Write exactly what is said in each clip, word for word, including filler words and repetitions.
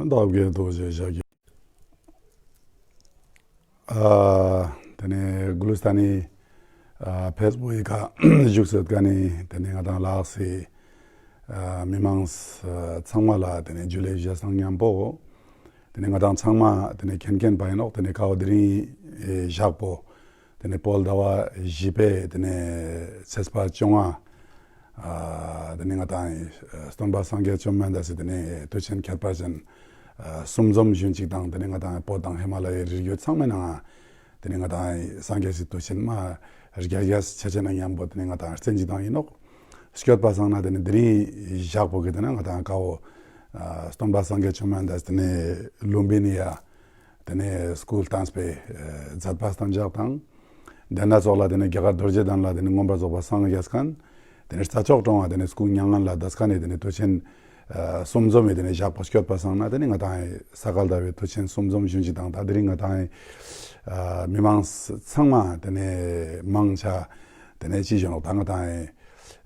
བདག་གི་རྡོ་རྗེ་ཞབས་ཀྱིས། ཨ་ཏེ་ནེ་གུ་ལི་སྟན་ནི་ཨ་ཕེས་བུག་གི་ཀ་བཞུགས་སེ་ཡོད་ཁན་ནི་ཏེ་ནེ་ང་དང་ལ་དྭགས་སི་ཨ་མི་མང་ཚང་མ་ལ་ཏེ་ནེ་ཇུ་ལེ་ཞུ་ཅེས་དང་ཉམ་པོ། ཏེ་ནེ་ང་དང་ཚང་མ་ཏེ་ནེ་མཁྱེན་མཁྱེན་པ་ཨིན་ནོག། ཏེ་ནེ་ཀ་བོ་དེ་རིང་ཞག་པོ་ཏེ་ནེ་བོད་ཟླ་བ་བཞི་པའི་ཏེ་ནེ་ཚེས་པ་བཅོ་ལྔ། ཨ་ཏེ་ནེ་ང་དང་སྟོན་པ་སངས་རྒྱས་བཅོམ་ལྡན་འདས་སི་ཏེ་ནེ་དུས་ཆེན་ཁྱད་པར་ཅན་ཨ་གསུམ་འཛོམས་ཞུན་ཅིག་དང་ཏེ་ནེ་ང་དང་བོད་དང་ཧི་མ་ལ་ཡའི་རི་རྒྱུད་ཚང་མའི་ནང་ཏེ་ནེ་ང་དང་སངས་རྒྱས་སི་དུས་ཆེན་མ་རྒྱ་རྒྱ་ཆ་ཆེ་ན་ཉམ་པོ་ཏེ་ནེ་ང་དང་རྩེན་ཅིག་དང་ཨིན་ནོག། སྐྱོད་པ་སང་ན་ཏེ་ནེ་དེ་རིང་ཞག་པོ་གི་ཏེ་ནེ་ང་དང་ཀ་བོ་ཨ་སྟོན་པ་སངས་རྒྱས་བཅོམ་ལྡན་འདས་ཏེ་ནེ་ལུམ་བི་ནི་ཡ་ཏེ་ནེ་སྐུ་བལྟམས་པའི་ཨ་མཛད་པ་དང་ཞག་དང་། ཏེ་ནེ་ཙོགས་ལ་ཏེ་ནེ་རྒྱ་གར་རྡོ་རྗེ་གདན་ལ་ཏེ་ནེ་མངོན་པར་རྫོགས་པར་སངས་རྒྱས་ཁན། ཏེ་ནེ་རྩྭ་མཆོག་གྲོང་བ་ཏེ་ནེ་སྐུ་མྱ་ངན་ལས་འདས་ཁན་ནི་ཏེ་ནེ་དུས་ཆེན་ཨ་གསུམ་འཛོམས་མི་ཏེ་ནེ་ཞག་པོ་སྐྱོད་པ་སང་ན་ཏེ་ནེ་ང་དང་ས་ག་ཟླ་བའི་དུས་ཆེན་གསུམ་འཛོམས་ཞུན་ཅིག་དང་ད་དེ་རིང་ང་དང་ཨ་མི་མང་ཚང་མ་ཏེ་ནེ་མང་ཆེ་ཏེ་ནེ་ཅི་ཞུ་ནོག་ད་ང་དང་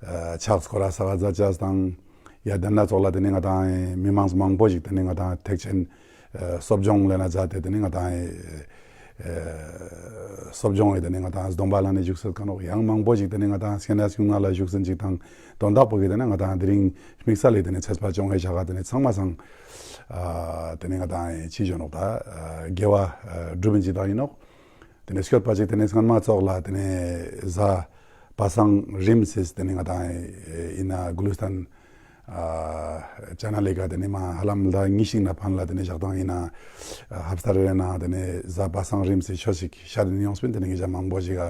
ཨ་ཕྱག་སྐོར་ར་ས་ག་ཛད་ཅེས་དང་ཡ་ཏེ་ནེ་ཙོགས་ལ་ཏེ་ནེ་ང་དང་མི་མང་མང་པོ་ཞིག་ཏེ་ནེ་ང་དང་ཐེག་ཆེན་ཨ་གསོ་སྦྱོང་ལེན་ན་ཛད་དེ་ཏེ་ནེ་ང་དང་ཨ་གསོ་སྦྱོང་ལེན་ཏེ་ཏེ་ནེ་ང་དང་སྡོམ་པ་ལེན་ནེ་བཞུགས་སེ་ཡོད་ཁན་ནོག། ཡང་མང་པོ་ཞིག་ཏེ་ནེ་ང་དང་སྙུང་གནས་སྙུང་གནས་ལ་བཞུགས་སེ་ཅིག་དང་དོན་དག་པོ་གི་ཏེ་ནེ་ང་དང་དེ་རིང་དམིགས་བསལ་ལི་ཏེ་ནེ་ཚེས་པ་བཅོ་ལྔའི་ཞག་ག་ཏེ་ནེ་ཚང་མ་སང་ཨ་ཏེ་ནེ་ང་དང་ཅི་ཞུ་ནོག་ད་ཨ་དགེ་བ་ཨ་སྒྲུབ་ཨིན་ཅིག་དང་ཨིན་ནོག། ཏེ་ནེ་སྐྱོད་པ་ཅིག་ཏེ་ནེ་སྔན་མ་ཙོགས་ལ་ཏེ་ནེ་གཟའ་པ་སངས་རིམ་སིས་ཏེ་ནེ་ང་དང་ཨིན་ན་གུ་ལི་སྟན་ཨ་ཅེ་ནལ་ལི་ཀ་ཏེ་ནེ་མ་ཧ་ལམ་ཟླ་ཉིས་ཤིག་ནེ་ཕན་ལ་ཏེ་ནེ་ཞག་དང་ཨིན་ན་ཨ་ཧབ་སྟ་རེ་རེ་ནང་ཏེ་ནེ་གཟའ་པ་སངས་རིམ་སི་ཆོས་ཤིག་ཤད་དེ་ནེ་ཡོངས་པིན། ཏེ་ནེ་ཉེ་རང་མང་པོ་ཞིག་ག་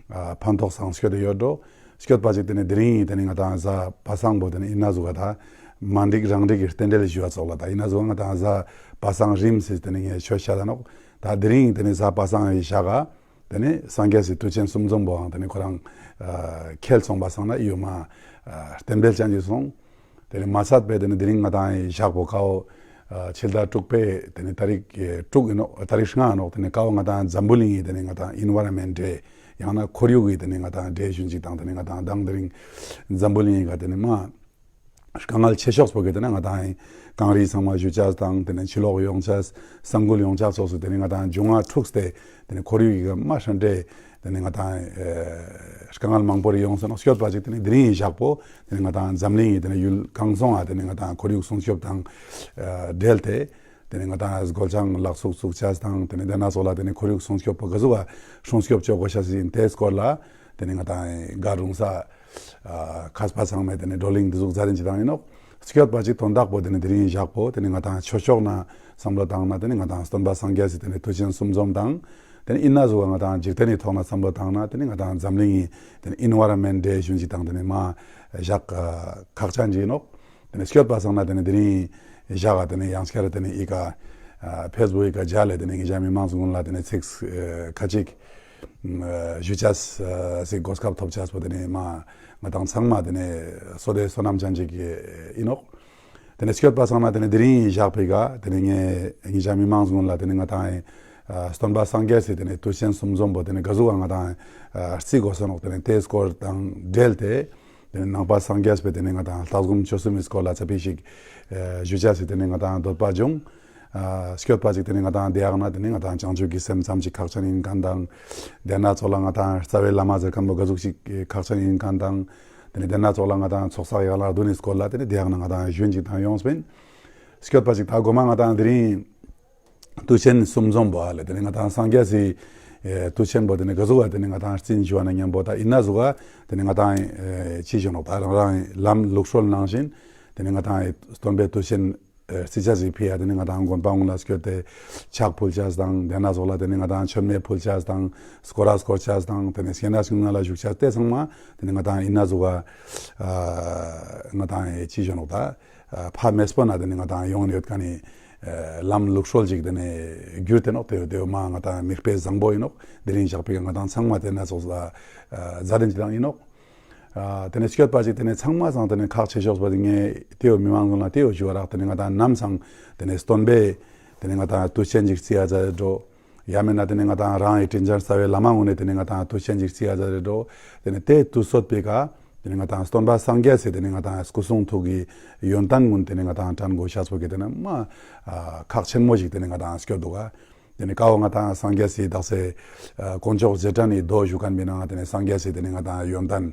ཨ་ཕན་ཐོགས་སང་སྐྱོད་དེ་ཡོད་འགྲོ། སྐྱོད་པ་ཅིག་ཏེ་ནེ་དེ་རིང་ཏེ་ནེ་ང་དང་གཟའ་པ་སངས་པོ་ཏེ་ནེ་ཨིན་ན་ཟུག་ག་ད་མ་འགྲིག་རང་འགྲིག་གི་རྟེན་འབྲེལ་ཞུ་བ་ཙོགས་ལ་ད་ཨིན་ན་ཟུག་ང་དང་གཟའ་པ་སངས་རིམ་སིས་ཏེ་ནེ་ངས་ཆོས་ཤད་ད་ནོག། ད་དེ་རིང་ཏེ་ནེ་གཟའ་པ་སངས་ཡི་ཞག་ག་ཏེ་ནེ་སངས་རྒྱས་སི་དུས་ཆེན་གསུམ་འཛོམས་པོའང་ཏེ་ནེ་ཁོ་རང་ཨ་ཁེལ་སོང་པ་སང་ན་ཡོ་མ་ཨ་རྟེན་འབྲེལ་ཅན་ཅིག་སོང་། ཏེ་ནེ་མ་ཚད་པའི་ཏེ་ནེ་དེ་རིང་ང་དང་ཞག་པོ་ཀ་བོ་ཨ་ཕྱི་ཟླ་དྲུག་པའི་ཏེ་ནེ་ཏ་རིག་ཨེ་དྲུག་ཨིན་ནོག། ཏ་རིག་ལྔ་ཨིན་ནོག། ཏེ་ནེ་ཀ་བོ་ང་དང་འཛམ་བུ་གླིང་ངི་ཏེ་ནེ་ང་དང་ཨིན་ཝའི་རོན་མེན་ཊི་ཌེ་ཡང་ན་ཁོར་ཡུག་གི་ཏེ་ནེ་ང་དང་ཌེ་ཞུན་ཅིག་དང་ཏེ་ནེ་ང་དང་དང་དེ་རིང་འཛམ་བུ་གླིང་ངི་ཀ་ཏེ་ནེ་མ་དཀའ་ངལ་ཆེ་ཤོས་པོ་གི་ཏེ་ནེ་ང་དང་གངས་རི་ཚང་མ་ཞུ་ཅེས་དང་ཏེ་ནེ་ཆུ་ལོག་ཡོང་ཅེས་ས་འགུལ་ཡོང་ཅེས་ཙོགས་སུ་ཏེ་ནེ་ང་དང་འབྱུང་བ་འཁྲུགས་ཏེ་ཏེ་ནེ་ཁོར་ཡུག་གི་མ་ཧྲན་ཏེ་ཏེ་ནེ་ང་དང་ཨེ་དཀའ་ངལ་མང་པོ་རེ་ཡོང་སོང་ནོག། སྐྱོད་པ་ཅིག་ཏེ་ནེ་དེ་རིང་ཞག་པོ་ཏེ་ནེ་ང་དང་འཛམ་གླིང་ངི་ཏེ་ནེ་ཡུལ་གང་སོང་ང་ཏེ་ནེ་ང་དང་ཁོར་ཡུག་སྲུང་སྐྱོབ་དང་ཨ་འབྲེལ་ཏེ་ཏེ་ནེ་ང་དང་སྒོ་ལྕང་ལག་ཚུགས་ཚུགས་ཅེས་དང་ཏེ་ནེ་ཏེ་ནེ་ཙོགས་ལ་ཏེ་ནེ་ཁོར་ཡུག་སྲུང་སྐྱོབ་པོ་ག་ཟུག་ག་སྲུང་སྐྱོབ་ཅོ་གོས་ཤེས་ཨིན་ཏེ་སྐོར་ལ་ཏེ་ནེ་ང་དང་ག་རུང་ས་ཨ་མཁས་པ་ཚང་མས་ཏེ་ནེ་བགྲོ་གླེང་ཏེ་ཟུག་ཛད་དེ་ཅིག་དང་ཨིན་ནོག། སྐྱོད་པ་ཅིག་དོན་དག་པོ་ཏེ་ནེ་དེ་རིང་ཞག་པོ་ཏེ་ནེ་ང་དང་ཆོས་ཕྱོགས་ནེ་བསམ་བློ་བཏང་ན་ཏེ་ནེ་ང་དང་སྟོན་པ་སངས་རྒྱས་སི་ཏེ་ནེ་དུས་ཆེན་གསུམ་འཛོམས་དང་ཏེ་ནེ་ཨིན་ན་ཟུག་ག་ང་དང་འཇིག་རྟེན་ནི་ཐོག་ནེ་བསམ་བློ་བཏང་ན་ཏེ་ནེ་ང་དང་འཛམ་གླིང་ངི་ཏེ་ནེ་ཨིན་ཝའི་རོན་མེན་ཊི་ཌེ་ཞུན་ཅིག་དང་ཏེ་ནེ་མ་ཞག་ཁག་ཅན་ཅིག་ཨིན་ནོག། ཏེ་ནེ་སྐྱོད་པ་སང་ན་ཏེ་ནེ་དེ་རིང་ཞག་ག་ཏེ་ནེ་ཡང་སྐྱར་ཏེ་ནེ་ཨི་ཀ་ཨ་ཕེས་བུག་ཨི་ཀ་མཇལ་ལེ་ཏེ་ནེ་ཉེ་རང་མི་མང་ཚང་ཀུན་ལ་ཏེ་ནེ་ཚིག་ཨ་ཁ་ཅིག་ཨ་ཞུ་ཅེས་ཨ་སི་གོ་སྐབས་ཐོབ་ཅེས་པོ་ཏེ་ནེ་མ་ང་དང་ཚང་མ་ཏེ་ནེ་བསོད་བདེ་བསོད་ནམས་ཅན་ཅིག་ཨིན་ནོག། ཏེ་ནེ་སྐྱོད་པ་སང་ན་ཏེ་ནེ་དེ་རིང་ཞག་པོའི་ཀ་ཏེ་ནེ་ངས་ཉེ་རང་མི་མང་ཚང་ཀུན་ལ་ཏེ་ནེ་ང་དང་ཨ་སྟོན་པ་སངས་རྒྱས་སི་ཏེ་ནེ་དུས་ཆེན་གསུམ་འཛོམས་པོ་ཏེ་ནེ་ག་ཟུག་ག་ང་དང་ཨ་རྩི་གོས་སོང་ནོག། ཏེ་ནེ་ཏེ་སྐོར་དང་འབྲེལ་ཏེ་ཏེ་ནེ་ནང་པ་སངས་རྒྱས་པའི་ཏེ་ནེ་ང་དང་ལྟ་སྒོམ་སྤྱོད་གསུམ་མི་སྐོར་ལ་ཙ་པིག་ཞིག་ཨ་ཞུ་ཅེས་སི་ཏེ་ནེ་ང་དང་འདོད་པ་བྱུང་། ཨ་སྐྱོད་པ་ཅིག་ཏེ་ནེ་ང་དང་དེ་ཡང་ན་ཏེ་ནེ་ང་དང་བྱང་ཆུབ་ཀྱི་སེམས་ཙམ་ཅིག་ཁག་ཅན་ཨིན་ཁན་དང་ཏེ་ནེ་ཙོགས་ལ་ང་དང་རྩ་བའི་བླ་མ་ཟེར་ཁན་པོ་ག་ཟུག་ཅིག་ཁག་ཅན་ཨིན་ཁན་དང་ཏེ་ནེ་ཙོགས་ལ་ང་དང་ཚོགས་བསགས་ཡན་ལག་བདུན་ནི་སྐོར་ལ་ཏེ་ནེ་དེ་ཡང་ན་ང་དང་ཞུན་ཅིག་དང་ཡོངས་པིན། སྐྱོད་པ་ཅིག་ད་གོ་མ་ང་དང་དེ་རིང་དུས་ཆེན་གསུམ་འཛོམས་པོ་ཨ་ལེ་ཏེ་ནེ་ང་དང་སངས་རྒྱས་སི་ཨེ་དུས་ཆེན་པོ་ཏེ་ནེ་ག་ཟུག་ག་ཏེ་ནེ་ང་དང་རྩིན་ཞུ་བ་ན་ཉམ་པོ་ད་ཨིན་ན་ཟུག་ག་ཏེ་ནེ་ང་དང་ཨེ་ཅི་ཞུ་ནོག་ད་རང་རང་ལམ་ལུགས་སྲོལ་ནང་བཞིན་ཏེ་ནེ་ང་དང་ཨེ་སྟོན་པའི་དུས་ཆེན་ཨེ་རྩི་ཅེས་སི་ཕི་ཡ་ཏེ་ནེ་ང་དང་དགོན་པ་གུན་ལ་སྐྱོད་དེ་ཕྱག་ཕུལ་ཅེས་དང་ཏེ་ནེ་ཙོགས་ལ་ཏེ་ནེ་ང་དང་མཆོད་མེ་ཕུལ་ཅེས་དང་སྐོར་ར་སྐོར་ཅེས་དང་ཏེ་ནེ་སྙུང་གནས་སྙུང་གནས་ལ་བཞུགས་ཅེས་ཏེ་ཚང་མ་ཏེ་ནེ་ང་དང་ཨིན་ན་ཟུག་ག་ཨ་ང་དང་ཨེ་ཅི་ཞུ་ནོག་ད་ཨ་ཕ་མེས་པོ་ན་ཏེ་ནེ་ང་དང་ཡོང་ཡོད་ཁན་ནི་ཨ་ལམ་ལུགས་སྲོལ་ཅིག་ཏེ་ནེ་གྱུར་ཏེ་ནོག། ཏེ་ཏེ་མ་ང་དང་མིག་དཔེ་བཟང་པོ་ཨིན་ནོག། དེ་རིང་ཞག་པོའི་ཀ་ང་དང་ཚང་མ་ཏེ་ནེ་ཙོགས་ལ་ཨ་མཛད་དེ་ཅིག་དང་ཨིན་ནོག། ཨ་ཏེ་ནེ་སྐྱོད་པ་ཅིག་ཏེ་ནེ་ཚང་མ་སང་ཏེ་ནེ་ཁག་ཆེ་ཤོས་པ་ཏེ་ངས་ཏེ་བོ་མི་མང་ཀུན་ལ་ཏེ་བོ་ཞུ་བ་རག། ཏེ་ནེ་ང་དང་ནམ་སང་ཏེ་ནེ་སྟོན་པའི་ཏེ་ནེ་ང་དང་དུས་ཆེན་ཅིག་རྩི་ཡ་ཛད་དེ་འགྲོ། ཡང་མེན་ན་ཏེ་ནེ་ང་དང་རང་ངི་དྲིན་ཅན་རྩ་བའི་བླ་མ་གུན་ནི་ཏེ་ནེ་ང་དང་དུས་ཆེན་ཅིག་རྩི་ཡ་ཛད་དེ་འགྲོ། ཏེ་ནེ་ཏེ་དུས་ཚོད་པོའི་ཀ་ དེ་ནེ་ང་ཏང་སྟོན་པ་སངས་རྒྱས་སི་དེ་ནེ་ང་ཏང་སྐུ་གསུང་ཐུགས་ཀྱི་ཡོན་ཏན་ཀུན་དེ་ནེ་ང་ཏང་དྲན་དགོས་ཤེས་པོ་གི་དེ་ནེ་མ་ཁག་ཆེན་མོ་ཞིག་དེ་ནེ་ང་ཏང་སྐྱོད་འདུག་ག། དེ་ནེ་ཀ་བོ་ང་ཏང་སངས་རྒྱས་སི་དག་ས་དཀོན་མཆོག་རྗེས་དྲན་ནི་མདོ་ཞུ་མཁན་པའི་ནང་དེ་ནེ་སངས་རྒྱས་སི་དེ་ནེ་ང་ཏང་ཡོན་ཏན།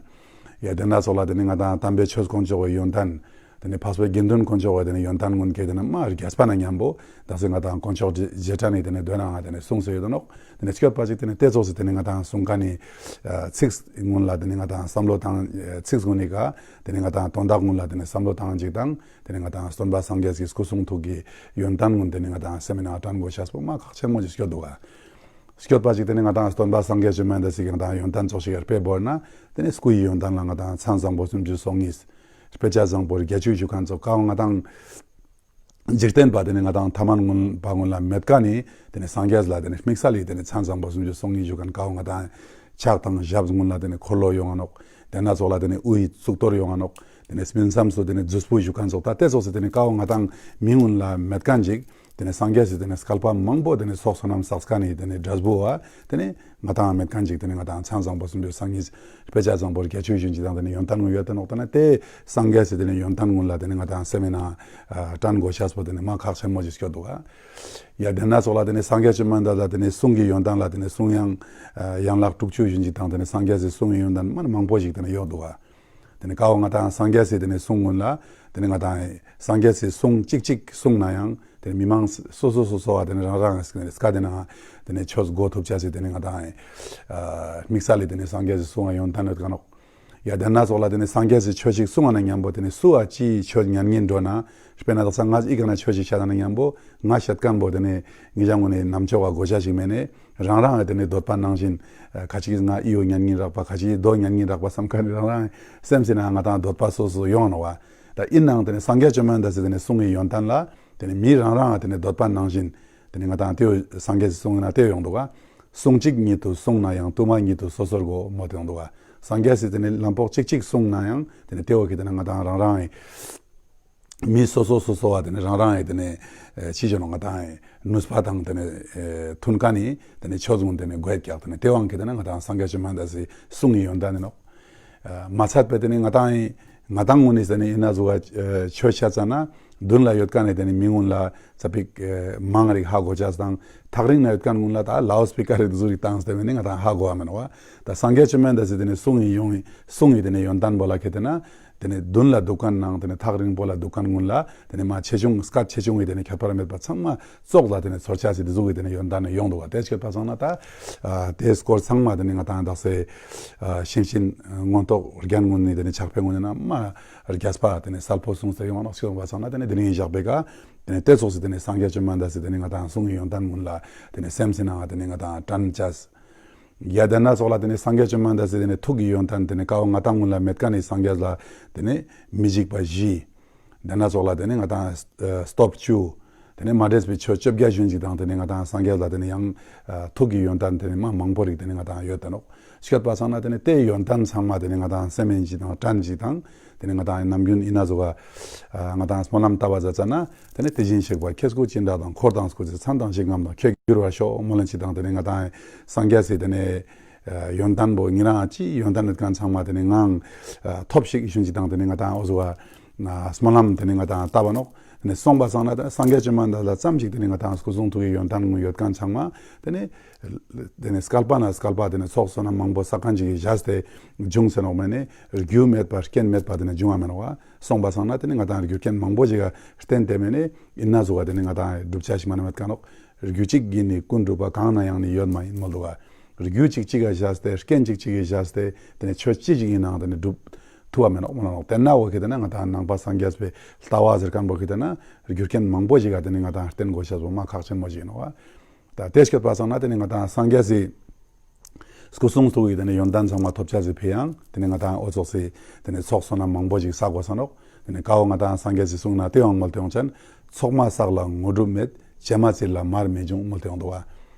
ཡ་དེ་ན་ཙོགས་ལ་དེ་ནེ་ང་ཏང་དམ་པའི་ཆོས་དཀོན་མཆོག་གི་ཡོན་ཏན། དེ་ནེ་འཕགས་པའི་དགེ་འདུན་དཀོན་མཆོག་གི་དེ་ནེ་ཡོན་ཏན་ཀུན་གྱི་དེ་ནེ་མ་རྒྱས་པ་ན་མཉམ་པོ་དག་ས་ང་ཏང་དཀོན་མཆོག་རྗེས་དྲན་ནི་དེ་ནེ་མདོའི་ནང་ང་དེ་ནེ་གསུངས་སེ་ཡོད་དོ་ནོག། དེ་ནེ་སྐྱོད་པ་ཅིག་དེ་ནེ་དེ་ཙོགས་སི་དེ་ནེ་ང་ཏང་གསུང་མཁན་ནི་ཚིག་ཀུན་ལ་དེ་ནེ་ང་ཏང་བསམ་བློ་བཏང་ཚིག་ཀུན་ནི་ཀ་དེ་ནེ་ང་ཏང་དོན་དག་ཀུན་ལ་དེ་ནེ་བསམ་བློ་བཏང་ཅིག་དང་། དེ་ནེ་ང་ཏང་སྟོན་པ་སངས་རྒྱས་ཀྱི་སྐུ་གསུང་ཐུགས་ཀྱི་ཡོན་ཏན་ཀུན་དེ་ནེ་ང་ཏང་སེམས་ནང་དྲན་དགོས་ཤེས་པོ་མ་ཁག་ཆེན་མོ་ཞིག་སྐྱོད་འདུག་ག། སྐྱོད་པ་ཅིག་དེ་ནེ་ང་ཏང་སྟོན་པ་སངས་རྒྱས་བཅོམ་ལྡན་འདས་སི་ང་ཏང་ཡོན་ཏན་ཙོགས་ཤིག་དཔེ་བོར་ན། དེ་ནེ་སྐུ་ཡི་ཡོན་ཏན་ལ་ང་ཏང་མཚན་བཟང་པོ་སུམ་ཅུ་སོ་གཉིས། དཔེ་བྱད་བཟང་པོ་བརྒྱད་ཅུ་ཞུ་མཁན་ཙོགས་ཀ་བོ་ང་ཏང་འཇིག་རྟེན་པ་དེ་ནེ་ང་ཏང་ཐ་མལ་ཀུན་པ་ཀུན་ལ་མེད་མཁན་ནི་དེ་ནེ་སངས་རྒྱས་ལ་དེ་ནེ་དམིགས་བསལ་ལི་དེ་ནེ་མཚན་བཟང་པོ་སུམ་ཅུ་སོ་གཉིས་ཞུ་མཁན་ཀ་བོ་ང་ཏང་ཕྱག་དང་ཞབས་ཀུན་ལ་དེ་ནེ་འཁོར་ལོ་ཡོང་ང་ནོག། དེ་ན་ཙོགས་ལ་དེ་ནེ་དབུའི་གཙུག་ཏོར་ཡོང་ང་ནོག། དེ་ནེ་སྨིན་མཚམས་སུ་དེ་ནེ་མཛོད་སྤུ་ཞུ་མཁན་ཙོགས་ད་དེ་ཙོགས་སི་དེ་ནེ་ཀ་བོ་ང་ཏང་མི་ཀུན་ལ་མེད་མཁན་ཅིག། དེ་ནེ་སངས་རྒྱས་སི་དེ་ནེ་བསྐལ་པ་མང་པོ་དེ་ནེ་ཚོགས་བསོད་ནམས་བསགས་མཁན་ནི་དེ་ནེ་འབྲས་བུ་བ་དེ་ནེ་ང་ཏང་མེད་མཁན་ཅིག་དེ་ནེ་ང་ཏང་མཚན་བཟང་པོ་སུམ་ཅུ་སོ་གཉིས། དཔེ་བྱད་བཟང་པོ་བརྒྱད་ཅུ་ཞུ་མཁན་ཅིག་དང་དེ་ནེ་ཡོན་ཏན་ཀུན་ཡོད་དེ་ནོག། དེ་ནེ་དེ་སངས་རྒྱས་སི་དེ་ནེ་ཡོན་ཏན་ཀུན་ལ་དེ་ནེ་ང་ཏང་སེམས་ནང་དྲན་དགོས་ཤེས་པོ་དེ་ནེ་མ་ཁག་ཆེན་མོ་ཞིག་སྐྱོད་འདུག་ག། ཡ་དེ་ན་ཙོགས་ལ་དེ་ནེ་སངས་རྒྱས་བཅོམ་ལྡན་འདས་ལ་དེ་ནེ་གསུང་གི་ཡོན་ཏན་ལ་དེ་ནེ་གསུང་དབྱངས་ཡན་ལག་དྲུག་ཅུ་ཞུ་མཁན་ཅིག་དང་དེ་ནེ་སངས་རྒྱས་སི་གསུང་གི་ཡོན་ཏན་མ་མང་པོ་ཞིག་དེ་ནེ་ཡོད་འདུག་ག། དེ་ནེ་ཀ་བོ་ང་ཏང་སངས་རྒྱས་སི་དེ་ནེ་གསུང་ཀུན་ལ་དེ་ནེ་ང་ཏང་སངས་རྒྱས་སི་གསུང་གཅིག་གཅིག་གསུང་ན་ཡང་དེ་ནེ་མི་མང་སོ་སོ་སོ་སོ་བ་དེ་ནེ་རང་རང་སྐད་དེ་ནང་དེ་ནེ་ཆོས་གོ་ཐུབ་ཅེས་སི་དེ་ནེ་ང་ཏང་དམིགས་བསལ་ལི་དེ་ནེ་སངས་རྒྱས་སི་གསུང་ང་ཡོན་ཏན་ཡོད་ཀ་ནོག། ཡ་དེ་ན་ཙོགས་ལ་དེ་ནེ་སངས་རྒྱས་སི་ཆོས་ཤིག་གསུང་ང་ན་མཉམ་པོ་དེ་ནེ་སུ་བ་ཅིའི་ཆོས་ཉན་སྙིང་འདོད་ན། དཔེར་ན་དག་ས་ང་ཞིག་ག་ན་ཆོས་ཤིག་བཤད་ན་མཉམ་པོ་ང་བཤད་མཁན་པོ་དེ་ནེ་ངེད་ཅག་ངོས་ནེ་རྣམ་ཅོག་ག་གོ་ཆ་ཞིག་མེད་ནེ། རང་རང་ངི་དེ་ནེ་འདོད་པ་ནང་བཞིན་ཁ་ཅིག་གིས་ང་ཨི་བོ་ཉན་སྙིང་རག་པ། ཁ་ཅིག་གིས་རྡོ་ཉན་སྙིང་རག་པ་བསམ་མཁན་རང་རང་སེམས་སི་ནང་ང་ཏང་འདོད་པ་སོ་སོ་ཡོང་ནོག་པ། ད་ཨིན་ནའང་དེ་ནེ་སངས་རྒྱས་བཅོམ་ལྡན་འདས་སི་དེ་ནེ་གསུང་གི་ཡོན་ཏན་ལ་དེ་ནེ་མི་རང་རང་ངི་དེ་ནེ་འདོད་པ་ནང་བཞིན་དེ་ནེ་ང་ཏང་དེ་བོ་སངས་རྒྱས་སི་གསུང་ན་དེ་བོ་ཡོང་འདུག་ག། གསུང་གཅིག་ཉིད་དུ་གསུངས་ན་ཡང་། དུ་མ་ཉིད་དུ་སོ་སོར་གོ་མོལ་ཏེ་ཡོང་འདུག་ག། སངས་རྒྱས་སི་དེ་ནེ་ལམ་པོ་གཅིག་གཅིག་གསུངས་ན་ཡང་དེ་ནེ་དེ་བོ་གི་དེ་ནེ་ང་ཏང་རང་རང་ངི་མི་སོ་སོ་སོ་སོ་བ་དེ་ནེ་རང་རང་ངི་དེ་ནེ་ཨེ་ཅི་ཞུ་ནོག་ང་ཏང་ངི་ནུས་པ་དང་དེ་ནེ་ཨེ་མཐུན་མཁན་ནི་དེ་ནེ་ཆོས་ཀུན་དེ་ནེ་དགོས་ཀྱག། དེ་ནེ་དེ་བོ་གི་དེ་ནེ་ང་ཏང་སངས་རྒྱས་བཅོམ་ལྡན་འདས་སི་གསུང་གི་ཡོན་ཏན་ཨིན་ནོག། ཨ་མ་ཚད་པའི་དེ་ནེ་ང་ཏང་ངི་ང་ཏང་ངོས་ནེ་དེ་ནེ་ཨིན་ན་ཟུག་ག་ཆོས་བཤད་ཙ་ན་མདུན་ལ་ཡོད་མཁན་ནི་དེ་ནེ་མི་ཀུན་ལ་ཙ་པིག་མང་རིག་ཧ་གོ་ཅེས་དང་། ཐག་རིང་ན་ཡོད་མཁན་ཀུན་ལ་ད་ལའུ་སི་པི་ཀར་རིག་དེ་ཟུག་རིག་བཏང་སྟེ་མེད་ནེ་ང་ཏང་ཧ་གོ་བ་མེན་ནོག་པ། ད་སངས་རྒྱས་བཅོམ་ལྡན་འདས་སི་དེ་ནེ་གསུང་ངི་ཡོང་ངི་གསུང་ངི་དེ་ནེ་ཡོན་ཏན་པོ་ལ་ཁེ་ཏེ་ན་དེ་ནེ་མདུན་ལ་འདུག་མཁན་ནང་དེ་ནེ་ཐག་རིང་པོ་ལ་འདུག་མཁན་ཀུན་ལ་དེ་ནེ་མ་ཆེ་ཆུང་སྐད་ཆེ་ཆུང་གི་དེ་ནེ་ཁྱད་པར་མེད་པ་ཚང་མ་ཙོགས་ལ་དེ་ནེ་ཚོར་ཅེས་སི་དེ་ཟུག་གི་དེ་ནེ་ཡོན་ཏན་ཡོང་འདུག་པ། དེ་སྐྱོད་པ་སང་ན་ད་ཨ་དེ་སྐོར་ཚང་མ་དེ་ནེ་ང་ཏང་དག་ས་ཨ་ཤིང་ཤིང་མངོན་རྟོགས་རྒྱན་ཀུན་ནི་དེ་ནེ་ཕྱག་དཔེ་ཀུན་ནི་ནང་མ་རྒྱས་པ་དེ་ནེ་གསལ་པོ་གསུངས་ཏེ་ཡོང་ནོག། སྐྱོད་པ་སང་ན་དེ་ནེ་དེ་རིང་བཞག་པའི་ཀ་དེ་ནེ་དེ་ཙོགས་སི་དེ་ནེ་སངས་རྒྱས་བཅོམ་ལྡན་འདས་སི་དེ་ནེ་ང་ཏང་གསུང་གི་ཡོན་ཏན་ཀུན་ལ་དེ་ནེ་སེམས་སི་ནང་དེ་ནེ་ང་ཏང་དྲན་ཅེས། ཡ་དེ་ན་ཙོགས་ལ་དེ་ནེ་སངས་རྒྱས་བཅོམ་ལྡན་འདས་སི་དེ་ནེ་ཐུགས་ཀྱི་ཡོན་ཏན་དེ་ནེ་ཀ་བོ་ང་ཏང་ཀུན་ལ་མེད་མཁན་ནི་སངས་རྒྱས་ལ་དེ་ནེ་མི་འཇིགས་པ་བཞི། དེ་ན་ཙོགས་ལ་དེ་ནེ་ང་ཏང་ཨ་སྟོབས་བཅུ། དེ་ནེ་མ་འདྲེས་པའི་ཆོས་བཅོ་བརྒྱད་ཞུ་མཁན་ཅིག་དང་དེ་ནེ་ང་ཏང་སངས་རྒྱས་ལ་དེ་ནེ་ཡང་ཨ་ཐུགས་ཀྱི་ཡོན་ཏན་དེ་ནེ་མ་མང་པོ་རིག་དེ་ནེ་ང་ཏང་ཡོད་དེ་ནོག། སྐྱོད་པ་སང་ན་དེ་ནེ་དེ་ཡོན་ཏན་ཚང་མ་དེ་ནེ་ང་ཏང་སེམས་ཡིན་ཅིག་དང་དྲན་ཅིག་དང་། དེ་ནེ་ང་ཏང་ནམ་རྒྱུན་ཨིན་ན་ཟུག་ག་ཨ་ང་ཏང་སྨོན་ལམ་བཏབ་པ་མཛད་ཙ་ན་དེ་ནེ་དེ་བཞིན་གཤེགས་པ་ཁྱེད་སྐུ་ཅི་འདྲ་དང་། འཁོར་དང་སྐུ་ཚེ་མཚན་དང་གཞི་རྔམ་དང་། ཁྱེད་གྱུར་པར་ཤོག་མོལ་ལན་ཅིག་དང་། དེ་ནེ་ང་ཏང་སངས་རྒྱས་སི་དེ་ནེ་ཨ་ཡོན་ཏན་པོ་ཉེ་རང་ཅི་ཡོན་ཏན་ཡོད་མཁན་ཚང་མ་དེ་ནེ་ངའང་ཨ་ཐོབ་ཤིག་ཞུ་མཁན་ཅིག་དང་། དེ་ནེ་ང་ཏང་འོ་ཟུག་ག་ཨ་སྨོན་ལམ་དེ་ནེ་ང་ཏང་བཏབ་པ་ནོག། དེ་ནེ་སོང་པ་སང་ན་དེ་ནེ་སངས་རྒྱས་བཅོམ་ལྡན་འདས་ལ་ཙམ་ཞིག་དེ་ནེ་ང་ཏང་སྐུ་གསུང་ཐུགས་ཀྱི་ཡོན་ཏན་ཀུན་ཡོད་མཁན་ཚང་མ་དེ་ནེ་དེ་ནེ་བསྐལ་པ་ན་བསྐལ་པ་དེ་ནེ་ཚོགས་བསོད་ནམས་མང་པོ་བསགས་མཁན་ཅིག་གི་ཞག་དེ་འབྱུང་ཟེར་ནོག་མེན་ནེ། རྒྱུ་མེད་པ་རྐྱེན་མེད་པ་དེ་ནེ་འབྱུང་བ་མེན་ནོག་པ། སོང་པ་སང་ན་དེ་ནེ་ང་ཏང་རྒྱུ་རྐྱེན་མང་པོ་ཞིག་ག་བརྟེན་ཏེ་མེན་ནེ་ཨིན་ན་ཟུག་ག་དེ་ནེ་ང་ཏང་སྒྲུབ་ཅེས་ཤིག་མ་ནེ་མེད་མཁན་ནོག། རྒྱུ་གཅིག་གིས་ནི་ཀུན་འགྲུབ་པ། གང་ན་ཡང་ནི་ཡོད་མ་ཡིན་མོལ་འདུག་ག། རྒྱུ་གཅིག་གཅིག་ག་བཞག་སྟེ་རྐྱེན་གཅིག་གཅིག་གི་བཞག་སྟེ་དེ་ནེ་ཆོས་ཅི་ཞིག་ཨིན་ནའང་དེ་ནེ་སྒྲུབ་ཐུབ་པ་མེན་ནོག་མོལ་ནོག། དེ་ན་འོ་ཁེ་ཏེ་ན་ང་ཏང་ནང་པ་སངས་རྒྱས་པའི་ལྟ་བ་ཟེར་མཁན་པོ་ཁེ་ཏེ་ན་རྒྱུ་རྐྱེན་མང་པོ་ཞིག་ག་དེ་ནེ་ང་ཏང་བརྟེན་དགོས་ཤེས་པོ་མ་ཁག་ཆེན་མོ་ཞིག་ཨིན་ནོག་པ། ད་དེ་སྐྱོད་པ་སང་ན་དེ་ནེ་ང་ཏང་སངས་རྒྱས་སི་སྐུ་གསུང་ཐུགས་ཀྱི་དེ་ནེ་ཡོན་ཏན་ཚང་མ་ཐོབ་ཅེས་སི་ཕི་ཡ་ཡང་དེ་ནེ་ང་ཏང་འོ་ཙོགས་སི་དེ་ནེ་ཚོགས་བསོད་ནམས་མང་པོ་ཞིག་བསགས་དགོས་ས་ནོག། དེ་ནེ་ཀ་བོ་ང་ཏང་སངས་རྒྱས་སི་གསུང་ན་དེ་ཡང་མོལ་ཏེ་ཡོང་ཅན། ཚོགས་མ་བསགས་ལ་དངོས་གྲུབ་མེད། བྱེ་མ་བཙིར་ལ་མར་མི་འབྱུང་མོལ་ཏེ་ཡོང་འདུག་པ།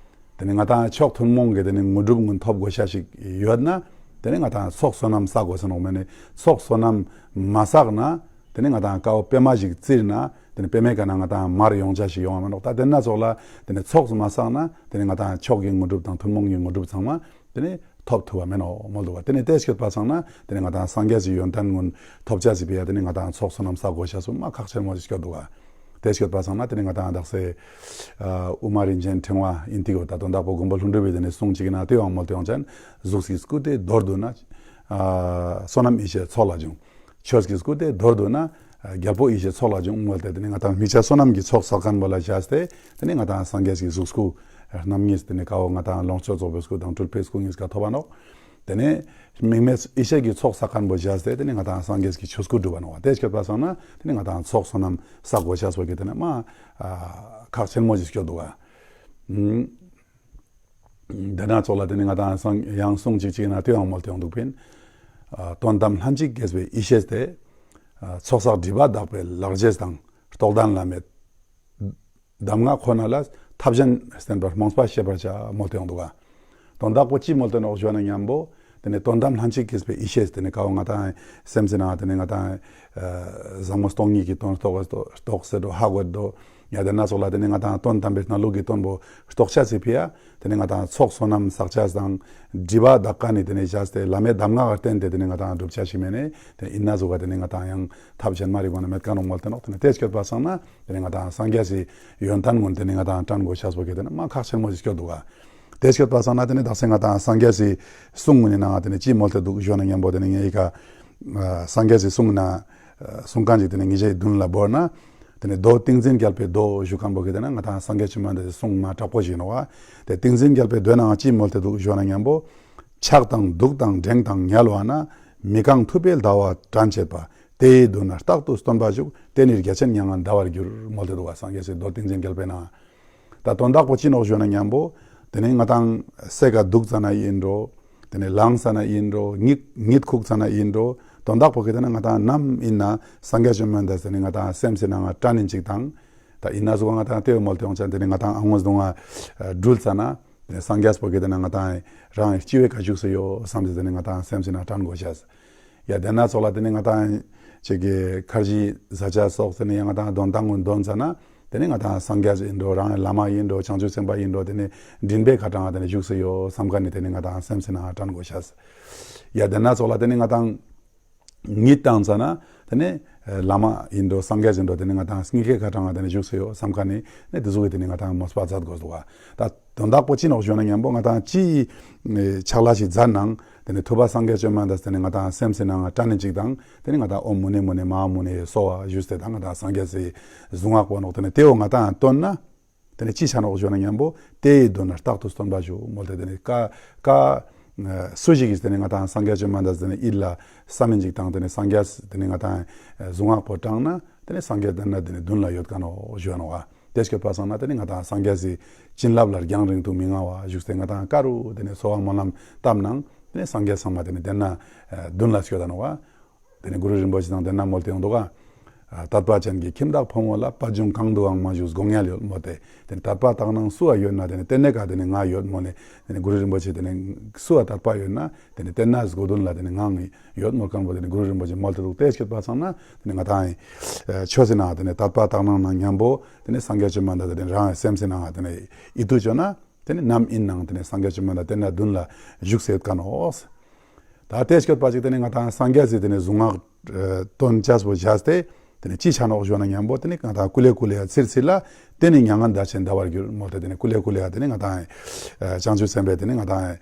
དེ་ནེ་ང་ཏང་མཆོག་ཐུན་མོང་གི་དེ་ནེ་དངོས་གྲུབ་ཀུན་ཐོབ་དགོས་ཤེས་ཤིག་ཡོད་ན་དེ་ནེ་ང་ཏང་ཚོགས་བསོད་ནམས་བསགས་དགོས་ས་ནོག་མེན་ནེ། ཚོགས་བསོད་ནམས་མ་བསགས་ན་དེ་ནེ་ང་ཏང་ཀ་བོ་པད་མ་ཞིག་བཙིར་ན་དེ་ནེ་པད་མའི་ཀ་ནེ་ང་ཏང་མར་ཡོང་ཅེས་ཤིག་ཡོང་བ་མེན་ནོག། ད་དེ་ན་ཙོགས་ལ་དེ་ནེ་ཚོགས་མ་བསགས་ན་དེ་ནེ་ང་ཏང་མཆོག་གི་དངོས་གྲུབ་དང་ཐུན་མོང་གི་དངོས་གྲུབ་ཚང་མ་དེ་ནེ་ ཐོབ་ཐུབ་པ་མེན་ནོག་མོལ་དུག་ག། ཏེ་ནེ་ཏེ་སྐྱོད་པ་སང་ན་ཏེ་ནེ་ང་དང་སངས་རྒྱས་སི་ཡོན་ཏན་གུན་ཐོབ་ཅེས་སི་ཕི་ཡ་ཏེ་ནེ་ང་དང་ཚོགས་བསོད་ནམས་བསགས་དགོས་ཤེས་པོ་མ་ཁག་ཆེན་མོ་ཞིག་སྐྱོད་དུག་ག། ཏེ་སྐྱོད་པ་སང་ན་ཏེ་ནེ་ང་དང་དག་ས་ཨ་དབུ་མ་རིན་ཆེན་ཕྲེང་བ་ཨིན་ཏེ་གོ་ད་དོན་དག་པོ་མགོན་པོ་ཀླུ་སྒྲུབ་པའི་ཏེ་ནེ་གསུང་ཅིག་ན་ཏེ་ཡང་མོལ་ཏེ་ཡོང་ཅན། གཟུགས་ཀྱིས་བསྐུལ་ཏེ་མདོར་བསྡུ་ན། ཨ་བསོད་ནམས་ཡེ་ཤེས་ཚོགས་ལ་འབྱུང་། ཆོས་ཀྱིས་བསྐུལ་ཏེ་མདོར་བསྡུ་ན། རྒྱལ་པོ་ཡེ་ཤེས་ཚོགས་ལ་འབྱུང་མོལ་ཏེ་ཏེ་ནེ་ང་དང་དམིགས་བཅས་བསོད་ནམས་ཀྱི་ཚོགས་བསགས་ཁན་བོ་ལ་བཞག་སྟེ་ཏེ་ནེ་ང་དང་སངས་རྒྱས་ཀྱི་གཟུགས་སྐུ་རྣམ་གཉིས་ཏེ་ནེ་ཀ་བོ་ང་དང་ལོངས་སྤྱོད་རྫོགས་པའི་སྐུ་དང་སྤྲུལ་པའི་སྐུ་གཉིས་ཀ་ཐོབ་པ་ནོག། ཏེ་ནེ་དམིགས་མེད་ཡེ་ཤེས་ཀྱི་ཚོགས་བསགས་ཁན་བོ་བཞག་སྟེ་ཏེ་ནེ་ང་དང་སངས་རྒྱས་ཀྱི་ཆོས་སྐུ་འགྲུབ་པ་ནོག། ཏེ་སྐྱོད་པ་སང་ན་ཏེ་ནེ་ང་དང་ཚོགས་བསོད་ནམས་བསགས་དགོས་ཤེས་པོ་གི་ཏེ་ནེ་མ་ཨ་ཁག་ཆེན་མོ་ཞིག་སྐྱོད་དུག་ག། ཨ་ཏེ་ན་ཚོགས་ལ་ཏེ་ནེ་ང་དང་སང་ཡང་གསུང་ཅིག་ཅིག་ན་ཏེ་ཡང་མོལ་ཏེ་ཡོང་དུག་པིན། ཨ་དོན་དམ་ལྷན་ཅིག་སྐྱེས་པའི་ཡེ་ཤེས་དེ། ཨ་ཚོགས་བསགས་སྒྲིབ་པ་དག་པའི་ལག་རྗེས་དང་རྟོགས་ལྡན་བླ་མེད་གདམས་ངག་ཁོ་ན་ལ་ཐབས་གཞན་བསྟན་པར་རྨོངས་པ་ཤེས་པར་བྱ་མོལ་ཏེ་ཡོང་དུག་ག། དོན་དག་པོ་ཅི་མོལ་ཏེ་ནོག་ཞུ་ན་ཉམ་པོ་ཏེ་ནེ་དོན་དམ་ལྷན་ཅིག་སྐྱེས་པའི་ཡེ་ཤེས་ཏེ་ནེ་ཀ་བོ་ང་དང་སེམས་སི་ནང་ཏེ་ནེ་ང་དང་ཨ་ཟབ་མོ་སྟོང་ཉིད་ཀྱི་དོན་རྟོགས་རྟོགས་སེ་འགྲོ་ཧ་གོ་འགྲོ། ཡ་ཏེ་ན་ཚོགས་ལ་ཏེ་ནེ་ང་དང་དོན་དམ་པའི་གནས་ལུགས་ཀྱི་དོན་པོ་རྟོགས་ཅེས་སི་ཕི་ཡ་ཏེ་ནེ་ང་དང་ཚོགས་བསོད་ནམས་བསགས་ཅེས་དང་སྒྲིབ་པ་དག་ཁན་ནི་ཏེ་ནེ་བཞག་སྟེ་བླ་མེད་གདམས་ངག་ག་བརྟེན་ཏེ་ཏེ་ནེ་ང་དང་སྒྲུབ་ཅེས་ཤིག་མེན་ནེ་ཏེ་ཨིན་ན་ཟུག་ག་ཏེ་ནེ་ང་དང་ཡང་ཐབས་གཞན་མ་རིག་པ་ན་མེད་ཁན་ནོག་མོལ་ཏེ་ནོག། ཏེ་ནེ་ཏེ་སྐྱོད་པ་སང་ན་ཏེ་ནེ་ང་དང་སངས་རྒྱས་སི་ཡོན་ཏན་གུན་ཏེ་ནེ་ང་དང་དྲན་དགོས་ཤེས་པོ་གི་ཏེ་ནེ་མ་ཁག་ཆེན་མོ་ཞིག་སྐྱོད་དུག་ག། ཏེ་སྐྱོད་པ་སང་ན་ཏེ་ནེ་དག་ས་ང་དང་སངས་རྒྱས་སི་གསུང་གུན་ནི་ནང་ཏེ་ནེ་ཅི་མོལ་ཏེ་དུག་ཞུ་ན་ཉམ་པོ་ཏེ་ནེ་ངའི་ཀ་ཨ་སངས་རྒྱས་སི་གསུང་ན་ཨ་གསུང་ཁན་ཅིག་ཏེ་ནེ་ཉེ་ཞའི་དུན་ལ་བོར་ན། ཏེ་ནེ་མདོ་ཏིང་འཛིན་རྒྱལ་པོའི་མདོ་ཞུ་ཁན་བོ་གི་ཏེ་ནེ་ང་དང་སངས་རྒྱས་བཅོམ་ལྡན་འདས་སི་གསུང་མ་དྲག་པོ་ཞིག་ནོག་པ། ཏེ་ཏིང་འཛིན་རྒྱལ་པོའི་མདོའི་ནང་ཅི་མོལ་ཏེ་དུག་ཞུ་ན་ཉམ་པོ། ཆགས་དང་འདུག་དང་འགྲེང་དང་ཉལ་བ་ན། མི་གང་ཐུབ་པས་ཟླ་བ་དྲན་བྱེད་པ། དེ་ཡི་མདུན་ན་རྟག་ཏུ་སྟོན་པ་བཞུགས། དེ་ནི་རྒྱལ་ཆེན་མྱ་ངན་འདའ་བར་འགྱུར་མོལ་ཏེ་དུག་པ་སངས་རྒྱས་སི་མདོ་ཏིང་འཛིན་རྒྱལ་པོའི་ནང་། ད་དོན་དག་པོ་ཅི་ནོག་ཞུ་ན་ཉམ་པོ། ཏེ་ནེ་ང་དང་སའི་ཀ་དུག་ཙ་ན་ཨིན་འགྲོ། ཏེ་ནེ་ལངས་ཙ་ན་ཨིན་འགྲོ། གཉིད་གཉིད་ཁུག་ཙ་ན་ཨིན་འགྲོ། དོན་དག་པོ་གི་ཏེ་ནེ་ང་དང་ནམ་ཨིན་ན་སངས་རྒྱས་བཅོམ་ལྡན་འདས་ཏེ་ནེ་ང་དང་སེམས་སི་ནང་ང་དྲན་ཨིན་ཅིག་དང་། ད་ཨིན་ན་ཟུག་ག་ང་དང་ཏེ་བོ་མོལ་ཏེ་ཡོང་ཅན་ཏེ་ནེ་ང་དང་ཨ་ངོས་དུང་ང་དྲུལ་ཙ་ན། ཏེ་ནེ་སངས་རྒྱས་པོ་གི་ཏེ་ནེ་ང་དང་རང་སྤྱི་བོའི་ཀ་བཞུགས་སེ་ཡོད་སམ་སྟེ་ཏེ་ནེ་ང་དང་སེམས་སི་ནང་དྲན་དགོས་ཤེས། ཡ་ཏེ་ན་ཚོགས་ལ་ཏེ་ནེ་ང་དང་ཅིག་གི་ཁར་ཇི་ཟ་ཅེས་སོགས་ཏེ་ནེ་ཡང་ང་དང་དོན་དག་གུན་དོན་ཙ་ན་ཏེ་ནེ་ང་དང་སངས་རྒྱས་ཨིན་འགྲོ་རང་བླ་མ་ཨིན་འགྲོ་བྱང་ཆུབ་སེམས་དཔའ་ཨིན་འགྲོ་ཏེ་ནེ་མགྲིན་པའི་ཁ་ཏང་ཏེ་ནེ་བཞུགས་སེ་ཡོད་སམ་ཁན་ནི་ཏེ་ནེ་ང་དང་སེམས་སི་ནང་དྲན་དགོས་ཤེས། ཡ་ཏེ་ན་ཚོགས་ལ་ཏེ་ནེ་ང་དང་གཉིད་ཏང་ཙ་ན་ཏེ་ནེ་བླ་མ་ཨིན་འགྲོ་སངས་རྒྱས་ཨིན་འགྲོ་ཏེ་ནེ་ང་དང་སྙིང་གའི་ཁ་ཏང་ཏེ་ནེ་བཞུགས་སེ་ཡོད་སམ་ཁན་ནི་ཏེ་ཟུག་གི་ཏེ་ནེ་ང་དང་མོས་པ་མཛད་དགོས་དུག་ག། ད་དོན་དག་པོ་ཅི་ནོག་ཞུ་ན་ཉམ་པོ་ང་དང་ཅི་ཕྱག་ལས་ཤིག་མཛད་ནའང་ཏེ་ནེ་ཐུབ་པ་སངས་རྒྱས་བཅོམ་ལྡན་འདས་ཏེ་ནེ་ང་དང་སེམས་སི་ནང་ང་དྲན་ཨིན་ཅིག་དང་ཏེ་ནེ་ང་དང་ཨོཾ་མུ་ནེ་མུ་ནེ་མ་ཧཱ་མུ་ནེ་གསོལ་བ་ཞུས་ཏེ་ད་ང་དང་སངས་རྒྱས་སི་གཟུངས་སྔགས་པོ་ནོག། ཏེ་ནེ་ཏེ་བོ་ང་དང་བཏོན་ན་ཏེ་ནེ་ཅི་ཆ་ནོག་ཞུ་ན་ཉམ་པོ་དེ་ཡི་མདུན་ན་རྟག་ཏུ་སྟོན་པ་བཞུགས་མོལ་ཏེ་ཏེ་ནེ་ཀ་ཀ་སུ་ཞིག་གིས་ཏེ་ནེ་ང་དང་སངས་རྒྱས་བཅོམ་ལྡན་འདས་ཏེ་ནེ་ཡིད་ལ་བསམ་ཨིན་ཅིག་དང་ཏེ་ནེ་སངས་རྒྱས་ཏེ་ནེ་ང་དང་གཟུངས་སྔགས་པོ་བགྲངས་ན་ཏེ་ནེ་སངས་རྒྱས་ཏེ་ནེ་ཏེ་ནེ་མདུན་ལ་ཡོད་ཁན་ནོག་ཞུ་ནོག་པ། ཏེ་སྐྱོད་པ་སང་ན་ཏེ་ནེ་ང་དང་སངས་རྒྱས་སི་བྱིན་རླབས་ལ་རྒྱང་རིང་དུ་མི་མངའ་བ་བཞུགས་ཏེ་ང་དང་ཀ་རུ་ཏེ་ནེ་གསོལ་བ་སྨོན་ལམ་བཏབ་ནའང་ཏེ་ནེ་སངས་རྒྱས་ཚང་མ་ཏེ་ནེ་ཏེ་ནེ་མདུན་ལ་སྐྱོད་ད་ནོག་པ། ཏེ་ནེ་གུ་རུ་རིན་པོ་ཆེ་དང་ཏེ་ནེ་མོལ་ཏེ་ཡོང་དུག་ག། དད་པ་ཅན་གྱི་ཁྱིམ་བདག་ཕོ་མོ་ལ། དཔལ་འབྱོར་གང་དུའང་མ་ཞུགས་དགོས་ངེས་ཡོད་མོལ་ཏེ། ཏེ་ནེ་དད་པ་དག་སྣང་སུ་འ་ཡོད་ན་ཏེ་ནེ་ཏེ་ནེ་ཀ་ཏེ་ནེ་ང་ཡོད་མོལ་ནེ་ཏེ་ནེ་གུ་རུ་རིན་པོ་ཆེ་ཏེ་ནེ་སུ་འ་དད་པ་ཡོད་ན་ཏེ་ནེ་ཏེ་ནེ་སྒོ་དུན་ལ་ཏེ་ནེ་ངང་ཡོད་མོལ་ཁན་བོ་ཏེ་ནེ་གུ་རུ་རིན་པོ་ཆེ་མོལ་ཏེ་དུག། ཏེ་སྐྱོད་པ་སང་ན་ཏེ་ནེ་ང་དང་ཆོས་སི་ནང་ཏེ་ནེ་དད་པ་དག་སྣང་ནང་ཉམ་པོ་ཏེ་ནེ་སངས་རྒྱས་བཅོམ་ལྡན་འདས་ཏེ་ནེ་རང་སེམས་སི་ནང་ཏེ་ནེ་ཡིད་དུ་བཅོས་ན། ཏེ་ནེ་ནམ་ཨིན་ནའང་ཏེ་ནེ་སངས་རྒྱས་བཅོམ་ལྡན་འདས་ཏེ་ནེ་མདུན་ལ་བཞུགས་སེ་ཡོད་ཁན་ནོག། ད་ཏེ་སྐྱོད་པ་ཅིག་ཏེ་ནེ་ང་དང་སངས་རྒྱས་སི་ཏེ་ནེ་གཟུངས་སྔགས་བཏོན་ཅེས་པོ་བཞག་སྟེ་ཏེ་ནེ་ཅི་ཆ་ནོག་ཞུ་ན་ཉམ་པོ་ཏེ་ནེ་ང་དང་ཀུ་ལེ་ཀུ་ལེ་ཡ་ཚིར་ཚིར་ལ་ཏེ་ནེ་མྱ་ངན་འདའ་ཅེས་འདའ་བར་འགྱུར་མོལ་ཏེ་ཏེ་ནེ་ཀུ་ལེ་ཀུ་ལེ་ཡ་ཏེ་ནེ་ང་དང་བྱང་ཆུབ་སེམས་དཔའི་ཏེ་ནེ་ང་དང་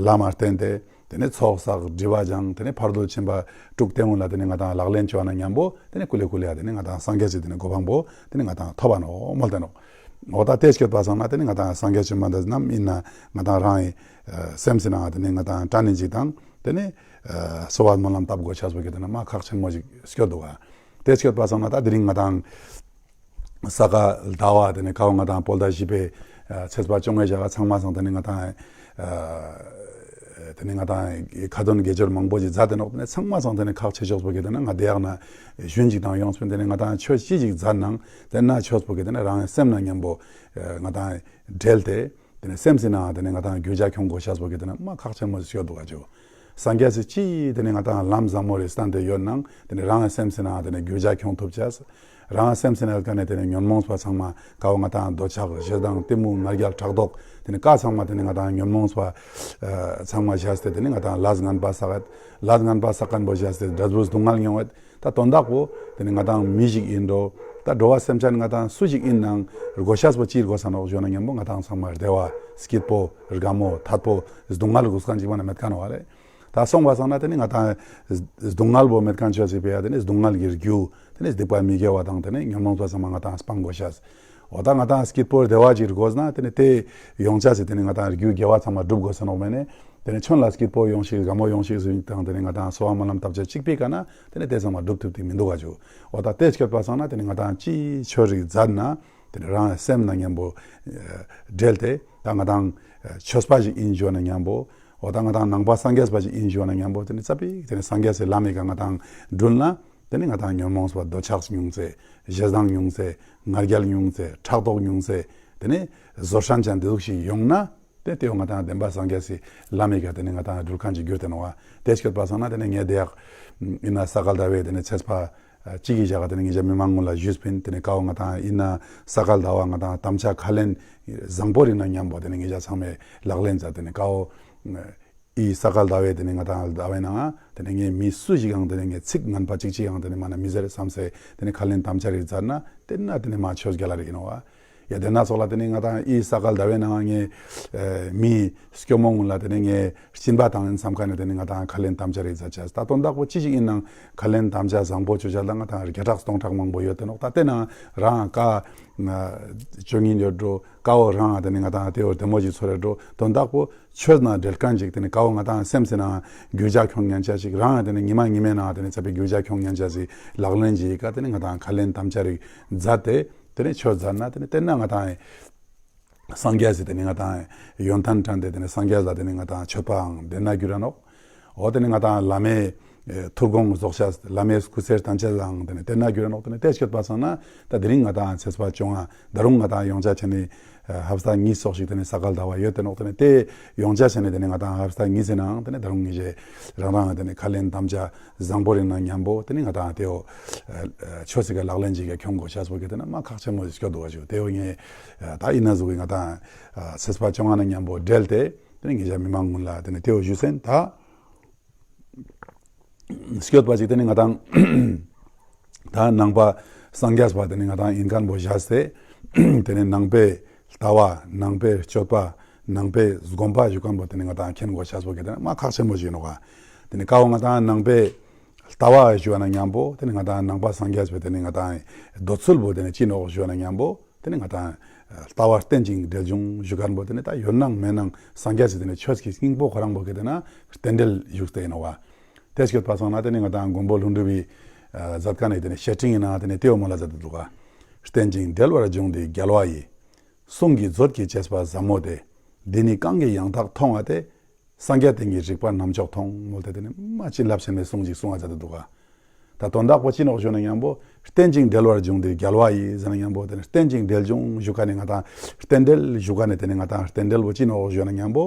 ལམ་མ་བསྟེན་ཏེ། ཏེ་ནེ་ཚོགས་བསགས་སྒྲིབ་པ་སྦྱངས་ཏེ་ནེ་ཕ་རོལ་ཏུ་ཕྱིན་པ་དྲུག་སྟེང་ལ་ཏེ་ནེ་ང་དང་ལག་ལེན་ཅོ་ན་ཉམ་པོ་ཏེ་ནེ་ཀུ་ལེ་ཀུ་ལེ་ཡ་ཏེ་ནེ་ང་དང་སངས་རྒྱས་སི་ཏེ་ནེ་གོ་འཕང་པོ་ཏེ་ནེ་ང་དང་ཐོབ་པ་ནོག་མོལ་ཏེ་ནོག། འོ་ད་ཏེ་སྐྱོད་པ་སང་ན་ཏེ་ནེ་ང་དང་སངས་རྒྱས་བཅོམ་ལྡན་འདས་ནམ་ཨིན་ན་ང་དང་རང་སེམས་སི་ནང་ཏེ་ནེ་ང་དང་དྲན་ཨིན་ཅིག་དང་ཏེ་ནེ་གསོལ་བ་སྨོན་ལམ་བཏབ་དགོས་ཤེས་པོ་གི་ཏེ་ནེ་མ་ཁག་ཆེན་མོ་ཞིག་སྐྱོད་དུག་ག། ཏེ་སྐྱོད་པ་སང་ན་ད་དེ་རིང་ང་དང་ས་ག་ཟླ་བ་ཏེ་ནེ་ཀ་བོ་ང་དང་བོད་ཟླ་བཞི་པའི་ཚེས་པ་བཅོ་ལྔའི་ཞག་ཚང་མ་སང་ཏེ་ནེ་ང་དང་ཏེ་ནེ་ང་དང་ཁ་འདོན་དགེ་སྦྱོར་མང་པོ་ཞིག་མཛད་དེ་ནོག། ཏེ་ནེ་ཚང་མ་སང་ཏེ་ནེ་ཁག་ཆེ་ཤོས་པོ་གི་ཏེ་ནེ་ང་དེ་ཡག་ན་ཞུན་ཅིག་དང་ཡོངས་པིན། ཏེ་ནེ་ང་དང་ཆོས་ཅི་ཞིག་མཛད་ནའང་ཏེ་ནེ་ཆོས་པོ་གི་ཏེ་ནེ་རང་སེམས་ན་ཉམ་པོ་ང་དང་འབྲེལ་ཏེ་ཏེ་ནེ་སེམས་སི་ནང་ཏེ་ནེ་ང་དང་རྒྱུ་ཆ་ཁྱོང་དགོས་ཤེས་པོ་གི་ཏེ་ནེ་མ་ཁག་ཆེན་མོ་ཞིག་ཡོད་དུག་ག་ཅོ། སངས་རྒྱས་སི་ཅི་ཏེ་ནེ་ང་ཏང་ལམ་བཟང་མོ་རེ་སྟན་ཏེ་ཡོད་ནང་ཏེ་ནེ་རང་སེམས་སི་ནང་ཏེ་ནེ་འགྱུར་བ་ཁྱོང་ཐུབ་ཅེས། རང་སེམས་སི་ནང་ཀ་ནེ་ཏེ་ནེ་ཉོན་མོངས་པ་ཚང་མ་ཀ་བོ་ང་ཏང་འདོད་ཆགས་ཞེ་སྡང་གཏི་མུག་ང་རྒྱལ་ཕྲག་དོག་ཏེ་ནེ་ཀ་ཚང་མ་ཏེ་ནེ་ང་ཏང་ཉོན་མོངས་པ་ཚང་མ་བཞག་སྟེ་ཏེ་ནེ་ང་ཏང་ལས་ངན་པ་བསགས་ཡོད། ལས་ངན་པ་བསགས་མཁན་པོ་བཞག་སྟེ་འབྲས་བུ་སྡུག་བསྔལ་མྱོང་ཡོད། ད་དོན་དག་པོ་ཏེ་ནེ་ང་ཏང་མི་ཞིག་ཨིན་འགྲོ། ད་འགྲོ་བ་སེམས་ཅན་ང་ཏང་སུ་ཞིག་ཨིན་ནང་དགོས་ཤེས་པོ་ཅི་དགོས་ས་ནོག་ཞུ་ན་ཉམ་པོ་ང་ཏང་ཚང་མ་བདེ་བ་སྐྱིད་པོ་དགའ་མོ་ཐད་པོ་སྡུག་བསྔལ་དགོས་མཁན་ཅིག་མ་ན་མེད་མཁན་བ་རེད། ད་སོང་བ་སང་ན་ཏེ་ནེ་ང་ཏང་སྡུག་བསྔལ་པོ་མེད་མཁན་ཆོས་སི་ཕི་ཡ་ཏེ་ནེ་སྡུག་བསྔལ་གྱི་རྒྱུ་ཏེ་ནེ་སྡིག་པ་མི་དགེ་བ་དང་ཏེ་ནེ་ཉོན་མོངས་པ་ཚང་མ་ང་ཏང་སྤང་དགོས་ཤེས། འོ་ད་ང་ཏང་སྐྱིད་པོ་བདེ་བ་ཅིག་དགོས་ན་ཏེ་ནེ་ཏེ་ཡོང་ཅེས་སི་ཏེ་ནེ་ང་ཏང་རྒྱུ་དགེ་བ་ཚང་མ་སྒྲུབ་དགོས་ས་ནོག་མེད་ནེ། ཏེ་ནེ་ཆོན་ལ་སྐྱིད་པོ་ཡོང་ཤིག་དགའ་མོ་ཡོང་ཤིག་ཟེར་དང་ཏེ་ནེ་ང་ཏང་གསོལ་བ་སྨོན་ལམ་བཏབ་ཅེས་ཅིག་པའི་ཀ་ན་ཏེ་ནེ་ཏེ་ཚང་མ་སྒྲུབ་ཐུབ་ཏེ་མི་འདུག་ག་ཇུ། འོ་ད་ཏེ་སྐྱོད་པ་སང་ན་ཏེ་ནེ་ང་ཏང་ཅི་ཆོས་རིག་མཛད་ན་ཏེ་ནེ་རང་སེམས་ན་ཉམ་པོ་འབྲེལ་ཏེ་ད་ང་ཏང་ཆོས་པ་ཞིག་ཨིན་ཞུ་ན་ཉམ་པོ། འོ་ད་ང་ཏང་ནང་པ་སངས་རྒྱས་པ་ཞིག་ཨིན་ཞུ་ན་ཉམ་པོ་ཏེ་ནེ་ཙ་པིག་ཏེ་ནེ་སངས་རྒྱས་སི་ལམ་མི་ཀ་ང་ཏང་དྲུལ་ན་ཏེ་ནེ་ང་ཏང་ཉོན་མོངས་པ་འདོད་ཆགས་ཉུང་ཚེ་ཞེ་སྡང་ཉུང་ཚེ་ང་རྒྱལ་ཉུང་ཚེ་ཕྲག་དོག་ཉུང་ཚེ་ཏེ་ནེ་བཟོད་བསྲན་ཅན་ཏེ་ཟུག་ཞིག་ཡོང་ན། ཏེ་ཏེ་བོ་ང་ཏང་བདེན་པ་སངས་རྒྱས་སི་ལམ་མི་ཀ་ཏེ་ནེ་ང་ཏང་དྲུལ་མཁན་ཅིག་གྱུར་ཏེ་ནོག་བ། ཏེ་སྐྱོད་པ་སང་ན་ཏེ་ནེ་ངས་ཏེ་ཡག་ཨིན་ན་ས་ག་ཟླ་བའི་ཏེ་ནེ་ཚེས་པ་ཅིག་གི་ཞག་ཏེ་ནེ་ངེད་ཅག་མི་མང་ངུན་ལ་ཞུས་པིན། ཏེ་ནེ་ཀ་བོ་ང་ཏང་ཨིན་ན་ས་ག་ཟླ་བ་ང་ཏང་དམ་བཅའ་ཁས་ལེན་བཟང་པོ་རིག་ན་ཉམ་པོ་ཏེ་ནེ་ངེད་ཅག་ཚང་མས་ལག་ལེན་མཛད་ཏེ་ནེ་ཀ་བོ་ཨི་ས་ག་ཟླ་བའི་ཏེ་ནེ་ང་ཏང་ཟླ་བའི་ནང་ཏེ་ནེ་ངས་མི་སུ་ཞིག་ཡང་ཏེ་ནེ་ངས་ཚིག་ངན་པ་ཅིག་ཅིག་ཡང་ཏེ་ནེ་མ་ན་མི་ཟེར་བསམ་སེ་ཏེ་ནེ་ཁས་ལེན་དམ་བཅའ་རིག་མཛད་ན་ཏེ་ན་ཏེ་ནེ་མ་ཆོས་རྒྱལ་ལ་རིག་ཨིན་ནོག་བ། ཡ་ཏེ་ན་ཙོགས་ལ་ཏེ་ནེ་ང་ཏང་ཨི་ས་ག་ཟླ་བའི་ནང་ངས་མི་སྐྱོ་མོ་ངུན་ལ་ཏེ་ནེ་ངས་སྦྱིན་པ་བཏང་ཨིན་བསམ་མཁན་ནི་ཏེ་ནེ་ང་ཏང་ཁས་ལེན་དམ་བཅའ་རིག་མཛད་ཅེས། ད་དོན་དག་པོ་ཅི་ཞིག་ཨིན་ནང་ཁས་ལེན་དམ་བཅའ་བཟང་པོ་ཅོ་ཅེས་ལ་ང་ཏང་བརྒྱ་ཕྲག་སྟོང་ཕྲག་མང་པོ་ཡོད་དེ་ནོག་ད་ཏེ་ནང་རང་ཀ་ཅོ་ཉིན་ཡོད་འགྲོ་ཀ་བོ་རང་ཏེ་ནེ་ང་ཏང་ཏེ་བོ་བདེ་མོ་ཅིག་ཚོར་རེད་འགྲོ། དོན་དག་པོ་ཆོས་ནང་འབྲེལ་མཁན་ཅིག་ཏེ་ནེ་ཀ་བོ་ང་ཏང་སེམས་སི་ནང་འགྱུར་བ་ཁྱོང་ཉན་ཅེས་ཅིག་རང་ཏེ་ནེ་ཉི་མ་ཉི་མའི་ནང་ཏེ་ནེ་ཙ་པིག་འགྱུར་བ་ཁྱོང་ཉན་ཅེས་ཅིག་ལག་ལེན་ཅིག་ཀ་ཏེ་ནེ་ང་ཏང་ཁས་ལེན་དམ་བཅའ་རིག་མཛད་དེ་ཏེ་ནེ་ཆོས་མཛད་ན་ཏེ་ནེ་ཏེ་ན་ང་ཏང་སངས་རྒྱས་སི་ཏེ་ནེ་ང་ཏང་ཡོན་ཏན་དྲན་ཏེ་ཏེ་ནེ་སངས་རྒྱས་ལ་ཏེ་ནེ་ང་ཏང་མཆོད་པའང་ཏེ་ན་གྱུར་ར་ནོག་འོ་ཏེ་ནེ་ང་ཏང་བླ་མའི་ཐུགས་དགོངས་རྫོགས་ཤེས་བླ་མའི་སྐུ་ཚེ་བརྟན་ཅེས་ལའང་ཏེ་ནེ་ཏེ་ན་གྱུར་ར་ནོག་ཏེ་ནེ་ཏེ་སྐྱོད་པ་སང་ན་ད་དེ་རིང་ང་ཏང་ཚེས་པ་བཅོ་ལྔ་ད་རུང་ང་ཏང་ཡོང་ཆ་ཆེ་ནི་ཧབ་སྟ་གཉིས་ཙོགས་ཤིག་ཏེ་ནེ་ས་ག་ཟླ་བ་ཡོད་དེ་ནོག་ཏེ་ནེ་ཏེ་ཡོང་ཆ་ཆེ་ནི་ཏེ་ནེ་ང་ཏང་ཧབ་སྟ་གཉིས་སི་ནང་ཏེ་ནེ་ད་རུང་ངེད་ཅག་རང་རང་ཏེ་ནེ་ཁས་ལེན་དམ་བཅའ་བཟང་པོ་རིག་ན་ཉམ་པོ་ཏེ་ནེ་ང་ཏང་ཏེ་བོ་ཆོས་སི་ཀ་ལག་ལེན་ཅིག་ག་ཁྱོང་དགོས་ཤེས་པོ་གི་ཏེ་ནེ་མ་ཁག་ཆེན་མོ་ཞིག་སྐྱོད་དུག་ག་ཞུ། ཏེ་བོ་ངས་ད་ཨིན་ན་ཟུག་གི་ང་ཏང་ཚེས་པ་བཅོ་ལྔ་ན་ཉམ་པོ་འབྲེལ་ཏེ་ཏེ་ནེ་ངེད་ཅག་མི་མང་ངུན་ལ་ཏེ་ནེ་ཏེ་བོ་ཞུས་ཟིན། ད་སྐྱོད་པ་ཅིག་ཏེ་ནེ་ང་ཏང་ད་ནང་པ་སངས་རྒྱས་པ་ཏེ་ནེ་ང་ཏང་ཨིན་མཁན་པོ་བཞག་སྟེ་ཏེ་ནེ་ནང་པའི་ལྟ་བ་ནང་པའི་སྤྱོད་པ་ནང་པའི་སྒོམ་པ་ཞུ་མཁན་པོ་ཏེ་ནེ་ང་ཏང་མཁྱེན་དགོས་ཤེས་པོ་གི་ཏེ་ནེ་མ་ཁག་ཆེན་མོ་ཞིག་ཨིན་ནོག་ག་ཏེ་ནེ་ཀ་བོ་ང་ཏང་ནང་པའི་ལྟ་བ་ཞུ་བ་ན་ཉམ་པོ་ཏེ་ནེ་ང་ཏང་ནང་པ་སངས་རྒྱས་པའི་ཏེ་ནེ་ང་ཏང་འདོད་ཚུལ་པོ་ཏེ་ནེ་ཅི་ནོག་ཞུ་བ་ན་ཉམ་པོ་ཏེ་ནེ་ང་ཏང་ལྟ་བ་རྟེན་ཅིང་འབྲེལ་འབྱུང་ཞུ་མཁན་པོ་ཏེ་ནེ་ད་ཡོད་ནང་མེད་ནང་སངས་རྒྱས་སི་ཏེ་ནེ་ཆོས་ཀྱི་སྙིང་པོ་ཁོ་རང་པོ་གི་ཏེ་ནེ་རྟེན་འབྲེལ་ཞུགས་ཏེ་ཨིན་ནོག་བ། ཏེ་སྐྱོད་པ་སང་ན་ཏེ་ནེ་ང་ཏང་མགོན་པོ་ཀླུ་སྒྲུབ་པའི་མཛད་མཁན་ནི་ཏེ་ནེ་བཤེས་སྤྲིང་ཨིན་ན་ཏེ་ནེ་ཏེ་བོ་མོལ་ལ་མཛད་དེ་དུག་ག་རྟེན་ཅིང་འབྲེལ་བར་འབྱུང་འདི་རྒྱལ་བ་ཡི། གསུང་གི་མཛོད་ཀྱི་བཅས་པ་ཟབ་མོ་སྟེ། འདི་ནི་གང་གིས་ཡང་དག་མཐོང་བ་དེ། སངས་རྒྱས་བསྟན་གྱི་རིག་པ་རྣམ་མཆོག་མཐོང་། མོལ་ཏེ་ཏེ་ནེ་མ་ཅི་རླབས་ཆེན་མོའི་གསུང་ཅིག་གསུང་བ་མཛད་དེ་དུག་ག་ད་དོན་དག་པོ་ཅི་ནོག་ཞུ་ན་ཉམ་པོ་རྟེན་ཅིང་འབྲེལ་བར་འབྱུང་འདི་རྒྱལ་བ་ཡི་ཟེར་ན་ཉམ་པོ་ཏེ་ནེ་རྟེན་ཅིང་འབྲེལ་འབྱུང་ཞུ་མཁན་ནི་ང་ཏང་རྟེན་འབྲེལ་ཞུ་མཁན་ནི་ཏེ་ནེ་ང་ཏང་རྟེན་འབྲེལ་པོ་ཅི་ནོག་ཞུ་ན་ཉམ་པོ་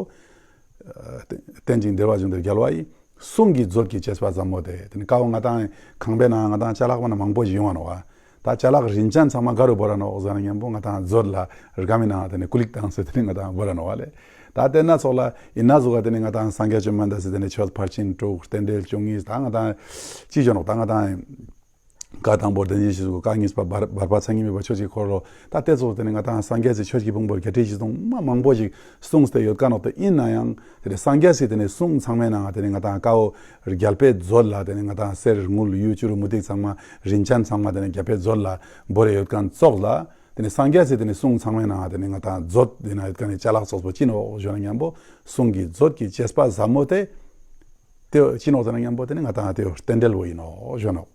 རྟེན་ཅིང་འབྲེལ་བར་འབྱུང་འདི་རྒྱལ་བ་ཡི། གསུང་གི་མཛོད་ཀྱི་བཅས་པ་ཟབ་མོ་སྟེ། ཏེ་ནེ་ཀ་བོ་ང་ཏང་ཁང་པའི་ནང་ང་ཏང་ཅ་ལག་པོ་ན་མང་པོ་ཞིག་ཡོང་བ་ནོག་བ། ད་ཅ་ལག་རིན་ཅན་ཚང་མ་ག་རུ་བོར་ར་ནོག་ཟེར་ན་ཉམ་པོ་ང་ཏང་མཛོད་ལ་རྒྱ་མི་ནང་ཏེ་ནེ་ཀུ་ལིག་བཏང་སྟེ་ཏེ་ནེ་ང་ཏང་བོར་ར་ནོག་བ་ལེ། ད་ཏེ་ན་ཙོགས་ལ་ཨིན་ན་ཟུག་ག་ཏེ་ནེ་ང་ཏང་སངས་རྒྱས་བཅོམ་ལྡན་འདས་སི་ཏེ་ནེ་ཆོས་ཕར་ཕྱིན་དྲུག་རྟེན་འབྲེལ་བཅུ་གཉིས་ད་ང་ཏང་ཅི་ཞུ་ནོག་ད་ང་ཏང་བཀའ་དང་པོ་བདེན་བཞིའི་གཞི་གཟུགས། བཀའ་གཉིས་པ་བར་བར་པ་མཚན་ཉིད་མེད་པ་ཆོས་ཀྱི་འཁོར་ལོ། ད་ཏེ་ཙོགས་ཏེ་ནེ་ང་ཏང་སངས་རྒྱས་སི་ཆོས་ཀྱི་ཕུང་པོ་བརྒྱད་ཁྲི་བཞི་སྟོང་མ་མང་པོ་ཞིག་གསུངས་ཏེ་ཡོད་མཁན་ནོག་ཏེ་ཨིན་ན་ཡང་ཏེ་ནེ་སངས་རྒྱས་སི་ཏེ་ནེ་གསུང་ཚང་མའི་ནང་ཏེ་ནེ་ང་ཏང་ཀ་བོ་རྒྱལ་པོའི་མཛོད་ལ་ཏེ་ནེ་ང་ཏང་གསེར་དངུལ་གཡུ་བྱུ་རུ་མུ་ཏིག་ཚང་མ་རིན་ཅན་ཚང་མ་ཏེ་ནེ་རྒྱལ་པོའི་མཛོད་ལ་བོར་རེ་ཡོད་མཁན་ཙོགས་ལ་ཏེ་ནེ་སངས་རྒྱས་སི་ཏེ་ནེ་གསུང་ཚང་མའི་ནང་ཏེ་ནེ་ང་ཏང་མཛོད་ཏེ་ན་ཡོད་མཁན་ནི་ཅ་ལག་ཙོགས་པོ་ཅི་ནོག་ཞུ་ན་ཉམ་པོ་གསུང་གི་མཛོད་ཀྱི་བཅས་པ་ཟབ་མོ་སྟེ། ཏེ་ཅི་ནོག་ཟེར་ན་ཉམ་པོ་ཏེ་ནེ་ང་ཏང་ཏེ་རྟེན་འབྲེལ་བོ་ཨིན་ནོག་ཞུ་ནོག་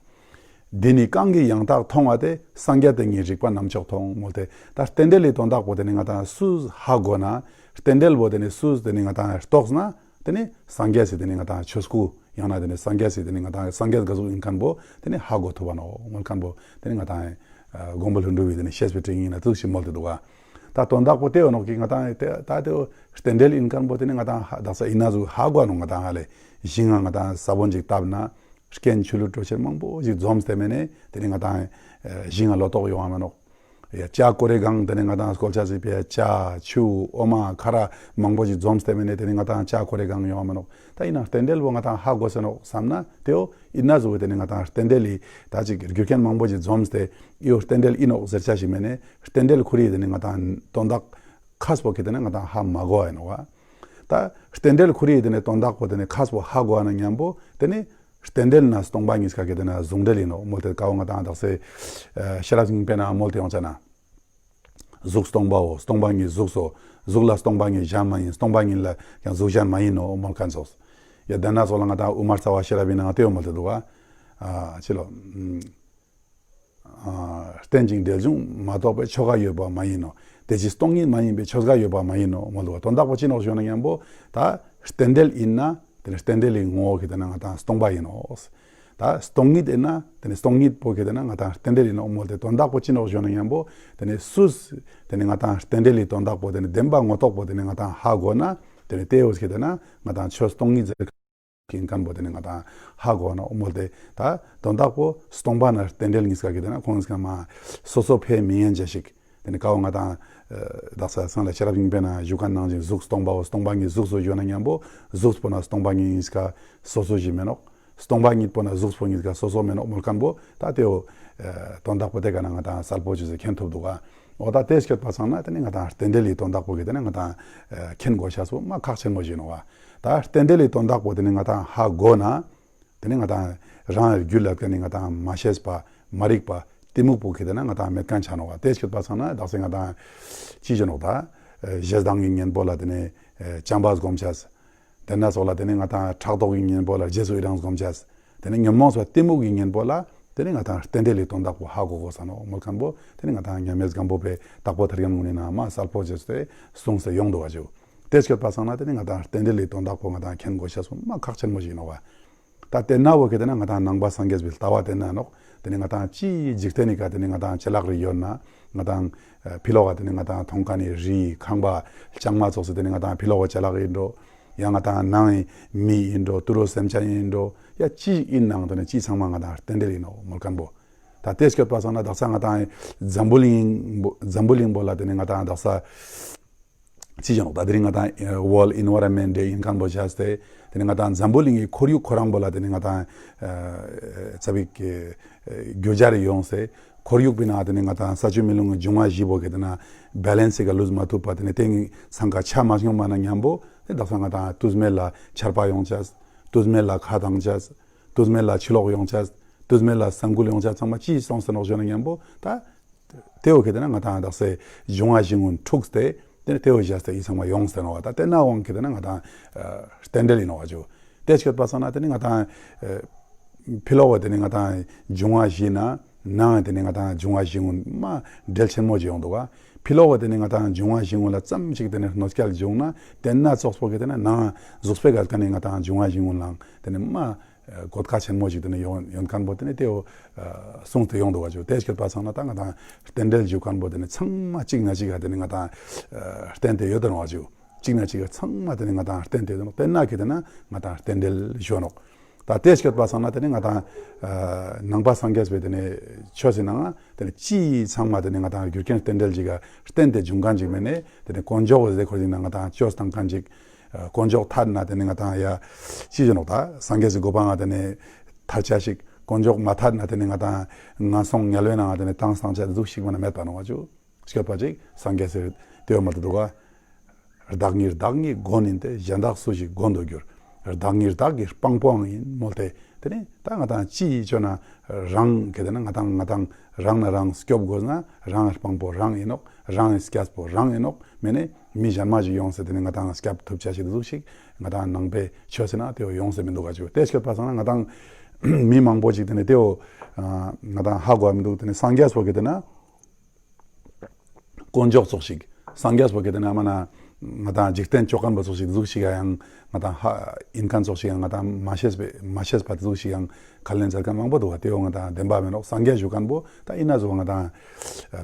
འདི་ནི་གང་གིས་ཡང་དག་མཐོང་བ་དེ། སངས་རྒྱས་བསྟན་གྱི་རིག་པ་རྣམ་མཆོག་མཐོང་། མོལ་ཏེ་ད་རྟེན་འབྲེལ་ལི་དོན་དག་པོ་ཏེ་ནེ་ང་ཏང་སུས་ཧ་གོ་ན་རྟེན་འབྲེལ་བོ་ཏེ་ནེ་སུས་ཏེ་ནེ་ང་ཏང་རྟོགས་ན་ཏེ་ནེ་སངས་རྒྱས་སི་ཏེ་ནེ་ང་ཏང་ཆོས་སྐུ་ཡང་ན་ཏེ་ནེ་སངས་རྒྱས་སི་ཏེ་ནེ་ང་ཏང་སངས་རྒྱས་ག་ཟུག་ཨིན་མཁན་པོ་ཏེ་ནེ་ཧ་གོ་ཐུབ་བ་ནོག་མོལ་མཁན་པོ་ཏེ་ནེ་ང་ཏང་མགོན་པོ་ཀླུ་སྒྲུབ་པའི་ཏེ་ནེ་བཤེས་པའི་སྤྲིངས་ཡིག་ན་ཏེ་ཟུག་ཞིག་མོལ་ཏེ་དུག་ག་ད་དོན་དག་པོ་ཏེ་ཡོད་ནོག་གི་ང་ཏང་ཏེ་ད་ཏེ་རྟེན་འབྲེལ་ཨིན་ཁན་པོ་ཏེ་ནེ་ང་ཏང་ཧ་དག་ས་ཨིན་ན་ཟུག་ཧ་གོ་ནོག། ང་ཏང་ཧ་ལེ་ཞིང་ང་ང་ཏང་ས་བོན་ཅིག་བཏབ་ན་རྐྱེན་ཆུ་ལུད་དྲོ་ཆེན་མང་པོ་ཞིག་འཛོམས་ཏེ་མེ་ནེ་ཏེ་ནེ་ང་ཏང་ཞིང་ང་ལོ་ཏོག་ཡོང་བ་མེ་ནོག། ཡ་ཅ་ཀོ་རེ་གང་ཏེ་ནེ་ང་ཏང་སྐོལ་ཆ་ཟིག་པེ་ཡ་ཅ་ཆུ་འོ་མ་ཁ་ར་མང་པོ་ཞིག་འཛོམས་ཏེ་མེ་ནེ་ཏེ་ནེ་ང་ཏང་ཅ་ཀོ་རེ་གང་ཡོང་བ་མེ་ནོག། ད་ཨིན་ན་རྟེན་འབྲེལ་བོ་ང་ཏང་ཧ་གོ་སེ་ནོག་སམ་ན་ཏེའོ་ཨིན་ན་ཟུག་ཏེ་ནེ་ང་ཏང་རྟེན་འབྲེལ་ལི་ད་ཅིག་རྒྱུ་རྐྱེན་མང་པོ་ཞིག་འཛོམས་ཏེ་ཨིའོ་རྟེན་འབྲེལ་ཨིན་ནོག་ཟེར་ཆ་ཞིག་མེ་ནེ་རྟེན་འབྲེལ་ཁོ་རི་ཏེ་ནེ་ང་ཏང་དོན་དག་ཁས་པོ་གི་ཏེ་ནེ་ང་ཏང་ཧ་མ་གོ་ཨིན་ནོག་བ། ད་རྟེན་འབྲེལ་ཁོ་རི་ཏེ་ནེ་དོན་དག་པོ་ཏེ་ནེ་ཁས་པོ་ཧ་གོ་ན་ཉམ་པོ་ཏེ་ནེ་རྟེན་འབྲེལ་ན་སྟོང་པ་ཉིས་ཀ་གི་ཏེ་ནེ་ཟུང་འབྲེལ་ཨིན་ནོག་མོལ་ཏེ་ཀ་བོ་ང་ཏང་དག་ས་ཤེས་རབ་སྙིང་པོའི་ནང་མོལ་ཏེ་ཡོང་ཆ་ན། གཟུགས་སྟོང་པའོ། སྟོང་པ་ཉིད་གཟུགས་སོ། གཟུགས་ལ་སྟོང་པ་ཉིད་གཞན་མ་ཡིན། སྟོང་པ་ཉིད་ལ་ཡང་གཟུགས་གཞན་མ་ཡིན་ནོ་མོལ་ཁན་ཙོགས། ཡ་དེ་ན་ཙོགས་ལ་ང་ཏང་དབུ་མ་རྩ་བ་ཤེས་རབ་ཨིན་ན་ང་ཏེའོ་མོལ་ཏེ་འདུག་ག། ཨ་ཅི་ལོ། ཨ་རྟེན་ཅིང་འབྲེལ་འབྱུང་མ་གཏོགས་པའི་ཆོས་འགའ་ཡོད་པ་མ་ཡིན་ནོ། དེ་ཕྱིར་སྟོང་ཉིད་མ་ཡིན་པའི་ཆོས་འགའ་ཡོད་པ་མ་ཡིན་ནོ་མོལ་འདུག་ག། དོན་དག་པོ་ཅི་ནོག་ཞུ་ན་ཉམ་པོ་ད་རྟེན་འབྲེལ་ཨིན་ན་ཏེ་ནེ་རྟེན་འབྲེལ་ལི་ངོ་བོ་གི་ཏེ་ནེ་ང་ཏང་སྟོང་པ་ཨིན་ནོག། ད་སྟོང་ཉིད་ཨིན་ན་ཏེ་ནེ་སྟོང་ཉིད་པོ་གི་ཏེ་ནེ་ང་ཏང་རྟེན་འབྲེལ་ཨིན་ནོག་མོལ་ཏེ་དོན་དག་པོ་ཅི་ནོག་ཞུ་ན་ཉམ་པོ་ཏེ་ནེ་སུས་ཏེ་ནེ་ང་ཏང་རྟེན་འབྲེལ་ལི་དོན་དག་པོ་ཏེ་ནེ་བདེན་པ་ངོ་ཐོག་པོ་ཏེ་ནེ་ང་ཏང་ཧ་གོ་ན་ཏེ་ནེ་ཏེའོ་གི་ཏེ་ནེ་ང་ཏང་ཆོས་སྟོང་ཉིད་ཟེར་ཨིན་ཁན་པོ་ཏེ་ནེ་ང་ཏང་ཧ་གོ་ནོག་མོལ་ཏེ། ད་དོན་དག་པོ་སྟོང་པ་ན་རྟེན་འབྲེལ་ཉིས་ཀ་གི་ཏེ་ནེ་ཁོང་ཉིས་ཀ་མ་སོ་སོ་ཕེ་མི་ཉན་ཅེས་ཤིག། ཏེ་ནེ་ཀ་བོ་ང་ཏང་དག་ས་སང་ལ་ཤེས་རབ་སྙིང་པོའི་ནང་ཞུ་ཁན་ནང་བཞིན་གཟུགས་སྟོང་པའོ། སྟོང་པ་ཉིད་གཟུགས་སོ་ཞུ་ན་ཉམ་པོ་གཟུགས་པོ་ན་སྟོང་པ་ཉིད་ཉིས་ཀ་སོ་སོ་ཞིག་མེ་ནོག། སྟོང་པ་ཉིད་པོ་ན་གཟུགས་པོ་ཉིས་ཀ་སོ་སོ་མེ་ནོག་མོལ་ཁན་པོ་ད་ཏེའོ་དོན་དག་པོ་ཏེ་ཀ་ན་ང་ཏང་གསལ་པོ་ཅོས་སེ་མཁྱེན་ཐུབ་འདུག་ག། འོ་ད་ཏེ་སྐྱོད་པ་སང་ན་ཏེ་ནེ་ང་ཏང་རྟེན་འབྲེལ་ལི་དོན་དག་པོ་གི་ཏེ་ནེ་ང་ཏང་མཁྱེན་དགོས་ཤེས་པོ་མ་ཁག་ཆེན་མོ་ཞིག་ཨིན་ནོག་བ། ད་རྟེན་འབྲེལ་ལི་དོན་དག་པོ་ཏེ་ནེ་ང་ཏང་ཧ་གོ་ན་ཏེ་ནེ་ང་ཏང་རང་རྒྱུད་ལ་ཀ་ནེ་ང་ཏང་མ་ཤེས་པ་མ་རིག་པ་གཏི་མུག་པོ་གི་ཏེ་ནེ་ང་ཏང་མེད་ཁན་ཆ་ནོག་བ། ཏེ་སྐྱོད་པ་སང་ན་དག་ས་ང་ཏང་ཅི་ཞུ་ནོག་ད་ཞེ་སྡང་གི་གཉེན་པོ་ལ་ཏེ་ནེ་བྱམས་པ་སྒོམ་ཅེས། ཏེ་ན་ཙོགས་ལ་ཏེ་ནེ་ང་ཏང་ཕྲག་དོག་གི་གཉེན་པོ་ལ་རྗེས་སུ་ཡི་རང་སྒོམ་ཅེས། ཏེ་ནེ་ཉོན་མོངས་པ་གཏི་མུག་གི་གཉེན་པོ་ལ་ཏེ་ནེ་ང་ཏང་རྟེན་འབྲེལ་ལི་དོན་དག་པོ་ཧ་གོ་དགོས་ས་ནོག་མོལ་ཁན་པོ་ཏེ་ནེ་ང་ཏང་མཉམ་མེད་སྒམ་པོ་པའི་དྭགས་པོ་ཐར་རྒྱན་གུན་ནི་ནང་མ་གསལ་པོ་ཅོས་ཏེ་གསུངས་སེ་ཡོང་འདུག་ག་ཅུ། ཏེ་སྐྱོད་པ་སང་ན་ཏེ་ནེ་ང་ཏང་རྟེན་འབྲེལ་ལི་དོན་དག་པོ་ང་ཏང་མཁྱེན་དགོས་ཤེས་པོ་མ་ཁག་ཆེན་མོ་ཞིག་ཨིན་ནོག་བ། ད་ཏེ་ན་བོ་གི་ཏེ་ནེ་ང་ཏང་ནང་པ་སངས་རྒྱས་པའི་ལྟ་བ་ཏེ་ན་ནོག། ཏེ་ནེ་ང་ཏང་ཅི་འཇིག་རྟེན་ནི་ཀ་ཏེ་ནེ་ང་ཏང་ཅི་ལག་རི་ཡོད་ན་ང་ཏང་ཕི་ལོག་ག་ཏེ་ནེ་ང་ཏང་ཐོང་ཁན་ནི་རི་ཁང་པ་ལྕང་མ་ཙོགས་སེ་ཏེ་ནེ་ང་ཏང་ཕི་ལོག་ག་ཅི་ལག་ཨིན་འགྲོ། ཡང་ང་ཏང་ནང་མི་ཨིན་འགྲོ། ཏུ་རུ་སེམས་ཅན་ཨིན་འགྲོ། ཡ་ཅི་ཨིན་ནང་ཏེ་ནེ་ཅི་ཚང་མ་ང་ཏང་རྟེན་འབྲེལ་ཨིན་ནོག་མོལ་ཁན་པོ། ད་ཏེ་སྐྱོད་པ་སང་ན་དག་ས་ང་ཏང་འཛམ་བུ་གླིང་འཛམ་བུ་གླིང་པོ་ལ་ཏེ་ནེ་ང་ཏང་དག་ས་ཅི་ཞུ་ནོག་ད་དེ་རིང་ང་ཏང་ཝོལཌ་ཨིན་ཝའི་རོན་མེནཊ་ཌེ་ཨིན་ཁན་པོ་ཅོས་ཏེ་ཏེ་ནེ་ང་ཏང་འཛམ་བུ་གླིང་གི་ཁོར་ཡུག་ཁོ་རང་པོ་ལ་ཏེ་ནེ་ང་ཏང་ཙ་པིག་གི་འགྱུར་བ་རེ་ཡོངས་ཏེ་ཁོར་ཡུག་པོའི་ནང་ཏེ་ནེ་ང་ཏང་ས་ཆུ་མེ་རླུང་གི་འབྱུང་བ་བཞི་པོ་གི་ཏེ་ནེ་བེ་ལེནས་སི་ཀ་ལུས་མ་ཐུབ་པ་ཏེ་ནེ་ཏེ་ནེ་སང་ཀ་ཆ་མ་སྙོམས་པ་ན་ཉམ་པོ་ཏེ་དག་ས་ང་ཏང་དུས་མེད་ལ་ཆར་པ་ཡོང་ཅེས། དུས་མེད་ལ་ཁ་གདང་ཅེས། དུས་མེད་ལ་ཆུ་ལོག་ཡོང་ཅེས། དུས་མེད་ལ་ས་འགུལ་ཡོང་ཅེས་ཚང་མ་ཅི་སོང་སེ་ནོག་ཞུ་ན་ཉམ་པོ་ད་ཏེ་བོ་གི་ཏེ་ནེ་ང་ཏང་དག་ས་འབྱུང་བ་བཞི་གུན་འཁྲུགས་ཏེ་ཏེ་ནེ་ཏེ་བོ་བཞག་སྟེ་ཨི་ཚང་མ་ཡོངས་ཏེ་ནོག་བ། ད་ཏེ་ན་དབང་གི་ཏེ་ནེ་ང་ཏང་རྟེན་འབྲེལ་ཨིན་ནོག་བ་ཅུ། ཏེ་སྐྱོད་པ་སང་ན་ཏེ་ནེ་ང་ཏང་ཕི་ལོག་ག་ཏེ་ནེ་ང་ཏང་འབྱུང་བ་བཞི་ན་ནང་ཏེ་ནེ་ང་ཏང་འབྱུང་བ་བཞི་གུན་མ་འབྲེལ་ཆེན་མོ་ཅིག་ཡོང་འདུག་བ། ཕི་ལོག་ག་ཏེ་ནེ་ང་ཏང་འབྱུང་བ་བཞི་གུན་ལ་ཙམ་ཞིག་ཏེ་ནེ་གནོད་སྐྱེལ་བྱུང་ན་ཏེ་ན་ཙོགས་པོ་གི་ཏེ་ནེ་ནང་གཟུགས་པོའི་ཀ་ནེ་ང་ཏང་འབྱུང་བ་བཞི་གུན་ལའང་ཏེ་ནེ་མ་གོད་ཁ་ཆེན་མོ་ཞིག་ཏེ་ནེ་ཡོང་ཡོང་ཁན་པོ་ཏེ་ནེ་ཏེ་བོ་གསུངས་ཏེ་ཡོང་འདུག་བ་ཅུ། ཏེ་སྐྱོད་པ་སང་ན་ད་ང་ཏང་རྟེན་འབྲེལ་ཞུ་ཁན་པོ་ཏེ་ནེ་ཚང་མ་ཅིག་ན་ཅིག་ག་ཏེ་ནེ་ང་ཏང་རྟེན་ཏེ་ཡོད་དེ་ནོག་བ་ཅུ། ཅིག་ན་ཅིག་ག་ཚང་མ་ཏེ་ནེ་ང་ཏང་རྟེན་ཏེ་ཡོད་དེ་ནོག། ཏེ་ན་གི་ཏེ་ནེ་ང་ཏང་རྟེན་འབྲེལ་ཞུ་ནོག། ད་ཏེ་སྐྱོད་པ་སང་ན་ཏེ་ནེ་ང་ཏང་ནང་པ་སངས་རྒྱས་པའི་ཏེ་ནེ་ཆོས་སི་ནང་ཏེ་ནེ་ཅི་ཚང་མ་ཏེ་ནེ་ང་ཏང་རྒྱུ་རྐྱེན་རྟེན་འབྲེལ་ཅིག་ག་རྟེན་ཏེ་འབྱུང་ཁན་ཅིག་མེ་ནེ་ཏེ་ནེ་དཀོན་མཆོག་གི་ཟེར་ཁོ་ཞིག་ན་ང་ཏང་ཅོས་ཏང་ཁན་ཅིག། དཀོན་མཆོག་ཐད་ན་ཏེ་ནེ་ང་ཏང་ཡ་ཅི་ཞུ་ནོག་ད་སངས་རྒྱས་སི་གོ་འཕང་ང་ཏེ་ནེ་ཐར་ཆ་ཞིག། དཀོན་མཆོག་མ་ཐད་ན་ཏེ་ནེ་ང་ཏང་ངན་སོང་དམྱལ་བའི་ནང་ང་ཏེ་ནེ་ཏང་སང་ཆ་ཟུག་ཞིག་མ་ན་མེད་པ་ནོག་བ་ཅུ། སྐྱོད་པ་ཅིག་སངས་རྒྱས་སི་ཏེ་བོ་མ་ཏེ་འདུག་ག། བདག་ཉིད་བདག་ཉིད་མགོན་ཡིན་ཏེ། གཞན་བདག་སུ་ཞིག་མགོན་དུ་འགྱུར། བདག་ཉིད་བདག་གི་དཔང་པོའང་ཡིན་མོལ་ཏེ། ཏེ་ནེ་ད་ང་ཏང་ཅི་ཅོ་ན་རང་གི་ཏེ་ནེ་ང་ཏང་ང་ཏང་རང་ན་རང་སྐྱོབ་དགོས་ན་རང་དཔང་པོ་རང་ཨིན་ནོག། རང་སྐྱབས་པོ་རང་ཨིན་ནོག། མེ་ནེ་མི་གཞན་མ་ཞིག་ཡོངས་ཏེ་ཏེ་ནེ་ང་ཏང་སྐྱབས་ཐུབ་ཆ་ཞིག་ཏེ་ཟུག་ཞིག་ང་ཏང་ནང་པའི་ཆོས་སི་ནང་ཏེ་བོ་ཡོངས་ཏེ་མི་འདུག་ག་ཅུ། ཏེ་སྐྱོད་པ་སང་ན་ང་ཏང་མི་མང་པོ་ཞིག་ཏེ་ནེ་ཏེ་བོ་ང་ཏང་ཧ་གོ་མི་འདུག། ཏེ་ནེ་སངས་རྒྱས་པོ་གི་ཏེ་ནེ་དཀོན་མཆོག་ཙོགས་ཤིག། སངས་རྒྱས་པོ་གི་ཏེ་ནེ་མ་ན་ང་ཏང་འཇིག་རྟེན་ཅོ་ཁན་པོ་ཙོགས་ཤིག་ཟུག་ཤིག་ཡང་ང་ཏང་ཧ་ཨིན་ཁན་ཙོགས་ཤིག་ཡང་ང་ཏང་མ་ཤེས་པ་མ་ཤེས་པ་ཟུག་ཤིག་ཡང་ཁས་ལེན་ཟེར་ཁན་མང་པོ་འདུག་ག། ཏེ་བོ་ང་ཏང་བདེན་པ་མེན་ནོག། སངས་རྒྱས་ཞུ་ཁན་པོ་ད་ཨིན་ན་ཟུག་ང་ཏང་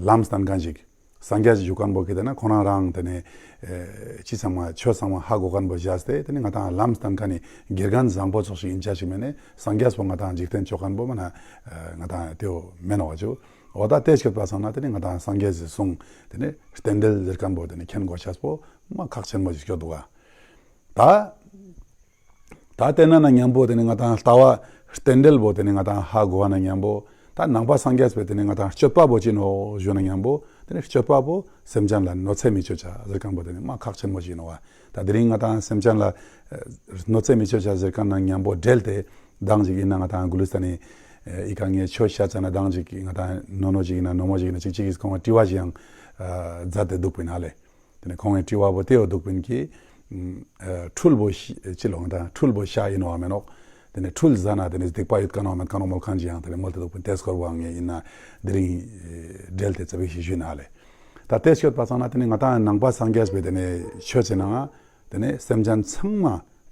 ལམ་སྟན་ཁན་ཞིག། སངས་རྒྱས་ཞུ་མཁན་པོ་གི་དེ་ན་ཁོ་རང་རང་དེ་ནས་ཨེ་ཅི་ཚང་མ་ཆོས་ཚང་མ་ཧ་གོ་མཁན་པོ་བཞག་སྟེ་དེ་ནས་ང་ཏང་ལམ་སྟན་མཁན་ནི་དགེ་རྒན་བཟང་པོ་ཙོགས་ཤིག་ཡིན་ཆ་ཞིག་མེད་ནས་སངས་རྒྱས་པོ་ང་ཏང་འཇིག་རྟེན་ཅོ་མཁན་པོ་མ་ན་ཨེ་ང་ཏང་དེའོ་མེན་ནོག་ཅུ། འོ་ད་དེ་སྐྱོད་པ་སང་ན་དེ་ནས་ང་ཏང་སངས་རྒྱས་སི་གསུང་དེ་ནས་རྟེན་འབྲེལ་ཟེར་མཁན་པོ་དེ་ནས་མཁྱེན་དགོས་ཤེས་པོ་མ་ཁག་ཆེན་མོ་ཞིག་སྐྱོད་འདུག་ག། ད་ད་དེ་ན་ན་མཉམ་པོ་དེ་ནི་ང་ཏང་ལྟ་བ་རྟེན་འབྲེལ་པོ་དེ་ནི་ང་ཏང་ཧ་གོ་བ་ན་མཉམ་པོ། ད་ནང་པ་སངས་རྒྱས་པའི་དེ་ནི་ང་ཏང་སྤྱོད་པ་པོ་ཅི་ནོག་ཞུ་ན་མཉམ་པོ། དེ་ནི་སྤྱོད་པ་པོ་སེམས་ཅན་ལ་གནོད་འཚེ་མི་ཅོ་ཆ་ཟེར་མཁན་པོ་དེ་ནི་མ་ཁག་ཆེན་མོ་ཞིག་ནོག་བ། ད་དེ་རིང་ང་ཏང་སེམས་ཅན་ལ་ཨ་གནོད་འཚེ་མི་ཅོ་ཆ་ཟེར་མཁན་ན་མཉམ་པོ་འབྲེལ་ཏེ་མདང་ཅིག་ཡིན་ན་ང་ཏང་གུ་ལུ་སྟ་ནི་ཨི་ཀ་ངས་ཆོས་བཤད་ཙ་ན་མདང་ཅིག་ང་ཏང་ནོ་ནོ་ཅིག་ཡིན་ན་ནོ་མོ་ཅིག་ཡིན་ན་ཅིག་ཅིག་གིས་ཁོང་ལ་དྲི་བ་ཞིག་ཡང་ཨ་མཛད་དེ་འདུག་པིན་ཧ་ལེ། དེ་ནས་ཁོང་གི་དྲི་བ་པོ་དེའོ་འདུག་པིན་གྱི། ཨ་འཁྲུལ་པོ་ཤ་ཅི་ལོང་དང་འཁྲུལ་པོ་ཤ་ཡིན་ནོ་མེན་ནོག། དེ་ནས་འཁྲུལ་ཟ་ན་དེ་ནས་སྡིག་པ་ཡོད་ཀ་ནོ་མེད་ཀ་ནོ་མོལ་མཁན་ཅི་ཡང་དེ་ནས་མོལ་ཏེ་འདུག་པིན། དེ་སྐོར་བོ་ངས་ཡིན་ན་དེ་རིང་འབྲེལ་ཏེ་ཙ་པིག་ཞིག་ཞུས་ན་ལེ། ད་དེ་སྐྱོད་པ་སང་ན་དེ་ནས་ང་ཏང་ནང་པ་སངས་རྒྱས་པའི་དེ་ནས་ཆོས་ཅི་ན་དེ་ནས་སེམས་ཅན་ཚང་མ་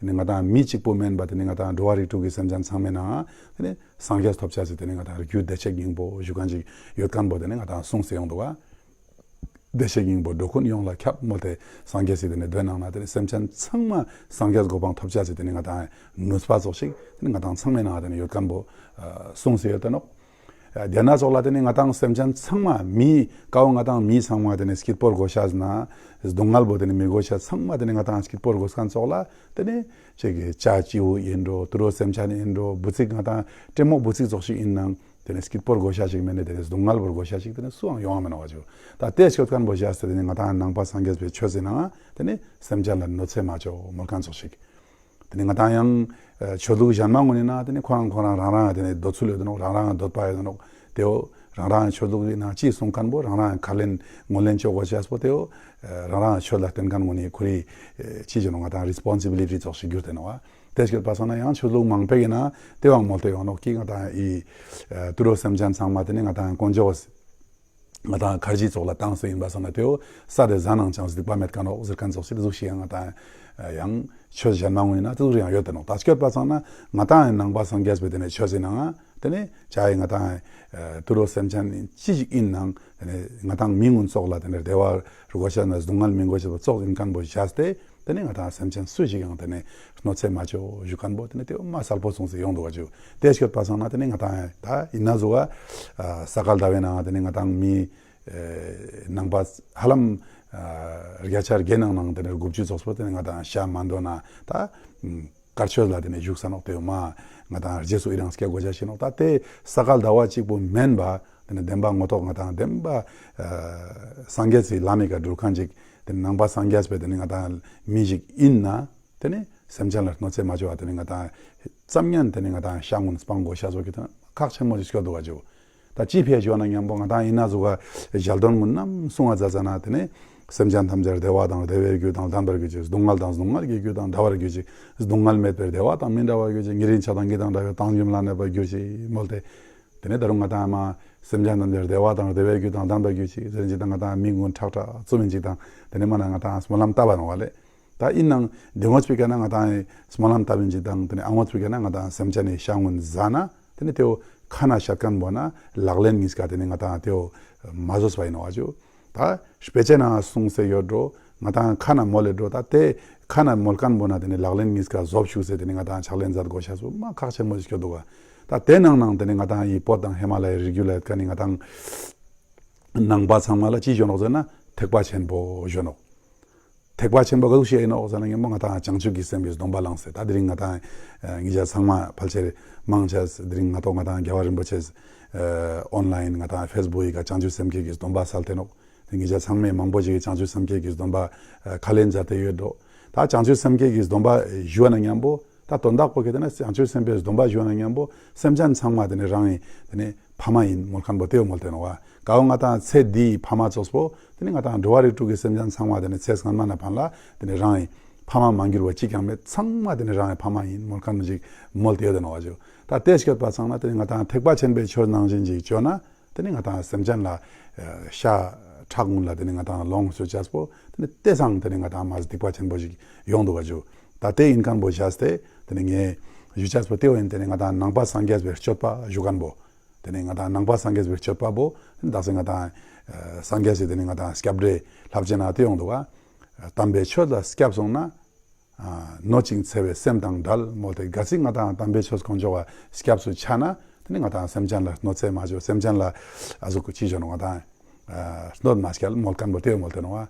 དེ་ནས་ང་ཏང་མི་གཅིག་པོ་མེན་པ་དེ་ནས་ང་ཏང་འགྲོ་བ་རིགས་དྲུག་གི་སེམས་ཅན་ཚང་མའི་ནང་དེ་ནས་སངས་རྒྱས་ཐོབ་ཆ་ཟེར་དེ་ནས་ང་ཏང་རྒྱུ་བདེ་གཤེགས་སྙིང་པོ་ཞུ་མཁན་ཅིག་ཡོད་མཁན་པོ་དེ་ནས་ང་ཏང་གསུངས་སེ་ཡོང་འདུག་ག། བདེ་གཤེགས་སྙིང་པོ་འགྲོ་ཀུན་ཡོངས་ལ་ཁྱབ་མོལ་ཏེ་སངས་རྒྱས་སི་དེ་ནས་མདོའི་ནང་ན་དེ་ནས་སེམས་ཅན་ཚང་མ་སངས་རྒྱས་གོ་འཕང་ཐོབ་ཆ་ཟེར་དེ་ནས་ང་ཏང་ནུས་པ་ཙོགས་ཤིག་དེ་ནས་ང་ཏང་ཚང་མའི་ནང་དེ་ནས་ཡོད་མཁན་པོ་ཨ་གསུངས་སེ་ཡོད་དེ་ནོག། ཨ་དེ་ན་ཙོགས་ལ་དེ་ནས་ང་ཏང་སེམས་ཅན་ཚང་མ་མི་ཀའོ་ང་ཏང་མི་ཚང་མ་དེ་ནས་སྐྱིད་པོར་དགོས་ཤ་ན་སྡུག་བསྔལ་པོ་དེ་ནས་མི་དགོས་ཤ་ཚང་མ་དེ་ནས་ང་ཏང་སྐྱིད་པོར་དགོས་མཁན་ཙོགས་ལ་དེ་ནས་ཅིག་གི་བྱ་བྱིའུ་ཡིན་འགྲོ་དུད་འགྲོ་སེམས་ཅན་ཡིན་འགྲོ་འབུ་ཚིག་ང་ཏང་ཏྲེ་མོ་འབུ་ཚིག་ཙོགས་ཤིག་ཡིན་ནང་དེ་ནས་སྐྱིད་པོར་དགོས་ཤ་ཞིག་མེན་ནས་དེ་ནས་སྡུག་བསྔལ་པོར་དགོས་ཤ་ཞིག་དེ་ནས་སུའང་ཡོང་བ་མེན་ནོག་བ་ཅུ། ད་དེ་སྐྱོད་མཁན་པོ་བཞག་སྟེ་དེ་ནས་ང་ཏང་ནང་པ་སངས་རྒྱས་པའི་ཆོས་ཟེར་ནའང་དེ་ནས་སེམས་ཅན་ལ་གནོད་འཚེ་མ་ཅོ་མོལ་མཁན་ཙོགས་ཤིག། དེ་ནས་ང་ཏང་ཡང་ཨ་ཆོས་ལུགས་གཞན་མ་ངོ་ནས་ན་དེ་ནས་ཁོ་རང་ཁོ་རང་རང་རང་དེ་ནས་འདོད་ཚུལ་ཡོད་དེ་ནོག། རང་རང་འདོད་པ་ཡོད་དེ་ནོག། དེའོ་རང་རང་ཆོས་ལུགས་ཡིན་ན་ཅི་གསུང་མཁན་པོ་རང་རང་ཁས་ལེན་ངོས་ལེན་ཅོ་དགོས་ཤེས་པོ་དེའོ་ཨ་རང་རང་ཆོས་ལ་བརྟེན་མཁན་ངོ་ནས་ཁོ་རི་ཨ་ཅི་ཅོ་ནོག་ང་ཏང་རི་སི་པོན་སི་བི་ལི་ཊི་ཙོགས་ཤིག་གྱུར་ཏེ་ནོག་བ། དེ་སྐྱོད་པ་སང་ན་ཡང་ཆོས་ལུགས་མང་པོ་ཡིན་ན་དེ་བའང་མོལ་ཏེ་ཡོང་ནོག་གི་ང་ཏང་ཨི་ཨ་དུད་འགྲོ་སེམས་ཅན་ཚང་མ་དེ་ནས་ང་ཏང་དཀོན་མཆོག་ང་ཏང་ཁར་ཇི་ཙོགས་ལ་བཏང་སྟེ་ཡིན་པ་སང་ན་དེའོ་ས་དེ་ཟ་ནང་ཅང་སྡིག་པ་མེད་མཁན་ནོག་ཟེར་མཁན་ཙོགས་ཤིག་དེ་ཟུག་ཤིག་ཡང་ང་ཏང་ཡང་ཆོས་གཞན་མ་ངོ་ཡིན་ན་དེ་ཟུག་ཡང་ཡོད་དེ་ནོག། ད་སྐྱོད་པ་སང་ན་ང་ཏང་ནང་པ་སངས་རྒྱས་པའི་དེ་ནས་ཆོས་ཟེར་ནའང་དེ་ནས་ཅ་ཡི་ང་ཏང་ཨ་དུད་འགྲོ་སེམས་ཅན་ཅི་ཞིག་ཡིན་ནང་དེ་ནས་ང་ཏང་མི་ངུན་ཙོགས་ལ་དེ་ནས་བདེ་བ་རུ་དགོས་ཤ་ན་སྡུག་བསྔལ་མི་དགོས་ཤ་ཙོགས་ཡིན་མཁན་པོ་བཞག་སྟེ། དེ་ནས་ང་ཏང་སེམས་ཅན་སུ་ཞིག་ཡང་དེ་ནས་གནོད་འཚེ་མ་ཅོ་ཞུ་མཁན་པོ་དེ་ནས་དེའོ་མ་གསལ་པོ་གསུངས་སེ་ཡོང་འདུག་ག་ཅུ། དེ་སྐྱོད་པ་སང་ན་དེ་ནས་ང་ཏང་ད་ཡིན་ན་ཟུག་ག་ས་ག་ཟླ་བའི་ནང་དེ་ནས་ང་ཏང་མི་ནང་པ་ཧ་ལམ་ཨ་བརྒྱ་ཆ་བརྒྱའི་ནང་ནང་དེ་ནས་དགུ་བཅུ་ཙོགས་པོ་དེ་ནས་ང་ཏང་ཤ་མ་འདོན་ན་ད་དཀར་ཆོས་ལ་དེ་ནས་བཞུགས་ས་ནོག། དེའོ་མ་ང་ཏང་རྗེས་སུ་ཡི་རང་སྐྱེ་དགོས་ཤ་ཞིག་ནོག། ད་དེ་ས་ག་ཟླ་བ་གཅིག་པོ་མེན་པ་དེ་ནས་བདེན་པ་ངོ་ཐོག་ང་ཏང་བདེན་པ་ཨ་སངས་རྒྱས་སི་ལམ་མི་ཀ་འགྲུལ་མཁན་ཅིག་དེ་ནས་ནང་པ་སངས་རྒྱས་པའི་དེ་ནས་ང་ཏང་མི་ཞིག་ཡིན་ན། དེ་ནས་སེམས་ཅན་ལ་གནོད་འཚེ་མ་བྱུང་བ་དེ་ནས་ང་ཏང་ཙམ་ཉན་དེ་ནས་ང་ཏང་ཤ་ངུན་སྤང་དགོས་ཤ་ཟོ་གི་དེ་ན་ཁག་ཆེན་མོ་ཞིག་སྐྱོད་འདུག་ག་ཅུ། ད་ཅི་ཕི་ཞོ་ན་མཉམ་པོ་ང་ཏང་ཡིན་ན་ཟུག་ག་ཞལ་འདོན་ངུན་ནམ་གསུང་བ་མཛད་ཙ་ན་དེ་ནས་སེམས་ཅན་ཐམས་ཅད་བདེ་བ་དང་བདེ་བའི་རྒྱུ་དང་ལྡན་པར་གྱུར་ཅིག། སྡུག་བསྔལ་དང་སྡུག་བསྔལ་གྱི་རྒྱུ་དང་བདེ་བར་གྱུར་ཅིག། སྡུག་བསྔལ་མེད་པའི་བདེ་བ་དང་མི་འབྲལ་བར་གྱུར་ཅིག། ཉེ་རིང་ཆགས་སྡང་གི་དང་འདྲ་བའི་བཏང་སྙོམས་ལ་གནས་པར་གྱུར་ཅིག་མོལ་ཏེ། དེ་ནས་ད་རུང་ང་ཏང་མ་སེམས་ཅན་ཐམས་ཅད་བདེ་བ་དང་བདེ་བའི་རྒྱུ་དང་ལྡན་པར་གྱུར་ཅིག་ཟེར་ཅིག་དང་ང་ཏང་མི་ངུན་ཁྲག་ཁྲག་བཙུམ་མིན་ཅིག་དང་དེ་ནས་མ་ན་ང་ཏང་སྨོན་ལམ་བཏབ་པ་ནོག་བ་ལེ། ད་ཡིན་ནང་དེ་ངོས་པི་ཀ་ན་ང་ཏང་སྨོན་ལམ་བཏབ་ཡིན་ཅིག་དང་དེ་ནས་ཨ་ངོས་པི་ཀ་ན་ང་ཏང་སེམས་ཅན་ནི་ཤ་ངུན་ཟ་ན་དེ་ནས་དེའོ་ཁ་ན་བཤད་མཁན་པོ་ན་ལག་ལེན་ཉིས་ཀ་དེ་ནས་ང་ཏང་དེའོ་མ་བཟོས་པ་ཡིན་ནོག་བ་ཅུ། ད་དཔེ་ཆའི་ནང་གསུངས་སེ་ཡོད་འགྲོ། ང་ཏང་ཁ་ན་མོལ་ལེ་འགྲོ། ད་དེ་ཁ་ན་མོལ་མཁན་པོ་ན་དེ་ནས་ལག་ལེན་ཉིས་ཀ་བཟོ་བཅུག་སེ་དེ་ནས་ང་ཏང་ཕྱག་ལེན་མཛད་དགོས་ཤ་ཟུག་མ་ཁག་ཆེན་མོ་ཞིག་སྐྱོད་འདུག་ག། ད་དེ་ནང་ནང་དེ་ནས་ང་ཏང་ཡི་བོད་དང་ཧི་མ་ལ་ཡའི་རི་རྒྱུད་ལ་ཡོད་མཁན་ནི་ང་ཏང་ནང་པ་ཚང་མ་ལ་ཅི་ཞུ་ནོག་ཟེར་ན་ཐེག་པ་ཆེན་པོ་ཞུ་ནོག། ཐེག་པ་ཆེན་པོ་ག་ཟུག་ཞིག་ཡིན་ནོག་ཟེར་ན་མཉམ་པོ་ང་ཏང་བྱང་ཆུབ་ཀྱི་སེམས་ཀྱི་སྡོམ་པ་བླངས་སེ་ད་དེ་རིང་ང་ཏང་ཨ་ཉེ་རང་ཚང་མ་ཕལ་ཆེར་མང་ཆེ་དེ་རིང་ང་ཏོ་ང་ཏང་རྒྱལ་བ་རིན་པོ་ཆེ་ཨ་ཨོན་ལ་ཡིན་ང་ཏང་ཕེས་བུག་ཡི་ཀ་བྱང་ཆུབ་སེམས་བསྐྱེད་ཀྱི་སྡོམ་པ་སལ་ཏེ་ནོག། དེ་ཉེ་རང་ཚང་མས་མང་པོ་ཞིག་གིས་བྱང་ཆུབ་སེམས་བསྐྱེད་ཀྱི་སྡོམ་པ་ཨ་ཁས་ལེན་མཛད་དེ་ཡོད་འགྲོ། ད་བྱང་ཆུབ་སེམས་བསྐྱེད་ཀྱི་སྡོམ་པ་ཨ་ཞུ་བ་ན་མཉམ་པོ་ད་དོན་དག་པོ་གལ་ཏེ་ན་བྱང་ཆུབ་སེམས་དཔའི་སྡོམ་པ་ཞུ་བ་ན་མཉམ་པོ་སེམས་ཅན་ཚང་མ་དེ་ནས་རང་ཡིན་དེ་ནས་ཕ་མ་ཡིན་མོལ་མཁན་པོ་དེའོ་མོལ་ཏེ་ནོག་བ། ཀའོ་ང་ཏང་ཚེ་འདིའི་ཕ་མ་ཙོགས་པོ་དེ་ནས་ང་ཏང་འགྲོ་བ་རིགས་དྲུག་གི་སེམས་ཅན་ཚང་མ་དེ་ནས་ཚེ་སྔན་མ་ནས་ཕན་ལ་དེ་ནས་རང་ཡིན་ཕ་མ་མ་གྱུར་བ་གཅིག་ཀྱང་མེད། ཚང་མ་དེ་ནས་རང་ཡིན་ཕ་མ་ཡིན་མོལ་མཁན་ཞིག་མོལ་ཏེ་ཡོད་དེ་ནོག་བ་ཅུ། ད་དེ་སྐྱོད་པ་ཚང་ན་དེ་ནས་ང་ཏང་ཐེག་པ་ཆེན་པོའི་ཆོས་ནང་བཞིན་ཞིག་བཅོས་ན་དེ་ནས་ང་ཏང་སེམས་ཅན་ལ་ཨ་ཤ་ཁྲག་ངུན་ལ་དེ་ནས་ང་ཏང་ལོངས་སུ་སྤྱད་པོ་དེ་ནས་དེ་སང་དེ་ནས་ང་ཏང་མ་སྡིག་པ་ཆེན་པོ་ཞིག་ཡོང་འདུག་བ་ཅུ། ད་དེ་ཡིན་མཁན་པོ་བཞག་སྟེ་དེ་ནས་ངས་ཞུ་ཆ་པོ་དེའོ་ཡིན། དེ་ནས་ང་ཏང་ནང་པ་སངས་རྒྱས་པའི་སྤྱོད་པ་ཞུ་མཁན་པོ། ཏེ་ནེ་ང་དང་ནང་པ་སངས་རྒྱས་པའི་སྤྱོད་པ་བོ་དག་ས་ང་དང་སངས་རྒྱས་སི་ཏེ་ནེ་ང་དང་སྐྱབས་འགྲོའི་བསླབ་བྱའི་ནང་ང་ཏེ་ཡོང་འདུག་ག། དམ་པའི་ཆོས་ལ་སྐྱབས་སོང་ན། ཨ་གནོད་ཅིང་འཚེ་བའི་སེམས་དང་བྲལ་མོལ་ཏེ། གལ་སྲིད་ང་དང་དམ་པའི་ཆོས་དཀོན་མཆོག་ག་སྐྱབས་སུ་ཆ་ན་ཏེ་ནེ་ང་དང་སེམས་ཅན་ལ་གནོད་འཚེ་མ་ཅོ། སེམས་ཅན་ལ་ཨ་ཟུག་ཅི་ཅོ་ནོག་ང་དང་ཨ་གནོད་མ་སྐྱལ་མོལ་ཁན་བོ་ཏེ་མོལ་ཏེ་ནོག་པ།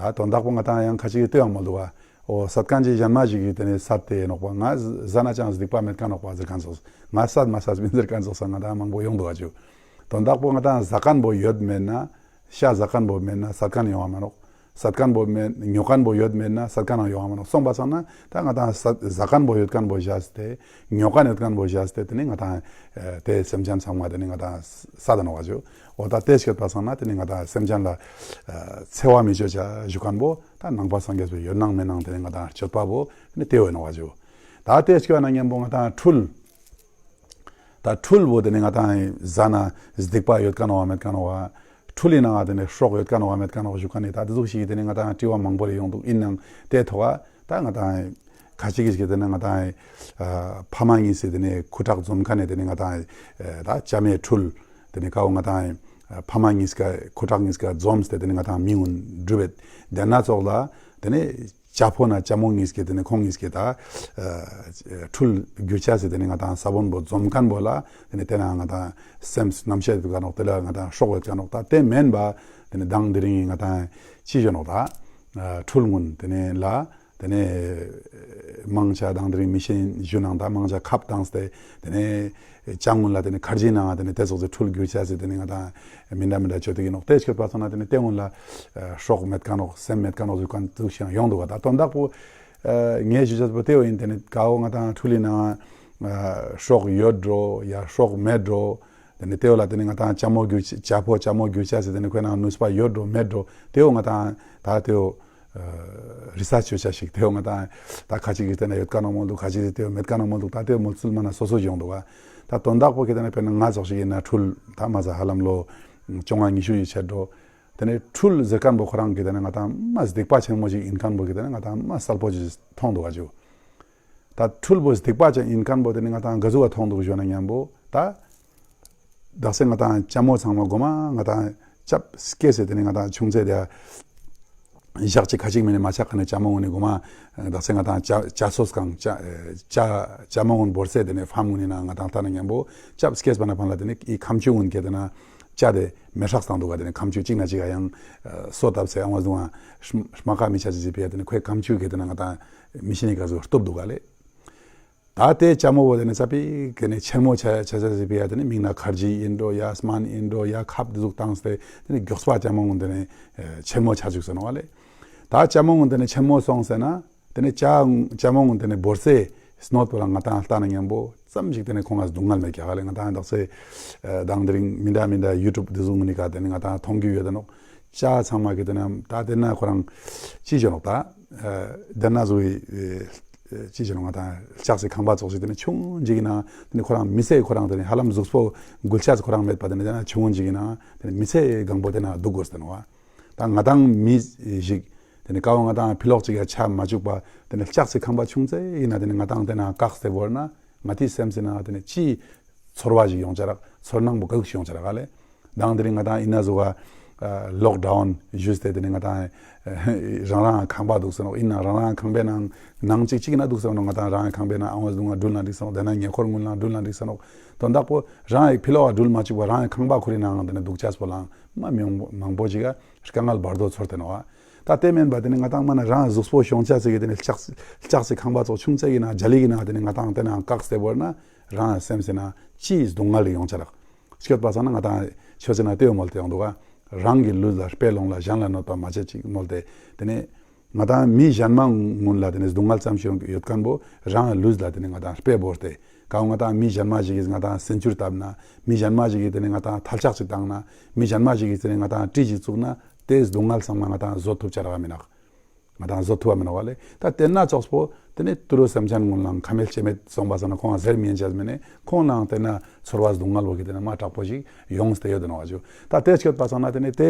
ད་དོན་དག་པོ་ང་དང་ཡང་ཁ་ཅིག་གི་ཏེ་ཡང་མོལ་འདུག་པ། འོ་སད་ཁན་ཅིག་གཞན་མ་ཞིག་གི་ཏེ་ནེ་སད་དེ་ནོག་པ། ང་ཟ་ན་ཅང་སྡིག་པ་མེད་ཁན་ནོག་པ་ཟེར་ཁན་ཙོགས། ང་སད་མ་སད་མིན་ཟེར་ཁན་ཙོགས་ས་ང་དང་མང་པོ་ཡོང་འདུག་ག་ཅུ། དོན་དག་པོ་ང་དང་ཟ་ཁན་བོ་ཡོད་མེད་ན། ཤ་ཟ་ཁན་བོ་མེད་ན་སད་ཁན་ཡོང་བ་མ་ནོག། སད་ཁན་བོ་མེད་ཉོ་ཁན་བོ་ཡོད་མེད་ན་སད་ཁན་ཡང་ཡོང་བ་མ་ནོག། སོང་པ་སང་ན་ད་ང་དང་ཟ་ཟ་ཁན་བོ་ཡོད་ཁན་བོ་བཞག་སྟེ་ཉོ་ཁན་ཡོད་ཁན་བོ་བཞག་སྟེ་ཏེ་ནེ་ང་དང་ཨ་ཏེ་སེམས་ཅན་ཚང་མ་ཏེ་ནེ་ང་དང་སད་ད་ནོག་ག་ཅུ། འོ་ད་ཏེ་སྐྱོད་པ་སང་ན་ཏེ་ནེ་ང་དང་སེམས་ཅན་ལ་ཨ་འཚེ་བ་མི་ཅོ་ཅེས་ཞུ་ཁན་བོ་ད་ནང་པ་སངས་རྒྱས་པའི་ཡོད་སྣང་མེད་སྣང་ཏེ་ནེ་ང་དང་སྤྱོད་པ་བོ་ཏེ་ནེ་ཏེ་བོ་ཨིན་ནོག་ག་ཅུ། ད་ཏེ་སྐྱོད་ན་ཉམ་པོ་ང་དང་འཁྲུལ། ད་འཁྲུལ་བོ་ཏེ་ནེ་ང་དང་ཟ་ན་སྡིག་པ་ཡོད་ཁན་ནོག་མེད་ཁན་ནོག། འཁྲུལ་ལི་ནང་ང་ཏེ་ནེ་སྲོག་ཡོད་ཁན་ནོག་མེད་ཁན་ནོག་ཞུ་ཁན་ནི་ད་ཏེ་ཟུག་ཞིག་གི་ཏེ་ནེ་ང་དང་དྲི་བ་མང་པོ་རེ་ཡོང་འདུག། ཨིན་ནའང་ཏེ་ཐོག་ག་ད་ང་དང་ཁ་ཅིག་གི་ཏེ་ནེ་ང་དང་ཨ་ཕ་མ་གཉིས་སི་ཏེ་ནེ་ཁུ་ཁྲག་འཛོམས་ཁན་ནི་ཏེ་ནེ་ང་དང་ཨ་ད་བྱམས་སྙིང་འཁྲུལ། ཏེ་ནེ་ཀ་བོ་ང་དང་ཨ་ཕ་མ་གཉིས་ཀ་ཁུ་ཁྲག་གཉིས་ཀ་འཛོམས་ཏེ་ཏེ་ནེ་ང་དང་མི་གུན་སྒྲུབ་པ་ཏེ་ན་ཙོགས་ལ་ཏེ་ནེ་ཅ་ཕོ་ན་ཅ་མོ་གཉིས་ཀྱི་ཏེ་ནེ་ཁོང་གཉིས་ཀྱི་ད་ཨ་འཁྲུལ་གྱུར་ཅེས་སི་ཏེ་ནེ་ང་དང་ས་བོན་བོ་འཛོམས་ཁན་བོ་ལ་ཏེ་ནེ་ཏེ་ན་ང་དང་སེམས་རྣམ་ཤེས་ཡོད་ཁན་ནོག། ཏེ་ལ་ང་དང་སྲོག་ཡོད་ཁན་ནོག། ད་ཏེ་མེན་པ་ཏེ་ནེ་མདང་དེ་རིང་ང་དང་ཅི་ཞུ་ནོག་ད་ཨ་འཁྲུལ་གུན་ཏེ་ནེ་ལ་ཏེ་ནེ་མང་ཆེ་མདང་དེ་རིང་མི་ཤེས་ཞུ་ནང་ད་མང་ཆེ་ཁབ་བཏང་སྟེ་ཏེ་ནེ་ཅ་གུན་ལ་ཏེ་ནེ་ཁར་ཇི་ནང་ཏེ་ནེ་ཏེ་ཙོགས་སི་འཁྲུལ་གྱུར་ཅེས་སི་ཏེ་ནེ་ང་དང་མི་འདྲ་མི་འདྲ་ཅོ་ཏེ་ཨིན་ནོག། ཏེ་སྐྱོད་པ་སང་ན་ཏེ་ནེ་ཏེ་གུན་ལ་ཨ་སྲོག་མེད་ཁན་ནོག་སེམས་མེད་ཁན་ནོག་ཞུ་ཁན་ཙོགས་ཤིག་ཡོང་འདུག་ག། ད་དོན་དག་པོ་ཨ་ངས་ཞུ་ཅེས་པོ་ཏེ་བོ་ཨིན། ཏེ་ནེ་ཀ་བོ་ང་དང་འཁྲུལ་ལི་ནང་ང་ཨ་སྲོག་ཡོད་འགྲོ་ཡ་སྲོག་མེད་འགྲོ། ཏེ་ནེ་ཏེ་བོ་ལ་ཏེ་ནེ་ང་དང་ཅ་མོ་གྱུར་ཅ་ཕོ་ཅ་མོ་གྱུར་ཅེས་སི་ཏེ་ནེ་ཁོའི་ནང་ནུས་པ་ཡོད་འགྲོ་མེད་འགྲོ་ཏེ་བོ་ང་དང་ད་ཏེ་བོ་ཨ་རི་སར་ཆ་ཅོ་ཅེས་ཤིག། ཏེ་བོ་ང་དང་ད་ཁ་ཅིག་གི་ཏེ་ན་ཡོད་ཁན་ནོག་མོལ་འདུག། ཁ་ཅིག་གི་ཏེ་བོ་མེད་ཁན་ནོག་མོལ་འདུག། ད་ཏེ་བོ་མོལ་ཚུལ་མ་ན་སོ་སོ་ཡོང་འདུག་ག། ད་དོན་དག་པོ་གི་ཏེ་ནེ་དཔེར་ན་ང་ཙོགས་ཤིག་ཨིན་ན་འཁྲུལ་ད་མ་ཟ་ཧ་ལམ་ལོ་བཅོ་ལྔ་ཉི་ཤུ་ཡི་ཆེད་འགྲོ། ཏེ་ནེ་འཁྲུལ་ཟེར་ཁན་བོ་ཁོ་རང་གི་ཏེ་ནེ་ང་དང་མ་སྡིག་པ་ཆེན་མོ་ཞིག་ཨིན་ཁན་བོ་གི་ཏེ་ནེ་ང་དང་མ་གསལ་པོ་ཞིག་མཐོང་འདུག་ག་ཅུ། ད་འཁྲུལ་བོ་སྡིག་པ་ཅན་ཨིན་ཁན་བོ་ཏེ་ནེ་ང་དང་ག་ཟུག་ག་མཐོང་འདུག་ཞུ་ན་ཉམ་པོ་ད་དག་ས་ང་དང་ཅ་མོ་ཚང་མ་གོ་མ་ང་དང་ཅབ་སྐྱེས་སེ་ཏེ་ནེ་ང་དང་ཆུང་ཚེ་ཏེ་ཞག་ཅིག་ཁ་ཅིག་མ་ནེ་མ་ཆག་ཁན་ནི་ཅ་མོ་གུན་ནི་གོ་མ་དག་ས་ང་དང་ཅ་ཅ་སོས་ཁང་ཅ་ཅ་ཅ་མོ་གུན་བོར་སེ་ཏེ་ནེ་ཕམ་གུན་ནི་ནང་ང་དང་ལྟ་ན་ཉམ་པོ་ཅབ་སྐྱེས་པ་ན་ཕན་ལ་ཏེ་ནེ་ཨི་ཁམ་ཆུ་གུན་གི་ཏེ་ན་ཅ་ཏེ་མེ་ཧྲག་སྟེ་འདུག་ག། ཏེ་ནེ་ཁམ་ཆུ་ཅིག་ན་ཅིག་ག་ཡང་སོ་བཏབ་སེ་ཨ་བ་འདུག་ཨ་རྨ་ཁ་མི་ཆ་ཅེས་སི་ཕི་ཡ་ཏེ་ནེ་ཁོའི་ཁམ་ཆུ་གི་ཏེ་ན་ང་དང་མི་ཤེས་ནི་ག་ཟུག་སྟོབས་འདུག་ག་ལེ། ད་ཏེ་ཅ་མོ་བོ་ཏེ་ནེ་ཙ་པིག་ཏེ་ནེ་ཆེན་མོ་ཆ་ཆ་ཆ་ཟེར་བི་ཡ་ཏེ་ནེ་མིང་ན་ཁར་ཇི་ཨིན་འགྲོ་ཡ་སྨན་ཨིན་འགྲོ་ཡ་ཁབ་ཏེ་ཟུག་བཏང་སྟེ་ཏེ་ནེ་མགྱོགས་པ་ཅ་མོ་གུན་ཏེ་ནེ་ཆེན་མོ་ཆ་ཅུག་ཟེར་ནོག་ལེ། ད་ཅ་མོ་གུན་ཏེ་ནེ་ཆེན་མོ་སོང་ཟེར་ན་ཏེ་ནེ་ཅ་ཅ་མོ་གུན་ཏེ་ནེ་བོར་སེ་སྣོད་པོ་ལ་ང་དང་ལྟ་ན་ཉམ་པོ་ཙམ་ཞིག་ཏེ་ནེ་ཁོང་ང་སྡུག་བསྔལ་མེད་ཀྱག་ལེ། ང་དང་དག་ས་དང་དེ་རིང་མི་འདྲ་མི་འདྲ་ཡུ་ཊུབ་ཏེ་ཟུག་གུན་ནི་ཀ་ཏེ་ནེ་ང་དང་མཐོང་རྒྱུ་ཡོད་ནོག། ཅ་ཚང་མ་གི་ཏེ་ནེ་ད་ཏེ་ན་ཁོ་རང་ཅི་ཞུ་ནོག་ད། ཨ་ཏེ་ན་ཟུག་གི་ཨ་ཅི་ཞུ་ནོག་ང་དང་ལྕགས་སི་ཁང་པ་ཙོགས་ཤིག་ཏེ་ནེ་ཆུང་ཅིག་གི་ནང་ཏེ་ནེ་ཁོ་རང་མི་ཚེ་ཁོ་རང་ཏེ་ནེ་ཧ་ལམ་གཟུགས་པོ་འགུལ་ཆ་ཁོ་རང་མེད་པ་ཏེ་ནེ་ཏེ་ན་ཆུང་ཅིག་གི་ནང་ཏེ་ནེ་མི་ཚེ་གང་པོ་ཏེ་ན་འདུག་དགོས་ཏེ་ནོག་པ། ད་ང་དང་མི་ཞིག་ཏེ་ནེ་ཀ་བོ་ང་དང་ཕི་ལོག་ཅིག་ག་ཆ་མ་བཅུག་པ་ཏེ་ནེ་ལྕགས་སི་ཁང་པ་ཆུང་ཙེ་ཡིན་ན་ཏེ་ནེ་ང་དང་ཏེ་ན་བཀག་སྟེ་བོར་ན་ང་ཏིའི་སེམས་སི་ནང་ཏེ་ནེ་ཅི་ཚོར་བ་ཞིག་ཡོང་ཆ་རག། ཚོར་སྣང་པོ་ག་ཟུག་ཞིག་ཡོང་ཆ་རག་ག་ལེ། དང་དེ་རིང་ང་དང་ཨིན་ན་ཟུག་ག་ལོག་ཌའུན་ཞུས་ཏེ་ཏེ་ནེ་ང་དང་རང་རང་ཁང་པ་འདུག་ཟེར་ནོག། ཨིན་ན་རང་རང་ཁང་པའི་ནང་ནང་ཅིག་ཅིག་ན་འདུག་ཟེར་ནོག། ང་དང་རང་ཁང་པའི་ནང་ཨ་བ་འདུག་ང་འགྲུལ་ན་འགྲིག་ཟེར་ནོག། ཏེ་ན་ཉེ་འཁོར་གུན་ལ་འགྲུལ་ན་འགྲིག་ཟེར་ནོག། དོན་དག་པོ་རང་ཡི་ཕི་ལོག་ག་འགྲུལ་མ་བཅུག་པ་རང་ཡི་ཁང་པ་ཁོ་རའི་ནང་ཏེ་ནེ་འདུག་ཆས་པོ་ལའང་མ་མང་པོ་ཅིག་ག་དཀའ་ངལ་བར་དོ་ཚོར་ཏེ་ནོག། ད་ཏེ་མེན་པ་ཏེ་ནེ་ང་དང་མ་ན་རང་གཟུགས་པོ་ཤོང་ཆ་ཟེར་གི་ཏེ་ནེ་ལྕགས་ལྕགས་སི་ཁང་པ་ཙོགས་ཆུང་ཙེ་གི་ནང་ཇ་ལི་གི་ནང་ཏེ་ནེ་ང་དང་ཏེ་ན་བཀག་སྟེ་བོར་ན་རང་སེམས་སི་ནང་ཅི་སྡུག་བསྔལ་ཡོང་ཆ་རག། སྐྱོད་པ་སང་ན་ང་དང་ཆོས་སི་ནང་ཏེ་བོ་མོལ་ཏེ་ཡོང་འདུག་ག། རང་གི་ལུས་ལ་དཔེ་ལོངས་ལ་གཞན་ལ་གནོད་པ་མ་བྱེད་ཅིག་མོལ་ཏེ་ཏེ་ནེ་ང་དང་མི་གཞན་མ་གུན་ལ་ཏེ་ནེ་སྡུག་བསྔལ་ཙམ་ཞིག་ཡོད་ཁན་བོ་རང་ལུས་ལ་ཏེ་ནེ་ང་དང་དཔེ་བོར་ཏེ་ཀ་བོ་ང་དང་མི་གཞན་མ་ཞིག་གིས་ང་དང་སེམས་ཅུར་བཏབ་ན་མི་གཞན་མ་ཞིག་གིས་ཏེ་ནེ་ང་དང་ཐལ་ལྕག་ཅིག་བཏང་ན་མི་གཞན་མ་ཞིག་གིས་ཏེ་ནེ་ང་དང་གྲི་ཞིག་བཙུགས་ན་ཏེ་སྡུག་བསྔལ་ཚང་མ་ང་དང་བཟོད་ཐུབ་ཆ་རག་མི་ནོག། ང་དང་བཟོད་ཐུབ་བ་མི་ནོག་ལེ། ད་ཏེ་ན་ཙོགས་པོ་ཏེ་ནེ་ཏུ་རུ་སེམས་ཅན་གུན་ལའང་ཁ་མེད་ལྕེ་མེད་སོང་པ་སང་ན་ཁོང་ཟེར་མི་ཉན་ཅས་མེད་ནེ་ཁོང་ལའང་ཏེ་ན་ཚོར་བ་སྡུག་བསྔལ་བོ་གི་ཏེ་ན་མ་དྲག་པོ་ཞིག་ཡོངས་ཏེ་ཡོད་དེ་ནོག་ཞུ། ད་ཏེ་སྐྱོད་པ་སང་ན་ཏེ་ནེ་ཏེ་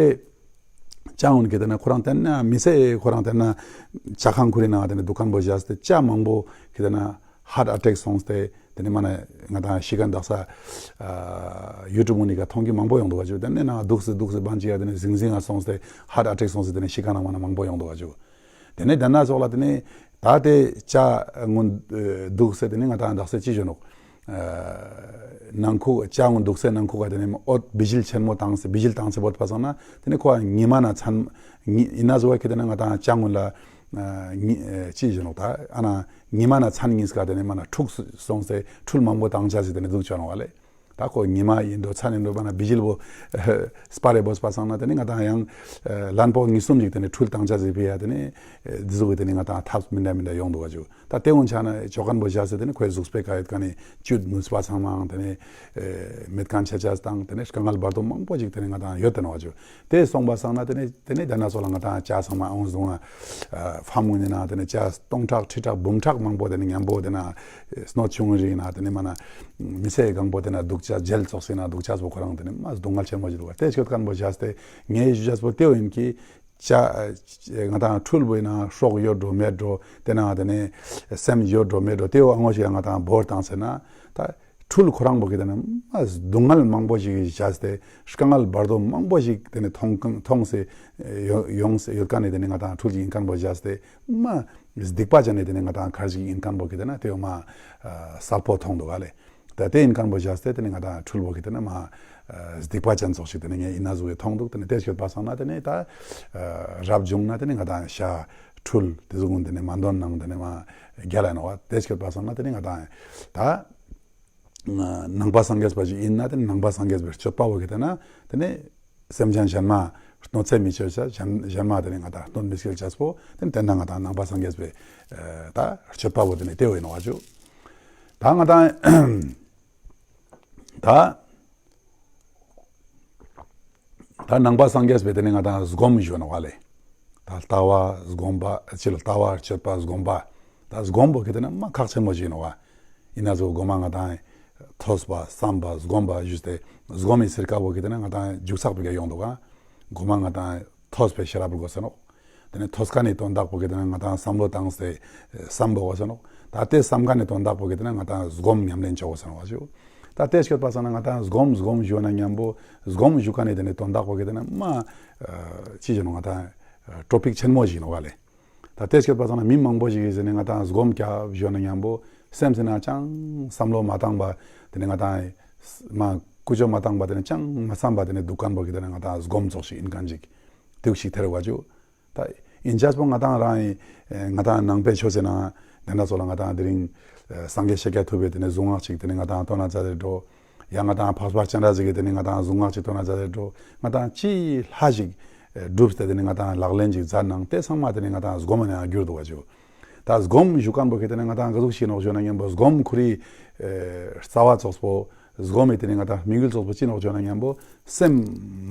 ཅ་གུན་གི་ཏེ་ན་ཁོ་རང་ཏེ་ན་མི་ཚེ་ཁོ་རང་ཏེ་ན་ཇ་ཁང་ཁུ་རི་ནང་ཏེ་ན་དུ་ཁན་བོ་བཞག་སྟེ་ཅ་མང་པོ་གི་ཏེ་ན་ཧརཊ་ཨ་ཊེག་སོང་སྟེ་ ཏེ་ནེ་མ་ན་ང་ཏང་ཤི་ཁན་དག་ས་ཡུ་ཊུབ་གུན་ནི་ཀ་ཐོང་ཁན་མང་པོ་ཡོང་དུག་ག་ཅུ། ཏེ་ནེ་ན་དུག་སེ་དུག་སེ་བན་ཅིག་ཡ་ཏེ་ནེ་ཟིང་ཟིང་ང་སོང་སྟེ་ཧར་ཊ་ཨ་ཊེག་སོང་སྟེ་ཏེ་ནེ་ཤི་ཁན་ནང་མ་ན་མང་པོ་ཡོང་དུག་ག་ཅུ། ཏེ་ནེ་ཏེ་ན་ཙོགས་ལ་ཏེ་ནེ་ད་ཏེ་ཅ་གུན་དུག་སེ་ཏེ་ནེ་ང་ཏང་དག་སེ་ཅི་ཞུ་ནོག། ནང་ཁུག་ཅ་གུན་དུག་སེ་ནང་ཁུག་ག་ཏེ་ནེ་འོད་བི་ཇིལ་ཆེན་མོ་ཏང་སེ་བི་ཇིལ་ཏང་སེ་བོ་ཏེ་པ་སང་ན་ཏེ་ནེ་ཁོ་ཉི་མ་ན་ཚན་ཉི་ཨིན་ན་ཟུག་གི་ཏེ་ནེ་ང་ཏང་ཅ་གུན་ལ་ཉི་ཅི་ཞུ་ནོག་ད་ཨ་ན་ཉི་མ་ན་ཚན་ཉིས་ཀ་ཏེ་ནེ་མ་ན་འཁྲུགས་སོང་སྟེ་འཕྲུལ་མང་པོ་ཏང་ཅ་ཟིག་ཏེ་ནེ་དུག་ཅ་ནོག་ལེ། ད་ཁོ་ཉི་མ་ཨིན་འགྲོ་ཚན་ཨིན་འགྲོ་པ་ན་བི་ཇིལ་བོ་སྤར་རེ་བོ་ཏེ་པ་སང་ན་ཏེ་ནེ་ང་ཏང་ཡང་ལན་པོ་ཉིས་སུམ་ཅིག་ཏེ་ནེ་འཕྲུལ་ཏང་ཅ་ཟིག་ཕི་ཡ་ཏེ་ནེ་ཏེ་ཟུག་གི་ཏེ་ནེ་ང་ཏང་ཐབས་མི་འདྲ་མི་འདྲ་ཡོང་དུག་ག་ཅུ། ད་ཏེ་གུན་ཆ་ན་ཅོ་ཁན་བོ་ཞག་སྟེ་ཏེ་ནེ་ཁོའི་ཟུགས་པོའི་ཀ་ཡོད་ཁན་ནི་ཅུད་ནུས་པ་ཚང་མའང་ཏེ་ནེ་མེད་ཁན་ཆ་ཅ་དང་ཏེ་ནེ་དཀའ་ངལ་བར་དོ་མང་པོ་ཞིག་ཏེ་ནེ་ང་ཏང་ཡོད་དེ་ནོག་ཅུ། ཏེ་སོང་པ་སང་ན་ཏེ་ནེ་ཏེ་ནེ་ཏེ་ན་ཙོགས་ལ་ང་ཏང་ཅ་ཚང་མ་ཨང་སུང་ང་ཕམ་གུན་ནི་ན་ཏེ་ནེ་ཅ་སྟོང་ཕྲག་ཁྲི་ཕྲག་འབུམ་ཕྲག་མང་པོ་ཏེ་ནེ་ཉམ་པོ་ཏེ་ན་སྣོད་ཆུང་རིག་ན་ཏེ་ནེ་མ་ན་མི་ཚེ་གང་པོ་ཏེ་ན་དུག་ཅ་ཇེལ་ཙོགས་སི་ན་དུག་ཅ་བོ་ཁོ་རང་ཏེ་ནེ་མ་སྡུག་བསྔལ་ཆེན་མོ་ཞིག་དུག་ག། ཏེ་ཤོད་ཁན་བོ་ཞག་སྟེ་ངའི་ཞུ་ཅེས་པོ་ཏེ་བོ་ཨིན་ཀི། ཅ་ང་ཏང་འཕྲུལ་བོ་ཨིན་ན་སྲོག་ཡོད་འགྲོ་མེད་འགྲོ་ཏེ་ན་ཏེ་ནེ་སེམས་ཡོད་འགྲོ་མེད་འགྲོ་ཏེ་བོ་ཨ་ངོ་ཞིག་ང་ཏང་བོར་ཏང་སེ་ན་ད་འཕྲུལ་ཁོ་རང་བོ་གི་ཏེ་ན་མ་སྡུག་བསྔལ་མང་པོ་ཞིག་ཞག་སྟེ་དཀའ་ངལ་བར་དོ་མང་པོ་ཞིག་ཏེ་ནེ་ཐོང་ཁན་ཐོང་སེ་ཡོ་ཡོང་སེ་ཡོད་ཁན་ནི་ཏེ་ནེ་ང་ཏང་འཕྲུལ་ཞིག་ཨིན་ཁན་བོ་ཞག་སྟེ་མ་སྡིག་པ་ཅན་ནི་ཏེ་ནེ་ང་ཏང་ཁར་ཞིག་ཨིན་ཁན་བོ་གི་ཏེ་ན་ཏེ་བོ་མ་སལ་པོ་ཐོང་དུག་ག་ལེ། ད་ཏེ་ཨིན་ཁན་བོ་ཞག་སྟེ་ཏེ་ནེ་ང་ཏང་འཕྲུལ་བོ་གི་ཏེ་ནེ་མ་སྡིག་པ་ཅན་ཙོགས་ཤིག་ཏེ་ནེ་ངས་ཨིན་ན་ཟུག་གི་ཐོང་དུག། ཏེ་ནེ་ཏེ་ཤོད་པ་སང་ན་ཏེ་ནེ་ད་རབ་བྱུང་ན་ཏེ་ནེ་ང་ཏང་ཤ་འཕྲུལ་ཏེ་ཟུག་གུན་ཏེ་ནེ་མ་དོན་ནང་ཏེ་ནེ་མ་རྒྱལ་ལ་ནོག་པ། ཏེ་ཤོད་པ་སང་ན་ཏེ་ནེ་ང་ཏང་ད་ནང་པ་སངས་རྒྱས་པ་ཞིག་ཨིན་ན་ཏེ་ནེ་ནང་པ་སངས་རྒྱས་པའི་སྤྱོད་པ་བོ་གི་ཏེ་ན་ཏེ་ནེ་སེམས་ཅན་གཞན་མ་གནོད་འཚེ་མི་ཅོ་ཅེས་གཞན་མ་ཏེ་ནེ་ང་ཏང་གནོད་མི་སྐྱེལ་ཅེས་པོ་ཏེ་ནེ་ཏེ་ན་ང་ཏང་ནང་པ་སངས་རྒྱས་པའི་ད་སྤྱོད་པ་བོ་ཏེ་ནེ་ཏེ་བོ་ཨིན་ནོག་ཅུ། ད་ང་ཏང་ད་ད་ནང་པ་སངས་རྒྱས་པའི་ཏེ་ནེ་ང་ཏང་སྒོམ་ཞུ་ནོག་ལེ། ད་ལྟ་བ་སྒོམ་པ་ཅི་ལ་ལྟ་བ་སྤྱོད་པ་སྒོམ་པ། ད་སྒོམ་བོ་གི་ཏེ་ནེ་མ་ཁག་ཆེན་མོ་ཞིག་ཨིན་ནོག་པ། ཨིན་ན་ཟུག་གོ་མ་ང་ཏང་ཐོས་པ་བསམ་པ་སྒོམ་པ་ཞུས་ཏེ་སྒོམ་མི་ཚིར་ཀ་བོ་གི་ཏེ་ནེ་ང་ཏང་འཇུག་ཚག་པོ་གི་ཡོང་དུག་ག། གོ་མ་ང་ཏང་ཐོས་པའི་ཤེས་རབ་དགོས་ས་ནོག། ཏེ་ནེ་ཐོས་ཁན་ནི་དོན་དག་པོ་གི་ཏེ་ནེ་ང་ཏང་བསམ་བློ་བཏང་སྟེ་བསམ་པ་དགོས་ས་ནོག། ད་ཏེ་བསམ་ཁན་ནི་དོན་དག་པོ་གི་ཏེ་ནེ་ང་ཏང་སྒོམ་ཉམས་ལེན་ཅོ་དགོས་ས་ནོག་ཞུ། ད་ཏེ་ཤོད་པ་སང་ན་ང་ཏང་སྒོམ་སྒོམ་ཞུ་ན་ཉམ་པོ་སྒོམ་ཞུ་ཁན་ནི་ཏེ་ནེ་དོན་དག་པོ་གི་ཏེ་ནེ་མ་ཅི་ཞུ་ནོག་ང་ཏང་ཊོ་པིག་ཆེན་མོ་ཞིག་ཨིན་ནོག་ལེ། ད་ཏེ་ཤོད་པ་སང་ན་མི་མང་པོ་ཞིག་གི་ཟེར་ནེ་ང་ཏང་སྒོམ་རྒྱབ་ཞུ་ན་ཉམ་པོ་སེམས་སི་ན་ཅང་བསམ་བློ་མ་བཏང་པ་ཏེ་ནེ་ང་ཏང་མ་ཀུ་ཅོ་མ་བཏང་པ་ཏེ་ནེ་ཅང་མ་བསམ་པ་ཏེ་ནེ་དུག་ཁན་བོ་གི་ཏེ་ནེ་ང་ཏང་སྒོམ་ཙོགས་ཤིག་ཨིན་ཁན་ཅིག་དུག་ཤིག་ཐེར་བ་ཅུ། ད་ཨིན་ཅེས་པོ་ང་ཏང་རང་ཨིན་ང་ཏང་ནང་པའི་ཆོས་སི་ན་ཏེ་ན་ཙོགས་ལ་ང་ཏང་དེ་རིང་སངས་རྒྱས་ཤཱཀྱ་ཐུབ་པའི་ཏེ་ནེ་གཟུངས་སྔགས་ཅིག་ཏེ་ནེ་ང་ཏང་ཏོན་ན་ཛད་དེ་འགྲོ། ཡང་ང་ཏང་འཕགས་པ་སྤྱན་རས་གཟིགས་ཀྱི་ཏེ་ནེ་ང་ཏང་གཟུངས་སྔགས་ཅིག་ཏོན་ན་ཛད་དེ་འགྲོ། ང་ཏང་ཅི་ལྷ་ཞིག་སྒྲུབ་སྟེ་ཏེ་ནེ་ང་ཏང་ལག་ལེན་ཅིག་ཛད་ནང་ཏེ་ཚང་མ་ཏེ་ནེ་ང་ཏང་སྒོམ་ནང་གྱུར་དུག་པ་ཅུ། ད་སྒོམ་ཞུ་ཁན་བོ་གི་ཏེ་ནེ་ང་ཏང་ག་ཟུག་ཤིག་ནོག་ཞུ་ན་ཉམ་པོ་སྒོམ་ཁོ་རི་རྩ་བ་ཙོགས་པོ་སྒོམ་མི་ཏེ་ནེ་ང་ཏང་དམིགས་ཡུལ་ཙོགས་པོ་ཅི་ནོག་ཞུ་ན་ཉམ་པོ་སེམས་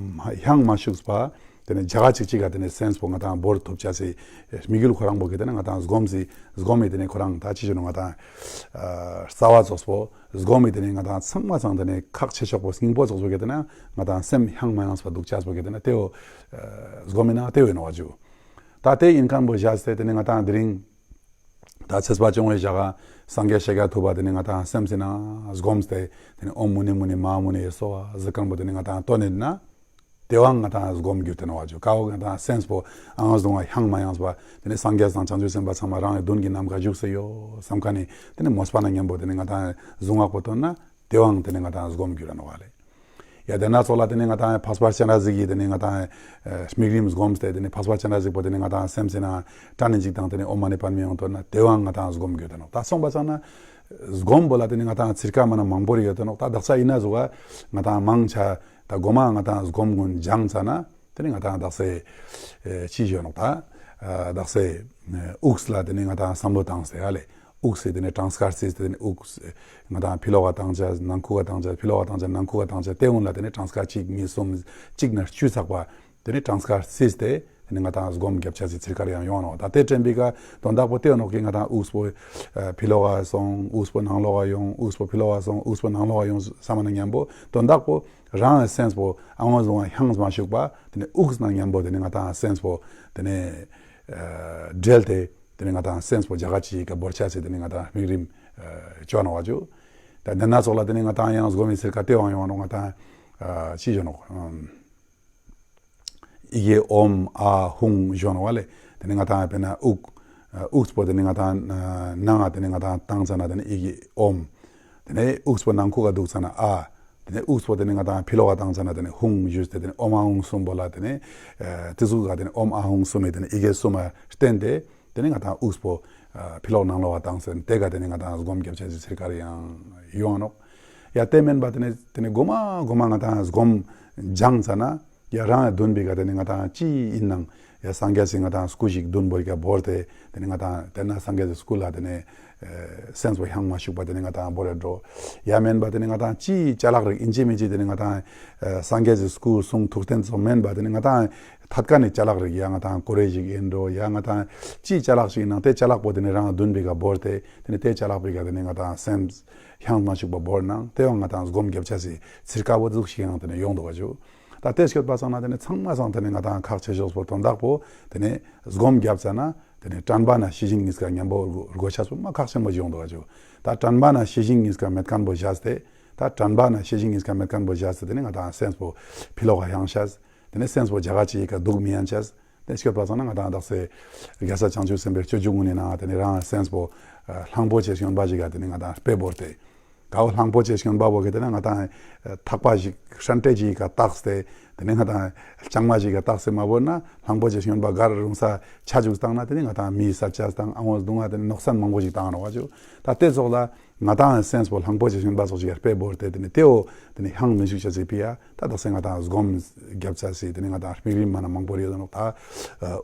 ཧང་མ་ཤུགས་པ་ཏེ་ནེ་ཇ་ག་ཅིག་ཅིག་ག་ཏེ་ནེ་སེམས་པོ་ང་ཏང་བོར་ཐུབ་ཅེས་སི་དམིགས་ཡུལ་ཁོ་རང་བོ་གི་ཏེ་ནེ་ང་ཏང་སྒོམ་སི་སྒོམ་མི་ཏེ་ནེ་ཁོ་རང་ད་ཅི་ཞུ་ནོག་ང་ཏང་རྩ་བ་ཙོགས་པོ་སྒོམ་མི་ཏེ་ནེ་ང་ཏང་ཚང་མ་ཚང་ཏེ་ནེ་ཁག་ཆེ་ཤོས་པོ་སྙིང་པོ་ཙོགས་པོ་གི་ཏེ་ནེ་ང་ཏང་སེམས་ཧང་མ་ཡངས་པ་དུག་ཅེས་པོ་གི་ཏེ་ནེ་ཏེ་བོ་སྒོམ་མི་ན་ཏེ་བོ་ཨིན་ནོག་ཞུ། ད་ཏེ་ཨིན་ཁན་བོ་ཞག་སྟེ་ཏེ་ནེ་ང་ཏང་དེ་རིང་ད་ཚེས་པ་བཅོ་ལྔའི་ཞག་ག་སངས་རྒྱས་ཤཱཀྱ་ཐུབ་པ་ཏེ་ནེ་ང་ཏང་སེམས་སི་ན་སྒོམ་སྟེ་ཏེ་ནེ་ཨོཾ་མུ་ནེ་མུ་ནེ་མ་ཧཱ་མུ་ནེ་ཡེ་སྭཱ་ཧཱ་ཟེར་ཁན་བོ་ཏེ་ནེ་ང་ཏང་ཏོན་ནེ་ན་ཏེ་བོའང་ང་ཏང་སྒོམ་གྱུར་ཏེ་ནོག་པ་ཅུ། ཀ་བོ་ང་ཏང་སེམས་པོ་ཨང་སྟོང་ང་ཧང་མ་ཡངས་པ་ཏེ་ནེ་སངས་རྒྱས་དང་བྱང་ཆུབ་སེམས་དཔའ་ཚང་མ་རང་གི་དུན་གྱི་ནམ་མཁའ་བཞུགས་སེ་ཡོད་སམ་ཁན་ནི་ཏེ་ནེ་མོས་པ་ནང་ཉམ་པོ་ཏེ་ནེ་ང་ཏང་གཟུངས་སྔགས་པོ་ཏོན་ན་ཏེ་བོའང་ཏེ་ནེ་ང་ཏང་སྒོམ་གྱུར་ར་ནོག་པ་ལེ། ཡ་ཏེ་ན་ཙོགས་ལ་ཏེ་ནེ་ང་ཏང་འཕགས་པ་སྤྱན་རས་གཟིགས་ཀྱི་ཏེ་ནེ་ང་ཏང་དམིགས་རིམ་སྒོམ་སྟེ་ཏེ་ནེ་འཕགས་པ་སྤྱན་རས་གཟིགས་པོ་ཏེ་ནེ་ང་ཏང་སེམས་སི་ན་ཏན་ཏན་ཅིག་དང་ཏེ་ནེ་ཨོཾ་མ་ཎི་པདྨེ་ཡང་ཏོན་ན་ཏེ་བོའང་ང་ཏང་སྒོམ་གྱུར་ཏེ་ནོག། ད་སོང་པ་སང་ན་སྒོམ་བོ་ལ་ཏེ་ནེ་ང་ཏང་ཚིར་ཀ་མ་ན་མང་པོ་རེ་ཡོད་ཏེ་ནོག། ད་དག་ས་ཨིན་ན་ཟུག་ག་ང་ཏང་མང་ཆེ་ད་གོ་མ་ང་ཏང་སྒོམ་གུན་སྦྱངས་ཙ་ན་ཏེ་ནེ་ང་ཏང་དག་ས་ཅི་ཞུ་ནོག་ད་དག་ས་དབུགས་ལ་ཏེ་ནེ་ང་ཏང་བསམ་བློ་བཏང་སྟེ་ཧ་ལེ། དབུགས་སི་ཏེ་ནེ་གྲངས་ཀ་རྩིས་ཏེ་ནེ་དབུགས་ང་ཏང་ཕི་ལོག་ག་བཏང་ཅེས་ནང་ཁུག་ག་བཏང་ཅེས་ཕི་ལོག་ག་བཏང་ཅེས་ནང་ཁུག་ག་བཏང་ཅེས་ཏེ་གུན་ལ་ཏེ་ནེ་གྲངས་ཀ་གཅིག་གཉིས་གསུམ་གཅིག་ནེ་བཅུ་ཚག་པ་ཏེ་ནེ་གྲངས་ཀ་རྩིས་ཏེ་ཏེ་ནེ་ང་ཏང་སྒོམ་རྒྱབ་ཅེས་སི་ཚིར་ཀ་རེ་ཡང་ཡོང་ནོག། ད་ཏེ་དྲན་པའི་ཀ་དོན་དག་པོ་ཏེ་ཡོང་ནོག་གི་ང་ཏང་དབུགས་པོ་ཕི་ལོག་ག་སོང་དབུགས་པོ་ནང་ལོག་ག་ཡོང་དབུགས་པོ་ཕི་ལོག་ག་སོང་དབུགས་པོ་ནང་ལོག་ག་ཡོང་སམ་ན་ཉམ་པོ་དོན་དག་པོ་རང་གི་སེམས་པོ་ཨང་སྟོང་ང་ཧང་མ་ཤུགས་པ་ཏེ་ནེ་དབུགས་ནང་ཉམ་པོ་ཏེ་ནེ་ང་ཏང་སེམས་པོ་ཏེ་ནེ་འབྲེལ་ཏེ་ཏེ་ནེ་ང་ཏང་སེམས་པོ་ཇ་ག་ཅིག་ག་བོར་ཅེས་སི་ཏེ་ནེ་ང་ཏང་དམིགས་རིམ་ཅོ་ནོག་པ་ཅུ། ད་དེ་ན་ཙོགས་ལ་དེ་ནེ་ང་ཏང་ཡང་སྒོམ་མི་ཚིར་ཀ་ཏེ་བོ་ཡོང་ནོག། ང་ཏང་ཨ་ཅི་ཞུ་ནོག། ཨམ། ཡི་གེ་ཨོཾ་ཨཱཿཧཱུྃ་ཞུ་ནོག་པ་ལེ། དེ་ནེ་ང་ཏང་དཔེར་ན་དབུགས་ཨ་དབུགས་པོ་དེ་ནེ་ང་ཏང་ཨ་ནང་ང་དེ་ནེ་ང་ཏང་བཏང་ཙ་ན་དེ་ནེ་ཡི་གེ་ཨོཾ། དེ་ནེ་དབུགས་པོ་ནང་ཁུག་ག་དུག་ཙ་ན་ཨཱཿ། དེ་ནེ་དབུགས་པོ་དེ་ནེ་ང་ཏང་ཕི་ལོག་ག་བཏང་ཙ་ན་དེ་ནེ་ཧཱུྃ་ཞུས་ཏེ་དེ་ནེ་ཨོཾ་ཨཱཿཧཱུྃ་གསུམ་པོ་ལ་དེ་ནེ་ཨ་དེ་ཟུག་ག་དེ་ནེ་ཨོཾ་ཨཱཿཧཱུྃ་གསུམ་མི་དེ་ནེ་ཡི་གེ་གསུམ་མ་བརྟེན་ཏེ་དེ་ནེ་ང་ཏང་དབུགས་པོ་ཨ་ཕི་ལོག་ནང་ལོག་ག་བཏང་ཟེར་ཏེ་ག་དེ་ནེ་ང་ཏང་སྒོམ་རྒྱབ་ཅེས་སི་ཚིར་ཀ་རེ་ཡང་ཡོང་ནོག། ཡ་དེ་མན་པ་དེ་ནེ་དེ་ནེ་གོ་མ་གོ་མ་ང་ཏང་སྒོམ་སྦྱངས་ཙ་ན་ཡ་རང་ཡ་འདུན་པའི་ཀ་དེ་ནེ་ང་ཏང་ཅི་ཡིན་ནང་ཡ་སངས་རྒྱས་སི་ང་ཏང་སྐུ་ཞིག་འདུན་པོའི་ཀ་བོར་ཏེ་དེ་ནེ་ང་ཏང་དེ་ན་སངས་རྒྱས་སི་སྐུ་ལ་དེ་ནེ་ཨ་སེམས་པོ་ཡང་མ་ཞུགས་པ་དེ་ནེ་ང་ཏང་བོར་ཏེ་འགྲོ། ཡ་མན་པ་དེ་ནེ་ང་ཏང་ཅི་ཅ་ལག་རིགས་ཨིན་ཅི་མིན་ཅི་དེ་ནེ་ང་ཏང་ཨ་སངས་རྒྱས་སི་སྐུ་གསུང་ཐུགས་རྟེན་སོགས་མན་པ་དེ་ནེ་ང་ཏང་ཐད་ཀ་ནེ་ཅ་ལག་རིགས་ཡ་ང་ཏང་ཀོ་རེ་ཞིག་ཨིན་འགྲོ། ཡ་ང་ཏང་ཅི་ཅ་ལག་ཞིག་ཨིན་ནང་དེ་ཅ་ལག་པོ་དེ་ནེ་རང་འདུན་པའི་ཀ་བོར་ཏེ་དེ་ནེ་དེ་ཅ་ལག་པའི་ཀ་དེ་ནེ་ང་ཏང་སེམས་ཡང་མ་ཞུགས་པ་བོར་ནང་དེ་ཡང་ང་ཏང་སྒོམ་རྒྱབ་ཅེས་སི་ཚིར་ཀ་བོ་ཟུག་ཞིག་ཡང་དེ་ནེ་ཡོང་དུག་ག་ཞུ། ད་དེ་སྐྱོད་པ་སང་ན་དེ་ནེ་ཚང་མ་སང་དེ་ནེ་ང་ཏང་ཁག་ཆེ་ཤོས་པོ་དོན་དག་པོ་དེ་ནེ་སྒོམ་རྒྱབ་ཙ་ན་དེ་ནེ་དྲན་པ་ན་ཤེས་བཞིན་གཉིས་ཀ་མཉམ་པོ་དགོས་ཤེས་པོ་མ་ཁག་ཆེན་པོ་ཞིག་ཡོང་དུག་ག་ཞུ། ད་དྲན་པ་ན་ཤེས་བཞིན་གཉིས་ཀ་མེད་མཁན་པོ་བཞག་སྟེ་ད་དྲན་པ་ན་ཤེས་བཞིན་གཉིས་ཀ་མེད་མཁན་པོ་བཞག་སྟེ་དེ་ནེ་ང་ཏང་སེམས་པོ་ཕི་ལོག་ག་ཡང་ཤེས། དེ་ནེ་སེམས་པོ་རྒྱ་གར་ཅིག་ག་དུག་མི་ཡང་ཤེས། དེ་སྐྱོད་པ་སང་ན་ང་ཏང་དག་ས་རྒྱལ་སྲས་བྱང་ཆུབ་སེམས་དཔའི་སྤྱོད་འཇུག་གུན་ནི་ནང་དེ་ནེ་རང་སེམས་པོ་ཨ་གླང་པོ་ཆེ་སྨྱོན་པ་ཞིག་ག་དེ་ནེ་ང་ཏང་དཔེ་བོར་ཏེ། གའོ་གླང་པོ་ཆེ་སྨྱོན་པ་བོ་གི་དེ་ནེ་ང་ཏང་ཨ་ཐག་པ་ཞིག་སྲན་ཏེ་ཞིག་ག་བཏགས་ཏེ་དེ་ནེ་ང་ཏང་ལྕང་མ་ཞིག་ག་བཏགས་ཏེ་མ་བོར་ན་གླང་པོ་ཆེ་སྨྱོན་པ་གར་རུང་ས་ཆ་ཅུག་བཏང་ན་དེ་ནེ་ང་ཏང་མིའི་ས་ཆ་དང་ཨ་བོ་སྡུག་བསྔལ་དེ་ནེ་ནོག་སན་མང་པོ་ཞིག་བཏང་ནོག་ག་ཞུ། ད་དེ་ཙོགས་ལ་ང་ཏང་སེམས་པོ་གླང་པོ་ཆེ་སྨྱོན་པ་ཙོགས་ཤིག་ག་དཔེ་བོར་ཏེ་དེ་ནེ་དེ་བོ་དེ་ནེ་ཡང་མི་ཞུགས་ཅེས་སི་ཕི་ཡ་ད་དག་ས་ང་ཏང་སྒོམ་རྒྱབ་ཅེས་སི་དེ་ནེ་ང་ཏང་དམིགས་རིམ་མ་ན་མང་པོ་རེ་ཡོད་ནོག། ད་ཨ་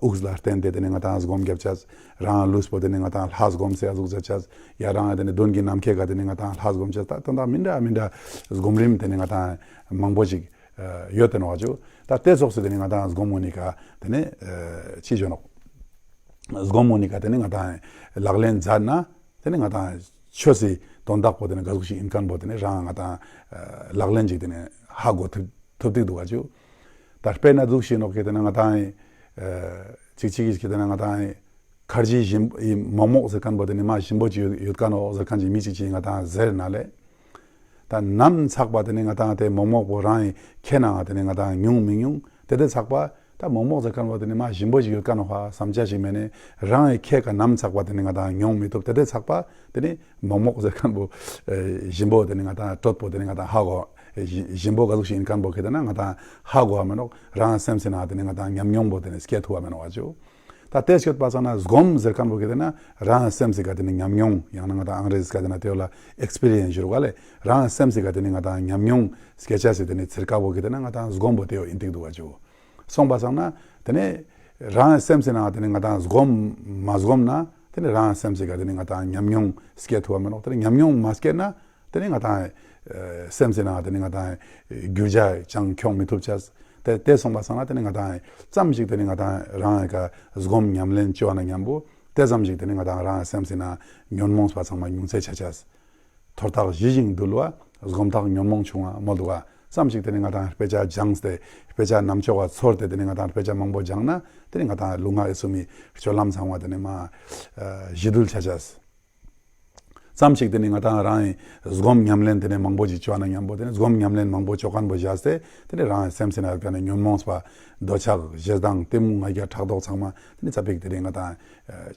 དབུགས་ལ་བརྟེན་ཏེ་དེ་ནེ་ང་ཏང་སྒོམ་རྒྱབ་ཅེས། རང་ལུས་པོ་དེ་ནེ་ང་ཏང་ལྷ་སྒོམ་ཟེར་ཡ་ཟུག་ཅོ་ཅེས། ཡ་རང་དེ་ནེ་གདོན་གྱི་ནམ་མཁའི་ཀ་དེ་ནེ་ང་ཏང་ལྷ་སྒོམ་ཅེས། ད་དོན་དག་མི་འདྲ་མི་འདྲ་སྒོམ་རིམ་དེ་ནེ་ང་ཏང་མང་པོ་ཞིག་ཡོད་དེ་ནོག་ག་ཞུ། ད་དེ་ཙོགས་སི་དེ་ནེ་ང་ཏང་སྒོམ་གུན་ནི་ཀ་དེ་ནེ་ཨ་ཅི་ཞུ་ནོག། སྒོམ་གུན་ནི་ཀ་དེ་ནེ་ང་ཏང་ལག་ལེན་མཛད་ན་དེ་ནེ་ང་ཏང་ཆོས་སི་དོན་དག་པོ་དེ་ནེ་ག་ཟུག་ཞིག་ཨིན་མཁན་པོ་དེ་ནེ་རང་ང་ཏང་ཨ་ལག་ལེན་ཅིག་དེ་ནེ་ཧ་གོ་ཐུབ་ཐུབ་ཏེ་དུག་ག་ཞུ། ད་དཔེར་ན་ཟུག་ཞིག་ནོག་གི་དེ་ནེ་ང་ཏང་ཨ་ཅིག་ཅིག་གི་དེ་ནེ་ང་ཏང་ཁར་ཇི་ཞིམ་མོག་མོག་ཟེར་མཁན་པོ་དེ་ནེ་མ་ཞིམ་པོ་ཅིག་ཡོད་ཡོད་མཁན་ནོག་ཟེར་མཁན་ཅིག་མི་ཅིག་ཅིག་ང་ཏང་ཟེར་ན་ལེ། ད་ནམ་ཚག་པ་དེ་ནེ་ང་ཏང་དེ་མོག་མོག་པོ་རང་ངི་ཁའི་ནང་དེ་ནེ་ང་ཏང་མྱོང་མི་མྱོང་དེ་དེ་ཚག་པ་ད་མོག་མོག་ཟེར་མཁན་པོ་དེ་ནེ་མ་ཞིམ་པོ་ཅིག་ཡོད་མཁན་ནོག་ཧ་བསམ་ཅེས་ཞིག་མེད་ནེ་རང་ངི་ཁའི་ཀ་ནམ་ཚག་པ་དེ་ནེ་ང་ཏང་མྱོང་མི་ཐུབ། དེ་དེ་ཚག་པ་དེ་ནེ་མོག་མོག་ཟེར་མཁན་པོ་ཨེ་ཞིམ་པོ་དེ་ནེ་ང་ཏང་དྲོད་པོ་དེ་ནེ་ང་ཏང་ཧ་གོ་ཨེ་ཞི་ཞིམ་པོ་ག་ཟུག་ཞིག་ཨིན་མཁན་པོ་གི་དེ་ནེ་ང་ཏང་ཧ་གོ་བ་མེ་ནོག། རང་སེམས་སི་ནང་དེ་ནེ་ང་ཏང་ཉམས་མྱོང་པོ་དེ་ནེ་སྐྱེ་ཐུབ་བ་མེ་ནོག་ག་ཞུ། ད་དེ་སྐྱོད་པ་སང་ན་སྒོམ་ཟེར་མཁན་པོ་གི་དེ་ནེ་རང་སེམས་སི་ཀ་དེ་ནེ་ཉམས་མྱོང་ཡང་ན་ང་ཏང་ཨང་རེ་ཟི་ཀ་དེ་ནེ་དེ་བོ་ལ་ཨེགས་པི་རི་ཡན་སི་ཞུ་རུག་ག་ལེ། རང་སེམས་སི་ཀ་དེ་ནེ་ང་ཏང་ཉམས་མྱོང་སྐྱེ་ཅེས་སི་དེ་ནེ་ཚིར་ཀ་བོ་གི་དེ་ནེ་ང་ཏང་སྒོམ་པོ་དེ་བོ་ཨིན་ཏིག་དུག་ག་ཞུ། སོང་པ་སང་ན་དེ་ནེ་རང་སེམས་སི་ནང་དེ་ནེ་ང་ཏང་སྒོམ་མ་སྒོམ་ན་དེ་ནེ་རང་སེམས་སི་ཀ་དེ་ནེ་ང་ཏང་ཉམས་མྱོང་སྐྱེ་ཐུབ་བ་མེ་ནོག། དེ་ནེ་ཉམས་མྱོང་མ་སྐྱེ་ན་དེ་ནེ་ང་ཏང་ཨེ་སེམས་སི་ནང་དེ་ནེ་ང་ཏང་ཨེ་འགྱུར་བ་ཅང་ཁྱོང་མི་ཐུབ་ཅེས། དེ་དེ་སོང་པ་སང་ན་དེ་ནེ་ང་ཏང་ཨེ་ཙམ་ཞིག་དེ་ནེ་ང་ཏང་རང་ཨེ་ཀ་སྒོམ་ཉམས་ལེན་ཅོ་བ་ན་མཉམ་པོ་དེ་ཙམ་ཞིག་དེ་ནེ་ང་ཏང་རང་སེམས་སི་ནང་ཉོན་མོངས་པ་ཚང་མ་ཉུང་ཚད་ཆ་ཅེས། མཐོ་ཐག་ཞི་ཞིང་དུལ་བ། སྒོམ་ཐག་ཉོན་མོངས་ཆུང་བ་མོལ་དུག་ག། ཙམ་ཞིག་དེ་ནེ་ང་ཏང་དཔེ་ཆ་སྦྱངས་ཏེ་དཔེ་ཆ་རྣམ་ཅོག་ག་ཚོར་ཏེ་དེ་ནེ་ང་ཏང་དཔེ་ཆ་མང་པོ་སྦྱངས་ན་དེ་ནེ་ང་ཏང་ལུས་ངག་ཡིད་གསུམ་མི་སྤྱོད་ལམ་ཚང་མ་དེ་ནེ་མ་ཨ་ཞི་དུལ་ཆ་ཅེས། ཙམ་ཞིག་དེ་ནེ་ང་ཏང་རང་ངི་སྒོམ་ཉམས་ལེན་དེ་ནེ་མང་པོ་ཞིག་ཅོ་བ་ན་མཉམ་པོ་དེ་ནེ་སྒོམ་ཉམས་ལེན་མང་པོ་ཅོ་མཁན་པོ་བཞག་སྟེ་དེ་ནེ་རང་སེམས་སི་ནང་ཡོད་མཁན་ནི་ཉོན་མོངས་པ་འདོད་ཆགས་ཞེ་སྡང་གཏི་མུག་ང་རྒྱལ་ཕྲག་དོག་ཚང་མ་དེ་ནེ་ཙ་པིག་དེ་ནེ་ང་ཏང་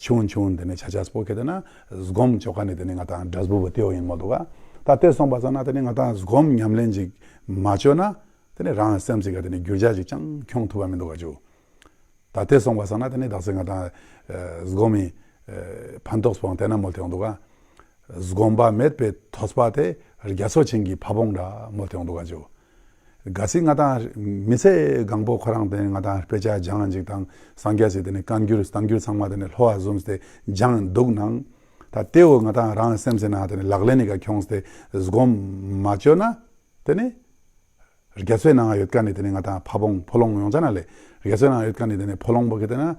ཆུང་ཆུང་དེ་ནེ་ཆ་ཅེས་པོ་གི་དེ་ནེ་སྒོམ་ཅོ་མཁན་ནི་དེ་ནེ་ང་ཏང་འབྲས་བུ་བོ་དེ་བོ་ཨིན་མོལ་དུག་ག། ད་དེ་སོང་པ་སང་ན་དེ་ནེ་ང་ཏང་སྒོམ་ཉམས་ལེན་ཅིག་མ་ཅོ་ན་དེ་ནེ་རང་སེམས་སི་ཀ་དེ་ནེ་འགྱུར་བ་ཅིག་ཅང་ཁྱོང་ཐུབ་བ་མི་དུག་ག་ཞུ། ད་དེ་སོང་པ་སང་ན་དེ་ནེ་དག་ས་ང་ཏང་ཨ་སྒོམ་མི་ཨ་ཕན་ཐོགས་པོའང་དེ་ན་མོལ་ཏེ་ཡོང་དུག་ག། སྒོམ་པ་མེད་པའི་ཐོས་པ་དེ། རྒྱ་མཚོ་ཆེན་གྱི་ཕ་བོང་འདྲ་མོལ་ཏེ་ཡོང་དུག་ག་ཞུ། གལ་སྲིད་ང་ཏང་མི་ཚེ་གང་པོ་ཁོ་རང་དེ་ནེ་ང་ཏང་དཔེ་ཆ་སྦྱང་ཅིག་དང་སངས་རྒྱས་སི་དེ་ནེ་བཀའ་འགྱུར་བསྟན་འགྱུར་ཚང་མ་དེ་ནེ་ལྷོ་བ་བཟུམས་ཏེ་སྦྱང་དུག་ནང་ད་དེ་བོ་ང་ཏང་རང་སེམས་སི་ནང་དེ་ནེ་ལག་ལེན་ནི་ཀ་ཁྱོངས་ཏེ་སྒོམ་མ་ཅོ་ན་དེ་ནེ་རྒྱ་མཚོའི་ནང་ཡོད་མཁན་ནི་དེ་ནེ་ང་ཏང་ཕ་བོང་ཕོ་ལོང་ཡོང་ཙ་ན་ལེ། རྒྱ་མཚོའི་ནང་ཡོད་མཁན་ནི་དེ་ནེ་ཕོ་ལོང་པོ་གི་དེ་ན་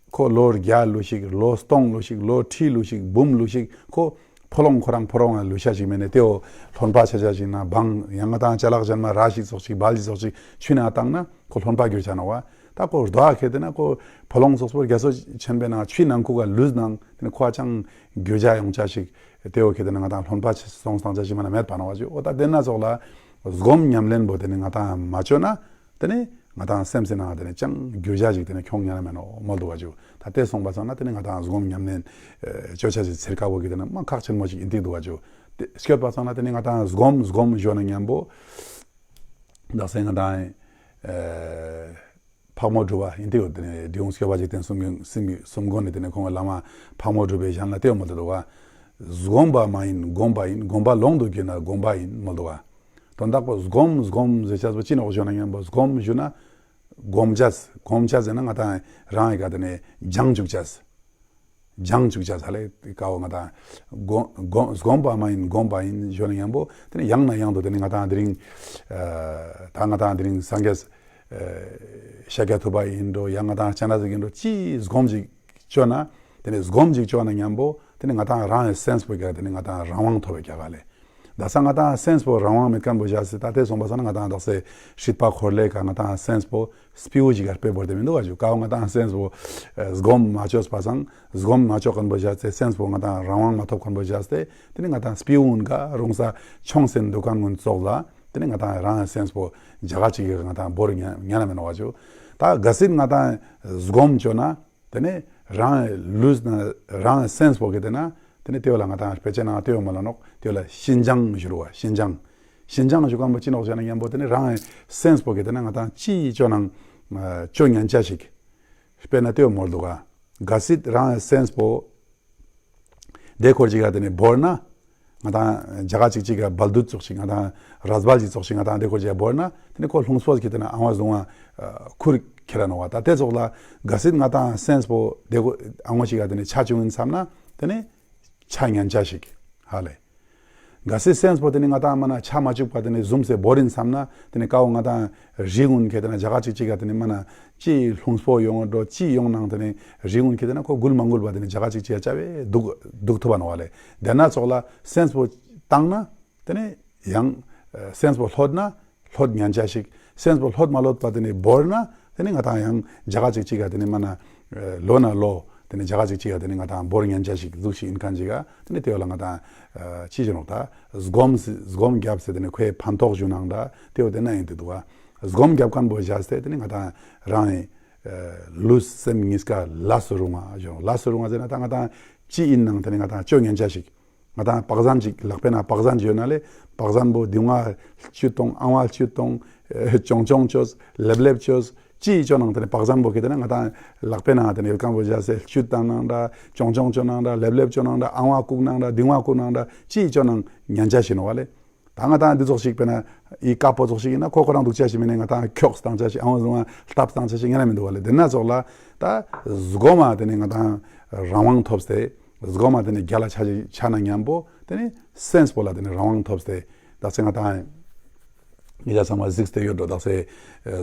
ཁོ་ལོ་བརྒྱ་ལུས་ཤིག་ལོ་སྟོང་ལུས་ཤིག་ལོ་ཁྲི་ལུས་ཤིག་འབུམ་ལུས་ཤིག་ཁོ་ཕོ་ལོང་ཁོ་རང་ཕོ་ལོང་ལུས་ཤ་ཞིག་མེད་ནེ་དེ་བོ་རློན་པ་ཆ་ཆ་ཞིག་ན་བང་ཡང་ང་ཏང་ཅ་ལག་གཞན་མ་ར་ཞིག་ཙོགས་ཤིག་བལ་ཞིག་ཙོགས་ཤིག་ཆུ་ནང་བཏང་ན་ཁོ་རློན་པ་གྱུར་ཆ་ནོག་པ། ད་ཁོ་རྡོ་ཨ་ཁེ་དེ་ན་ཁོ་ཕོ་ལོང་ཙོགས་པོ་རྒྱ་མཚོ་ཆེན་པོའི་ནང་ཆུའི་ནང་ཁུག་ག་ལུས་ནང་དེ་ནེ་ཁོ་ཨ་ཅང་གྱུར་ཆ་ཡོང་ཆ་ཞིག་ ཏེ་བོ་ཁེ་ཏེ་ན་ང་ཏང་རློན་པ་སོང་སྟངས་ཅ་ཞིག་མ་ན་མེད་པ་ནོག་པ་ཅིག། འོ་ད་ཏེ་ན་ཙོགས་ལ་སྒོམ་ཉམས་ལེན་པོ་ཏེ་ནེ་ང་ཏང་མ་ཅོ་ན་ཏེ་ནེ་ང་ཏང་སེམས་སི་ནང་ཏེ་ནེ་ཅང་འགྱུར་བ་ཞིག་ཏེ་ནེ་ཁྱོང་ཉན་ན་མེད་ནོག་མོལ་དུག་པ་ཅིག། ད་ཏེ་སོང་པ་སང་ན་ཏེ་ནེ་ང་ཏང་སྒོམ་ཉམས་ལེན་ཨེ་ཅོ་ཅེས་སི་ཚིར་ཀ་བོ་ཁེ་ཏེ་ན་མ་ཁག་ཆེན་མོ་ཞིག་ཨིན་ཏེ་དུག་པ་ཅིག། ཏེ་སྐྱོད་པ་སང་ན་ཏེ་ནེ་ང་ཏང་སྒོམ་སྒོམ་ཞུ་ན་ཉམ་པོ་དག་ས་ང་ཏང་ཨེ་ཕག་མོ་གྲུ་པ་ཨིན་ཏེ་ཡོད། ཏེ་ནེ་འབྲི་གུང་སྐྱོབ་པ་འཇིག་རྟེན་གསུམ་གསུམ་གསུམ་མགོན་ནི་ཏེ་ནེ་ཁོང་གི་བླ་མ་ཕག་མོ་གྲུ་པའི་ཞལ་ལ་ཏེ་བོ་མོལ་ཏེ་དུག་པ། སྒོམ་པ་མ་ཡིན་སྒོམ་པ་ཡིན། སྒོམ་པ་ལོང་དུ་གྱུར་ན་སྒོམ་པ་ཡིན་མོལ་དུག་པ། དོན་དག་པོ་སྒོམ་སྒོམ་ཟེར་ཅེས་པོ་ཅི་ནོག་ཞུ་ན་ཉམ་པོ་སྒོམ་ཞུ་ན་སྒོམ་ཅེས། སྒོམ་ཅེས་ཟེར་ན་ང་ཏང་རང་ངི་ཀ་ཏེ་ནེ་སྦྱང་ཅུག་ཅེས། སྦྱང་ཅུག་ཅེས་ཧ་ལེ། ཀ་བོ་ང་ཏང་སྒོམ་སྒོམ་སྒོམ་པ་མ་ཡིན་སྒོམ་པ་ཡིན་ཞུ་ན་ཉམ་པོ་ཏེ་ནེ་ཡང་ན་ཡང་དུ་ཏེ་ནེ་ང་ཏང་དེ་རིང་ཨ་ད་ང་ཏང་དེ་རིང་སངས་རྒྱས་ཨ་ཤཱཀྱ་ཐུབ་པ་ཡིན་འགྲོ། ཡང་ང་ཏང་སྤྱན་རས་གཟིགས་ཡིན་འགྲོ། ཅི་སྒོམ་ཅིག་ཅོ་ན་ཏེ་ནེ་སྒོམ་ཅིག་ཅོ་ན་ཉམ་པོ་ཏེ་ནེ་ང་ཏང་རང་ངི་སེམས་པོའི་ཀ་ཏེ་ནེ་ང་ཏང་རང་དབང་ཐོབ་པའི་ཀ་ཧ་ལེ། དག་ས་ང་ཏང་སེམས་པོ་རང་དབང་མེད་ཁན་བོ་ཞག་སྟེ་ད་ཏེ་སོང་པ་སང་ན་ང་ཏང་དག་ས་སྲིད་པ་འཁོར་ལོའི་ཀ་ང་ཏང་སེམས་པོ་སྤྲེའུ་ཞིག་ག་དཔེ་བོར་ཏེ་མི་དུག་པ་ཅིག། ཀ་བོ་ང་ཏང་སེམས་པོ་ཨ་སྒོམ་མ་ཅོས་པ་སང་སྒོམ་མ་ཅོ་ཁན་བོ་ཞག་སྟེ་སེམས་པོ་ང་ཏང་རང་དབང་མ་ཐོབ་ཁན་བོ་ཞག་སྟེ་ཏེ་ནེ་ང་ཏང་སྤྲེའུ་གུན་ག་རུང་ས་མཆོང་སེ་དུག་ཁན་གུན་ཙོགས་ལ་ཏེ་ནེ་ང་ཏང་རང་སེམས་པོ་ཇག་ཅིག་གི་ང་ཏང་བོར་ཉན་ཉན་ན་མེད་ནོག་པ་ཅིག། ད་གལ་སྲིད་ང་ཏང་སྒོམ་ཅོ་ན་ཏེ་ནེ་རང་ལུས་ན་རང་སེམས་པོ་ཁེ་ཏེ་ན་ཏེ་ནེ་ཏེ་བོ་ལ་ང་ཏང་དཔེ་ཆ་ནང་ཏེ་བོ་མ་ལ་ནོག། ཏེ་བོ་ལ་ཤིན་སྦྱངས་ཞུ་རུ་བ། ཤིན་སྦྱངས། ཤིན་སྦྱངས་ཞུ་ཁན་བོ་ཅི་ནོག་ཞུ་ན་ཉམ་པོ་ཏེ་ནེ་རང་སེམས་པོ་ཁེ་ཏེ་ན་ང་ཏང་ཅི་ཅོ་ནང་ཨ་ཅོ་ཉན་ཅེས་ཤིག། དཔེར་ན་ཏེ་བོ་མོལ་དུག་ག། གལ་སྲིད་རང་སེམས་པོ་ཏེ་ཁོར་ཅིག་ག་ཏེ་ནེ་བོར་ན་ང་ཏང་ཇག་ཅིག་ཅིག་ག་བལ་དུད་ཙོགས་ཤིག། ང་ཏང་རས་བལ་ཅིག་ཙོགས་ཤིག། ང་ཏང་ཏེ་ཁོར་ཅིག་ག་བོར་ན་ཏེ་ནེ་ཁོ་ལྷུང་སྤོ་ཁེ་ཏེ་ན་ཨང་བ་བཟུང་བ་ཨ་ཁུར་ཁྱེར་ར་ནོག་པ། ད་ཏེ་ཙོགས་ལ་གལ་སྲིད་ང་ཏང་སེམས་པོ་ཏེ་ཁོ་ཨང་བ་ཞིག་ག་ཏེ་ནེ་ཆ་ཅུག་ཡིན་བསམ་ན་ཏེ་ནེ་ཆ་ཉན་ཅེས་ཤིག་ཧ་ལེ། གལ་སྲིད་སེམས་པོ་ཏེ་ནེ་ང་ཏང་མ་ན་ཆ་མ་ཅུག་པ་ཏེ་ནེ་ཟུམ་སེ་བོར་ཡིན་བསམ་ན་ཏེ་ནེ་ཀ་བོ་ང་ཏང་རི་གུན་ཁེ་ཏེ་ན་ཇག་ཅིག་ཅིག་ག་ཏེ་ནེ་མ་ན་ཅི་ལྷུང་སྤོ་ཡོང་འགྲོ། ཅི་ཡོང་ནང་ཏེ་ནེ་རི་གུན་ཁེ་ཏེ་ན་ཁོ་འགུལ་མ་འགུལ་བ་ཏེ་ནེ་ཇག་ཅིག་ཅིག་ག་ཅ་བེ་དུག་དུག་ཐུབ་བ་ནོག་པ་ལེ། ཏེ་ན་ཙོགས་ལ་སེམས་པོ་བཏང་ན་ཏེ་ནེ་ཡང་ཨ་སེམས་པོ་ལྷོད་ན་ལྷོད་ཉན་ཅེས་ཤིག། སེམས་པོ་ལྷོད་མ་ལྷོད་པ་ཏེ་ནེ་བོར་ན་ཏེ་ནེ་ང་ཏང་ཡང་ཇག་ཅིག་ཅིག་ག་ཏེ་ནེ་མ་ན་ཨ་ལོ་ན་ལོ་ཏེ་ནེ་ཇག་ཅིག་ཅིག་ག་ཏེ་ནེ་ང་ཏང་བོར་ཉན་ཅེས་ཤིག་ཟུག་ཞིག་ཡིན་ཁན་ཅིག་ག་ཏེ་ནེ་ཏེ་བོ་ལ་ང་ཏང་ཨ་ཅི་ཞུ་ནོག། ད་སྒོམ་སྒོམ་རྒྱབ་སྟེ་ཏེ་ནེ་ཁོའི་ཕན་ཐོགས་ཞུ་ནང་ད་ཏེ་བོ་ཏེ་ན་ཡིན་ཏེ་དུག་པ། སྒོམ་རྒྱབ་ཁན་བོ་ཞག་སྟེ་ཏེ་ནེ་ང་ཏང་རང་ངི་ཨ་ལུས་སེམས་གཉིས་ཀ་ལས་སུ་རུང་བ་ཞུ་ནོག། ལས་སུ་རུང་བ་ཟེར་ན་ད་ང་ཏང་ཅི་ཡིན་ནང་ཏེ་ནེ་ང་ཏང་ཅོ་ཉན་ཅེས་ཤིག། ང་ཏང་པག་ཟན་ཅིག་ལག་པའི་ནང་པག་ཟན་ཅིག་ཡོད་ན་ལེ། པག་ཟན་པོ་དེ་ང་བཅུད་གཏོང་། ཨང་བ་བཅུད་གཏོང་། ཨེ་ཅོང་ཅོང་ཅོས། ལེབ་ལེབ་ཅོས། ཅི་ཅོ་ནང་ཏེ་ནེ་པག་ཟན་པོ་ཁེ་ཏེ་ན་ང་ཏང་ལག་པའི་ནང་ཏེ་ནེ་ཡོད་ཁན་བོ་ཞག་སྟེ་བཅུད་བཏང་ནང་འདྲ། ཅོང་ཅོང་ཅོ་ནང་འདྲ། ལེབ་ལེབ་ཅོ་ནང་འདྲ། ཨང་བ་བཀུག་ནང་འདྲ། དེ་ང་བཀུག་ནང་འདྲ། ཅི་ཅོ་ནང་ཉན་ཅེས་ཤིག་ནོག་པ་ལེ། ད་ང་ཏང་འདི་ཙོགས་ཤིག་དཔེར་ན་ཨི་ཀ་པོ་ཙོགས་ཤིག་ཡིན་ན་ཁོ་ཁོ་རང་དུག་ཅེས་ཤིག་མེད་ན་ང་ཏང་ཁྱོགས་བཏང་ཅེས་ཤིག། ཨང་བ་བཟུང་བ་ལྟབ་བཏང་ཅེས་ཤིག་ཉན་ན་མི་དུག་པ་ལེ། ཏེ་ན་ཙོགས་ལ་ད་སྒོམ་མ་ཏེ་ནེ་ང་ཏང་རང་དབང་ཐོབ་སྟེ་སྒོམ་མ་ཏེ་ནེ་རྒྱལ་ལ་ཆ་ཅེས་ཆ་ན་ཉམ་པོ་ཏེ་ནེ་སེམས་པོ་ལ་ཏེ་ནེ་རང་དབང་ཐོབ་སྟེ་ད་ཚེ་ང་ཏང་ཉིད་ལ་ཚང་མ་གཟིགས་ཏེ་ཡོད་འགྲོ། ད་ཚེ་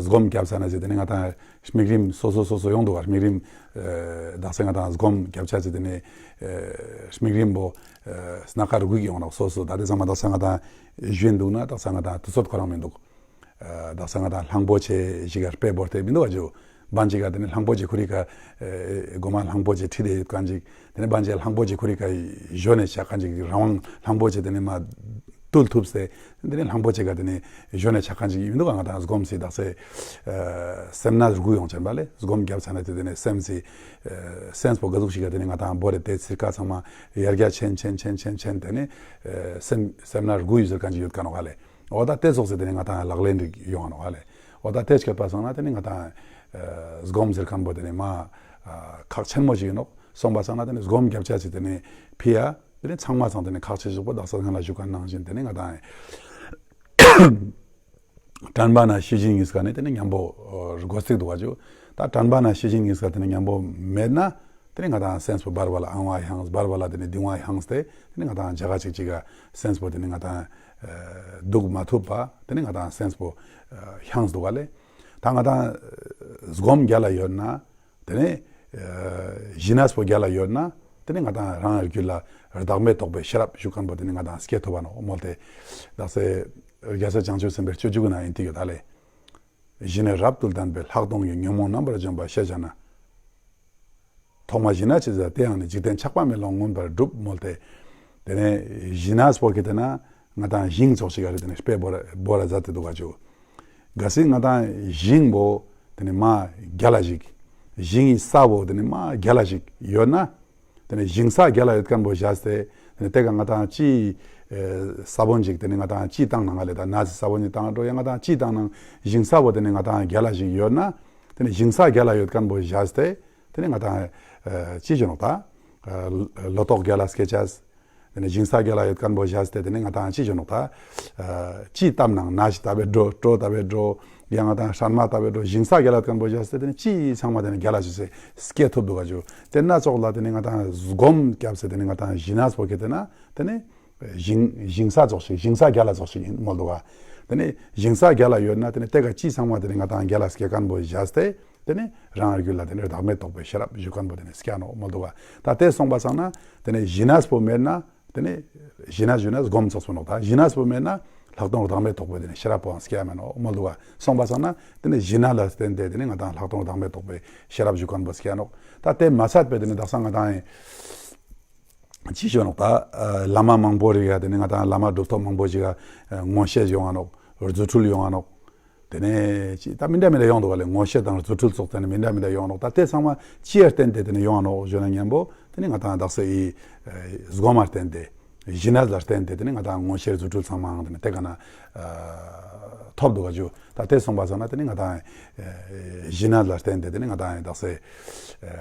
སྒོམ་རྒྱབ་ས་ན་ཟེར་ཏེ་ནེ་ང་ཏང་དམིགས་རིམ་སོ་སོ་སོ་སོ་ཡོང་དུག་པ། དམིགས་རིམ་ཨེ་དག་ས་ང་ཏང་སྒོམ་རྒྱབ་ཅེས་ཟེར་ཏེ་ནེ་ཨེ་དམིགས་རིམ་པོ་ཨེ་སྣ་ཁ་རུ་གུ་ཡོང་རོགས་སོ་སོ། ད་དེ་ཚང་མ་དག་ས་ང་ཏང་ཞུན་དུག་ན་དག་ས་ང་ཏང་དུས་ཚོད་ཁོ་རང་མི་དུག། ཨེ་དག་ས་ང་ཏང་གླང་པོ་ཆེ་ཞིག་ག་དཔེ་བོར་ཏེ་མི་དུག་པ་ཅིག། བན་ཅིག་ག་ཏེ་ནེ་གླང་པོ་ཆེ་ཁོ་རི་ཀ་ཨེ་གོ་མ་གླང་པོ་ཆེ་ཁྲིད་དེ་ཡོད་ཁན་ཅིག། ཏེ་ནེ་བན་ཅིག་གླང་པོ་ཆེ་ཁོ་རི་ཀ་ཞོན་ནེ་ཆ་ཁན་ཅིག། རང་དབང་གླང་པོ་ཆེ་ཏེ་ནེ་མ་བཏུལ་ཐུབ་སྟེ་ཏེ་ནེ་གླང་པོ་ཆེ་ག་ཏེ་ནེ་ཞོན་ནེ་ཆ་ཁན་ཅིག་ཡིན་དུག་ག། ང་ཏང་སྒོམ་སི་དག་ས་ཨེ་སེམས་ནང་རུ་གུ་ཡོང་ཅན་པ་ལེ། སྒོམ་རྒྱབ་ཚར་ན་ཏེ་ནེ་སེམས་སི་ཨེ་སེམས་པོ་ག་ཟུག་ཞིག་ག་ཏེ་ནེ་ང་ཏང་བོར་ཏེ་ཚིར་ཀ་ཚང་མ་ཡར་རྒྱས་ཆེན་ཆེན་ཆེན་ཆེན་ཆེན་ཏེ་ནེ་ཨེ་སེམས་སེམས་ནང་རུ་གུ་ཡོད་ཟེར་ཁན་ཅིག་ཡོད་ཁན་ནོག་ལེ། འོ་ད་ཏེ་ཙོགས་སེ་ཏེ་ནེ་ང་ཏང་ལག་ལེན་རིག་ཡོང་ང་ནོག་ལེ། འོ་ད་ཏེ་སྐྱོད་པ་སང་ན་ཏེ་ནེ་ང་ཏང་ཨེ་སྒོམ་ཟེར་ཁན་བོ་ཏེ་ནེ་མ་ཨ་ཁག་ཆེན་མོ་ཞིག་ཡིན་ནོག། སོང་པ་སང་ན་ཏེ་ནེ་སྒོམ་རྒྱབ་ཅེས་སི་ཏེ་ནེ་ཕི་ཡ་ཏེ་ནེ་ཚང་མ་སང་ཏེ་ནེ་ཁག་ཆེ་ཤོས་པོ་དག་ས་སྔན་ལ་ཞུ་ཁན་ནང་བཞིན་ཏེ་ནེ་ང་ཏང་དྲན་པ་ན་ཤེས་བཞིན་གཉིས་ཀ་ནེ་ཏེ་ནེ་ཉམ་པོ་ཨ་གོ་སྟེ་དུག་པ་ཅིག། ད་དྲན་པ་ན་ཤེས་བཞིན་གཉིས་ཀ་ཏེ་ནེ་ཉམ་པོ་མེད་ན་ཏེ་ནེ་ང་ཏང་སེམས་པོ་བར་བར་ལ་ཨང་བ་ཡང་བར་བར་ལ་ཏེ་ནེ་གདིང་བ་ཡང་སྟེ་ཏེ་ནེ་ང་ཏང་ཇག་ཅིག་ཅིག་ག་སེམས་པོ་ཏེ་ནེ་ང་ཏང་ཨ་དུག་མ་ཐུབ་པ་ཏེ་ནེ་ང་ཏང་སེམས་པོ་ཨ་ཡང་དུག་པ་ལེ། ད་ང་ཏང་ཨ་སྒོམ་རྒྱལ་ལ་ཡོད་ན་ཏེ་ནེ་ཨ་ཞི་གནས་པོ་རྒྱལ་ལ་ཡོད་ན་ཏེ་ནེ་ང་ཏང་རང་རྒྱུད་ལ་བདག་མེད་རྟོགས་པའི་ཤེས་རབ་ཞུ་ཁན་བོ་ཏེ་ནེ་ང་ཏང་སྐྱེ་ཐུབ་པ་ནོག་མོལ་ཏེ། དག་ས་རྒྱལ་སྲས་བྱང་ཆུབ་སེམས་དཔའི་སྤྱོད་འཇུག་ན་ཡིན་ཏེ་ཡོད་ད་ལེ། ཞི་གནས་རབ་ཏུ་ལྡན་པའི་ལྷག་མཐོང་གིས་ཉོན་མོངས་རྣམ་པར་འཇོམས་པ་ཤེས་བྱ་ན། ཐོག་མ་ཞི་གནས་ཅི་མཛད་དེ་ཡང་ནི། འཇིག་རྟེན་ཆགས་པ་མེད་ལམ་མངོན་པར་སྒྲུབ་མོལ་ཏེ། ཏེ་ནེ་ཞི་ནས་པོ་ཁེ་ཏེ་ན་ང་དང་ཞིང་ཙོགས་ཤིག་ག་རེ་ཏེ་ནེ་དཔེ་བོར་བོར་ར་ཛད་དེ་དུག་ག་ཅུ། གལ་སྲིད་ང་དང་ཞིང་པོ་ཏེ་ནེ་མ་གྱལ་ལ་ཞིག། ཞིང་ངི་ས་བོ་ཏེ་ནེ་མ་གྱལ་ལ་ཞིག་ཡོད་ན། ཏེ་ནེ་ཞིང་ས་གྱལ་ལ་ཡོད་ཁན་བོ་ཞགས་ཏེ། ཏེ་ནེ་ཏེ་ཀ་ང་དང་ཅི་ས་བོན་ཞིག་ཏེ་ནེ་ང་དང་ཅི་ཏང་ནང་ང་ལེ་ད་ནས་སི་ས་བོན་ཞིག་ཏང་འགྲོ་ཡ་ང་དང་ཅི་ཏང་ནང་ཞིང་ས་བོ་ཏེ་ནེ་ང་དང་གྱལ་ལ་ཞིག་ཡོད་ན། ཏེ་ནེ་ཞིང་ས་གྱལ་ལ་ཡོད་ཁན་བོ་ཞགས་ཏེ། ཏེ་ནེ་ང་དང་ཅི་ཞུ་ནོག་ད། ལོ་ཏོག་གྱལ་ལ་སྐྱེ་ཅས། ཏེ་ནེ་ཞིང་ས་གྱལ་ལ་ཡོད་ཁན་བོ་ཞགས་ཏེ་ཏེ་ནེ་ང་དང་ཅི་ཞུ་ནོག་ད། ཅི་ཏམ་ནང་ནས་ཞིག་ཏབ་པའི་འགྲོ་གྲོ་ཏབ་པའི་འགྲོ། ཡང་ང་དང་སྲན་མ་ཏབ་པའི་འགྲོ་ཞིང་ས་གྱལ་ལ་ཡོད་ཁན་བོ་ཞགས་ཏེ་ཏེ་ནེ་ཅི་ཚང་མ་ཏེ་ནེ་གྱལ་ལ་ཞིག་སེ་སྐྱེ་ཐུབ་དུག་ག་ཅུ། ཏེ་ན་ཙོགས་ལ་ཏེ་ནེ་ང་དང་སྒོམ་རྒྱབ་སྟེ་ཏེ་ནེ་ང་དང་ཞི་ནས་པོ་ཁེ་ཏེ་ན་ཏེ་ནེ་ཞིང་ཞིང་ས་ཙོགས་ཤིག་ཞིང་ས་གྱལ་ལ་ཙོགས་ཤིག་ཨིན་མོལ་དུག་ག། ཏེ་ནེ་ཞིང་ས་གྱལ་ལ་ཡོད་ན་ཏེ་ནེ་ཏེ་ཀ་ཅི་ཚང་མ་ཏེ་ནེ་ང་དང་གྱལ་ལ་སྐྱེ་ཁན་བོ་ཞགས་ཏེ་ཏེ་ནེ་རང་རྒྱུད་ལ་ཏེ་ནེ་བདག་མེད་རྟོགས་པའི་ཤེས་རབ་ཞུ་ཁན་བོ་ཏེ་ནེ་སྐྱེ་ནོག་མོལ་དུག་ག། ད་ཏེ་སོང་པ་སང་ན་ཏེ་ནེ་ཞི་ནས་པོ་མེད་ན་ཏེ་ནེ་ཞི་ནས་ཞི་ནས་སྒོམ་ཙོགས་པོ་ནོག། ད་ཞི་ནས་པོ་མེད་ན་ལྷག་མཐོང་བདག་མེད་རྟོགས་པའི་ཏེ་ནེ་ཤེས་རབ་པོའང་སྐྱེ་མེད་ནོག་མོལ་དུག་ག། སོང་པ་སང་ན་ཏེ་ནེ་ཞི་ནས་ལ་བརྟེན་ཏེ་ཏེ་ནེ་ང་དང་ལྷག་མཐོང་བདག་མེད་རྟོགས་པའི་ཤེས་རབ་ཞུ་ཁན་བོ་སྐྱེ་ནོག། ད་ཏེ་མ་ཚད་པའི་ཏེ་ནེ་དག་ས་ང་དང་ཅི་ཞུ་ནོག་ད། བླ་མ་མང་པོ་རིག་ག་ཏེ་ནེ་ང་དང་བླ་མ་གྲུབ་ཐོབ་མང་པོ་ཞིག་ག་ངོ་ཤེས་ཡོང་ང་ནོག། རྫུ་འཕྲུལ་ཡོང་ང་ནོག། ཏེ་ནེ་ཅི་ད་མི་འདྲ་མི་འདྲ་ཡོང་དུག་ག་ལེ། ངོ་ཤེས་དང་རྫུ་འཕྲུལ་ཙོགས་ཏེ་ནེ་མི་འདྲ་མི་འདྲ་ཡོང་ང་ནོག། ད་ཏེ་ཚང་མ་ཅི་ཡ་བརྟེན་ཏེ་ཏེ་ནེ་ཡོང་ང་ནོག་ཞུ་ན་ཉམ་པོ་ཏེ་ནེ་ང་དང་དག་ས་ཨི་སྒོམ་མ་བརྟེན་ཏེ་ཞི་ནས་ལ་བརྟེན་ཏེ་ཏེ་ནེ་ང་དང་ངོ་ཤེས་རྫུ་འཕྲུལ་ཚང་མའང་ཏེ་ནེ་ཏེ་ཀ་ན་ཐོབ་དུག་ག་ཅུ། ད་ཏེ་སོང་པ་སང་ན་ཏེ་ནེ་ང་དང་ཞི་ནས་ལ་བརྟེན་ཏེ་ཏེ་ནེ་ང་དང་དག་ས་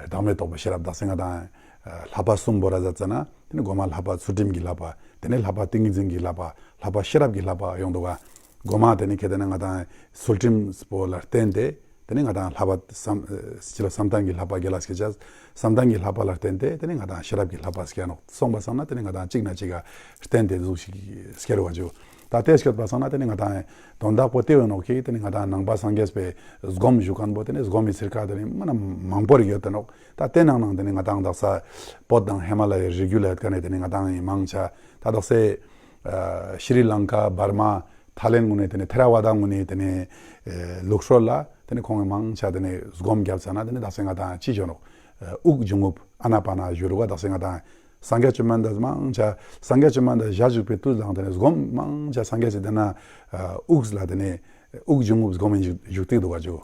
བདག་མེད་རྟོགས་པའི་ཤེས་རབ་དག་ས་ང་དང་བསླབ་པ་གསུམ་བོར་ར་ཛད་ཙ་ན་ཏེ་ནེ་གོ་མ་བསླབ་པ་ཚུལ་ཁྲིམས་ཀྱི་བསླབ་པ། ཏེ་ནེ་བསླབ་པ་ཏིང་ངེ་འཛིན་གྱི་བསླབ་པ། བསླབ་པ་ཤེས་རབ་ཀྱི་བསླབ་པ་ཡོང་དུག་ག། གོ་མ་ཏེ་ནེ་ཁེ་ཏེ་ན་ང་དང་ཚུལ་ཁྲིམས་པོ་ལ་བརྟེན་ཏེ་ཏེ་ནེ་ང་དང་བསླབ་པ་བསམ་ཅི་ལ་བསམ་གཏན་གྱི་བསླབ་པ་གྱལ་ལ་སྐྱེ་ཅས། བསམ་གཏན་གྱི་བསླབ་པ་ལ་བརྟེན་ཏེ་ཏེ་ནེ་ང་དང་ཤེས་རབ་ཀྱི་བསླབ་པ་སྐྱེ་ནོག། སོང་པ་སང་ན་ཏེ་ནེ་ང་དང་ཅིག་ན་ཅིག་ག་བརྟེན་ཏེ་ཟུག་ཤིག་སྐྱེ་རུ་བ་ཅུ། ད་ཏེ་སྐྱོད་པ་སང་ན་ཏེ་ནེ་ང་དང་དོན་དག་པོ་ཏེ་ཡོད་ནོག་གི། ཏེ་ནེ་ང་དང་ནང་པ་སངས་རྒྱས་པའི་སྒོམ་ཞུ་ཁན་བོ་ཏེ་ནེ་སྒོམ་མི་ཚིར་ཁ་ཏེ་ནེ་མ་ན་མང་པོ་རིག་ཡོད་དེ་ནོག། ད་ཏེ་ནང་ནང་ཏེ་ནེ་ང་དང་དག་ས་བོད་དང་ཧི་མ་ལ་ཡའི་རི་རྒྱུད་ལ་ཡོད་ཁན་ནི་ཏེ་ནེ་ང་དང་ཨི་མང་ཆེ་ད་དག་ས་ཤྲི་ལང་ཀ་བར་མ་ཐའི་ལེན་གུན་ནི་ཏེ་ནེ་ཐེ་ར་ཝ་ད་གུན་ནི་ཏེ་ནེ་ལུགས་སྲོལ་ལ་ཏེ་ནེ་ཁོང་ངི་མང་ཆེ་ཏེ་ནེ་སྒོམ་རྒྱབ་ཙ་ན་ཏེ་ནེ་དག་ས་ང་དང་ཅི་ཞུ་ནོག། དབུགས་འབྱུང་རྔུབ་ཨ་ན་པ་ན་ཞུ་རུ་བ། དག་ས་ང་དང་སངས་རྒྱས་བཅོམ་ལྡན་འདས་མང་ཆེ་སངས་རྒྱས་བཅོམ་ལྡན་འདས་ཞལ་བཞུགས་པའི་དུས་ལའང་ཏེ་ནེ་སྒོམ་མང་ཆེ་སངས་རྒྱས་སི་ཏེ་ན་དབུགས་ལ་ཏེ་ནེ་དབུགས་འབྱུང་རྔུབ་སྒོམ་ཨིན་བཞུགས་ཏེ་དུག་ག་ཅུ།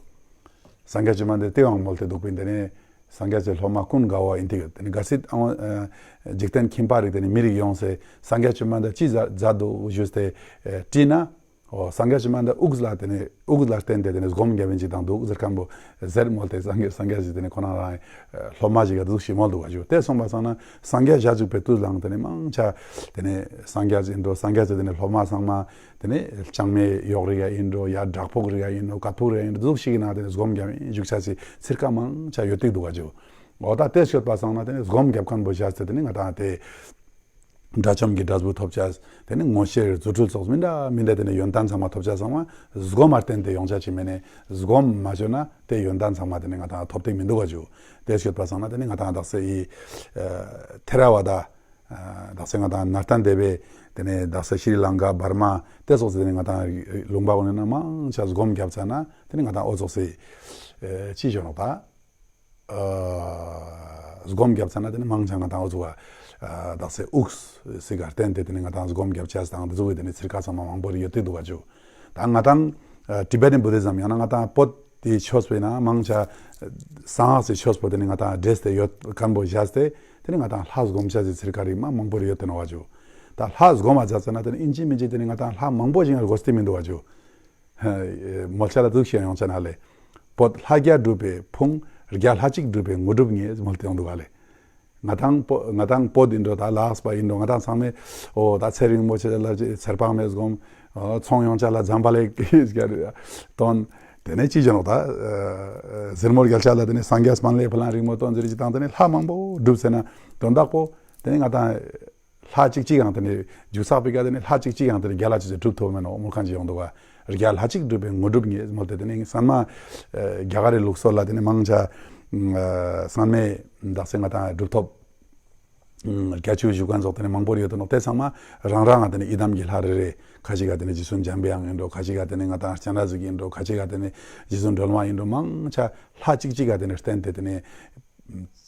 སངས་རྒྱས་བཅོམ་ལྡན་འདས་ཏེའང་མོལ་ཏེ་དུག་པིན། ཏེ་ནེ་སངས་རྒྱས་སི་སློབ་མ་ཀུན་དགའ་བོ་ཨིན་ཏེ་ཡོད། ཏེ་ནེ་གལ་སྲིད་ཨ་འཇིག་རྟེན་ཁྱིམ་པ་རིག་ཏེ་ནེ་མི་རིགས་ཡོངས་སེ་སངས་རྒྱས་བཅོམ་ལྡན་འདས་ཅི་མཛད་འདུག་ཞུས་ཏེ་དྲིས་ན། འོ་སངས་རྒྱས་བཅོམ་ལྡན་འདས་དབུགས་ལ་ཏེ་ནེ་དབུགས་ལ་བརྟེན་ཏེ་ཏེ་ནེ་སྒོམ་རྒྱབ་ཨིན་ཅིག་དང་དུག་ཟེར་ཁན་བོ་ཟེར་མོལ་ཏེ་སངས་རྒྱས་སངས་རྒྱས་སི་ཏེ་ནེ་ཁོ་ན་རང་སློབ་མ་ཞིག་ག་དུག་ཞིག་མོལ་དུག་ག་ཅུ། ཏེ་སོང་པ་སང་ན་སངས་རྒྱས་ཞལ་བཞུགས་པའི་དུས་ལའང་ཏེ་ནེ་མང་ཆེ་ཏེ་ནེ་སངས་རྒྱས་ཨིན་འགྲོ་སངས་རྒྱས་སི་ཏེ་ནེ་སློབ་མ་ཚང་མ་ཏེ་ནེ་ལྕང་མའི་གཡོག་རིག་ཡ་ཨིན་འགྲོ་ཡ་བྲག་ཕུག་རིག་ཡ་ཨིན་འགྲོ་ཀ་ཕུག་རིག་ཡ་ཨིན་འགྲོ་དུག་ཞིག་གི་ནང་ཏེ་ནེ་སྒོམ་རྒྱབ་ཨིན་བཞུགས་ཆ་སི་ཚིར་ཁ་མང་ཆེ་ཡོད་ཏེ་དུག་ག་ཅུ། འོ་ད་ཏེ་སྐྱོད་པ་སང་ན་ཏེ་ནེ་སྒོམ་རྒྱབ་ཁན་བོ་ཞགས་ཏེ་ཏེ་ནེ་ང་དང་ཏེ་དགྲ་བཅོམ་གྱི་འབྲས་བུ་ཐོབ་ཅས། ཏེ་ནེ་ངོ་ཤེས་རྫུ་འཕྲུལ་ཙོགས་མི་འདྲ་མི་འདྲ་ཏེ་ནེ་ཡོན་ཏན་ཚང་མ་ཐོབ་ཅས་ཚང་མ་སྒོམ་མ་བརྟེན་ཏེ་ཡོང་ཅས་ཅིག་མེད་ནེ་སྒོམ་མ་ཅོས་ན་ཏེ་ཡོན་ཏན་ཚང་མ་ཏེ་ནེ་ང་དང་ཐོབ་ཏེ་མི་དུག་ག་ཅུ། ཏེ་སྐྱོད་པ་སང་ན་ཏེ་ནེ་ང་དང་དག་ས་ཨི་ཐེ་ར་ཝ་ད་དག་ས་ང་དང་ནཱ་རྟན་དེ་བའི་ཏེ་ནེ་དག་ས་ཤྲི་ལང་ཀ་བར་མ་ཏེ་ཙོགས་སི་ཏེ་ནེ་ང་དང་ལུང་པ་གུན་ནི་ནང་མང་ཆེ་སྒོམ་རྒྱབ་ཙ་ན་ཏེ་ནེ་ང་དང་འོ་ཙོགས་སི་ཅི་ཞུ་ནོག་ད། སྒོམ་རྒྱབ་ཙ་ན་ཏེ་ནེ་མང་ཆེ་ང་དང་འོ་ཙོགས་དག་ས་དབུགས་སི་ཀ་བརྟེན་ཏེ་ཏེ་ནེ་ང་དང་སྒོམ་རྒྱབ་ཅས་དང་ཏེ་ཙོགས་སི་ཏེ་ནེ་ཚིར་ཁ་ཚང་མ་མང་པོ་རིག་ཡོད་ཏེ་དུག་ག་ཅུ། ད་ང་དང་ཊི་བེ་ཊན་བུ་དྷི་ཛམ་ཡང་ན་ང་དང་བོད་དི་ཆོས་པོ་ཨིན་ན་མང་ཆེ་གསང་སྔགས་སི་ཆོས་པོ་ཏེ་ནེ་ང་དང་འདྲེས་ཏེ་ཡོད་ཁན་བོ་ཞགས་ཏེ་ཏེ་ནེ་ང་དང་ལྷ་སྒོམ་ཅས་སི་ཚིར་ཁ་རིག་མ་མང་པོ་རིག་ཡོད་ཏེ་ནོག་ག་ཅུ། ད་ལྷ་སྒོམ་མ་ཅོས་ཙ་ན་ཏེ་ནེ་ཨིན་ཅི་མིན་ཅི་ཏེ་ནེ་ང་དང་ལྷ་མང་པོ་ཞིག་ཡང་དགོས་ཏེ་མི་དུག་ག་ཅུ། མོལ་ཆ་ལ་དུག་ཤེས་ཡོང་ཆ་ན་ལེ། བོད་ལྷ་བརྒྱ་སྒྲུབ་པའི་ཕུང་། བརྒྱ་ལྷ་གཅིག་སྒྲུབ་པའི་དངོས་གྲུབ་བརྙེས་མོལ་ཏེ་ཡོང་དུག་ག་ལེ། ང་དང་བོད་ང་དང་བོད་ཨིན་འགྲོ་ད་ལགས་པ་ཨིན་འགྲོ་ང་དང་ཚང་མས་འོ་ད་ཚེ་རིང་མོ་ཆ་ལ་ཚེར་པགས་མེད་སྒོམ། འོ་ཚོང་ཡོང་ཆ་ལ་ཛམ་བྷ་ལའི་སྟོན། ཏེ་ནེ་ཅི་ཞུ་ནོག་ད། ཟེར་མོ་རྒྱལ་ཆ་ལ་ཏེ་ནེ་སངས་རྒྱས་སྨན་བླའི་ཕ་ལན་རིང་མོ་སྟོན་ཟེར་ཅིག་དང་ཏེ་ནེ་ལྷ་མང་པོ་སྒྲུབ་ཟེར་ན་དོན་དག་པོ་ཏེ་ནེ་ང་དང་ལྷ་གཅིག་གཅིག་ཡང་ཏེ་ནེ་ཇུ་སག་པི་ཀ་ཏེ་ནེ་ལྷ་གཅིག་གཅིག་ཡང་ཏེ་ནེ་བརྒྱ་ལྷ་གཅིག་གཅིག་སྒྲུབ་ཐུབ་མེད་ནོག་མོལ་ཁན་ཅིག་ཡོང་དུག་ག། བརྒྱ་ལྷ་གཅིག་སྒྲུབ་པའི་དངོས་གྲུབ་བརྙེས་མོལ་ཏེ་ཏེ་ནེ་སྔན་མ་རྒྱ་གར་རི་ལུགས་སྲོལ་ལ་ཏེ་ནེ་མང་ཆེ་སྔན་མའི་དག་ས་ང་དང་གྲུབ་ཐོབ་བརྒྱད་ཅུ་བཞུགས་ཁན་ཙོགས་ཏེ་ནེ་མང་པོ་ཡོད་དེ་ནོག། ཏེ་ཚང་མ་རང་རང་ང་ཏེ་ནེ་ཡི་དམ་གྱི་ལྷ་རེ་རེ་ཁ་ཅིག་ག་ཏེ་ནེ་རྗེ་བཙུན་འཇམ་པའི་དབྱངས་ཨིན་འགྲོ། ཁ་ཅིག་ག་ཏེ་ནེ་ང་དང་སྤྱན་རས་གཟིགས་ཨིན་འགྲོ། ཁ་ཅིག་ག་ཏེ་ནེ་རྗེ་བཙུན་སྒྲོལ་མ་ཨིན་འགྲོ། མང་ཆེ་ལྷ་གཅིག་གཅིག་ག་ཏེ་ནེ་བརྟེན་ཏེ་ཏེ་ནེ་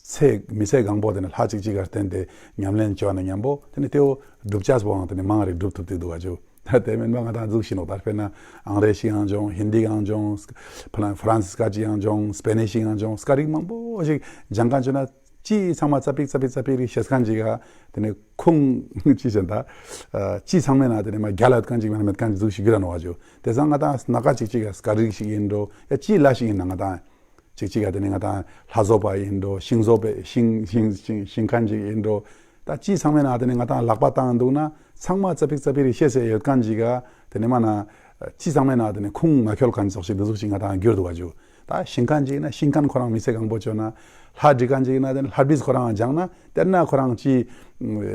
ཚེ་མི་ཚེ་གང་པོ་དེ་ནི་ལྷ་གཅིག་གཅིག་ག་བརྟེན་ཏེ་ཉམས་ལེན་བཅོ་ན་མཉམ་པོ་དེ་ནི་དེའོ་སྒྲུབ་བྱ་བོའང་དེ་ནི་མང་རིག་སྒྲུབ་ཐུབ་ཏེ་འདུག་ག་ཇུ། ད་དེ་མིན་པ་ང་དང་འཛུགས་ཤིག་ནོག་ད་དཔེར་ན་ཨང་རེ་ཞིག་ཡང་སྦྱོང་། ཧིན་དི་ཡང་སྦྱོང་། ཕ་ལན་ཧྥ་རན་སི་སྐད་ཅིག་ཡང་སྦྱོང་། སྤེ་ནི་ཞིག་ཡང་སྦྱོང་། སྐད་རིགས་མང་པོ་ཞིག་སྦྱང་མཁན་བཅོ་ན་ཅི་ཚང་མ་ཙ་པིག་ཙ་པིག་ཙ་པིག་རིག་ཤེས་མཁན་ཅིག་ག་དེ་ནི་ཁུངས་ཅི་ཟེར་ད་ཅི་ཚང་མའི་ནང་དེ་ནི་མ་རྒྱལ་ལ་ཡོད་མཁན་ཅིག་མ་མེད་མཁན་ཅིག་འཛུགས་ཤིག་གི་ར་ནོག་ཇུ། དེ་སང་ང་དང་སྣ་ཁ་ཅིག་ཅིག་ག་སྐད་རིགས་ཤིག་ཡིན་འགྲོ་ཡ་ཅི་ལ་ཞིག་ཡིན་ན་ང་དང་ཅིག་ཅིག་ག་དེ་ནི་ང་དང་ལྷ་བཟོ་པ་ཡིན་འགྲོ། ཤིང་བཟོ་པའི་ཤིང་ཤིང་ཤིང་ཤིང་མཁན་ཅིག་ཡིན་འགྲོ། ད་ཅི་ཚང་མའི་ནང་དེ་ནི་ང་དང་ལག་པ་བཏང་འདུག་ན་ཚང་མ་ཙ་པིག་ཙ་པིག་རིག་ཤེས་ཡོད་མཁན་ཅིག་ག་དེ་ནི་མ་ན་ཅི་ཚང་མའི་ནང་དེ་ནི་ཁུངས་མ་འཁྱོལ་མཁན་ཙོགས་ཤིག་འདི་ཟུག་ཅིག་ང་དང་གྱུར་འདུག་ག་ཇུ། ད་ཤིང་མཁན་ཅིག་ཡིན་ན་ཤིང་མཁན་ཁོ་རང་མི་ཚེ་གང་པོ་བཅོ་ན། ལྷ་བྲི་མཁན་ཅིག་ཡིན་ན་དེ་ནི་ལྷ་བྲིས་ཁོ་རང་སྦྱངས་ན་དེ་ན་ཁོ་རང་ཅི་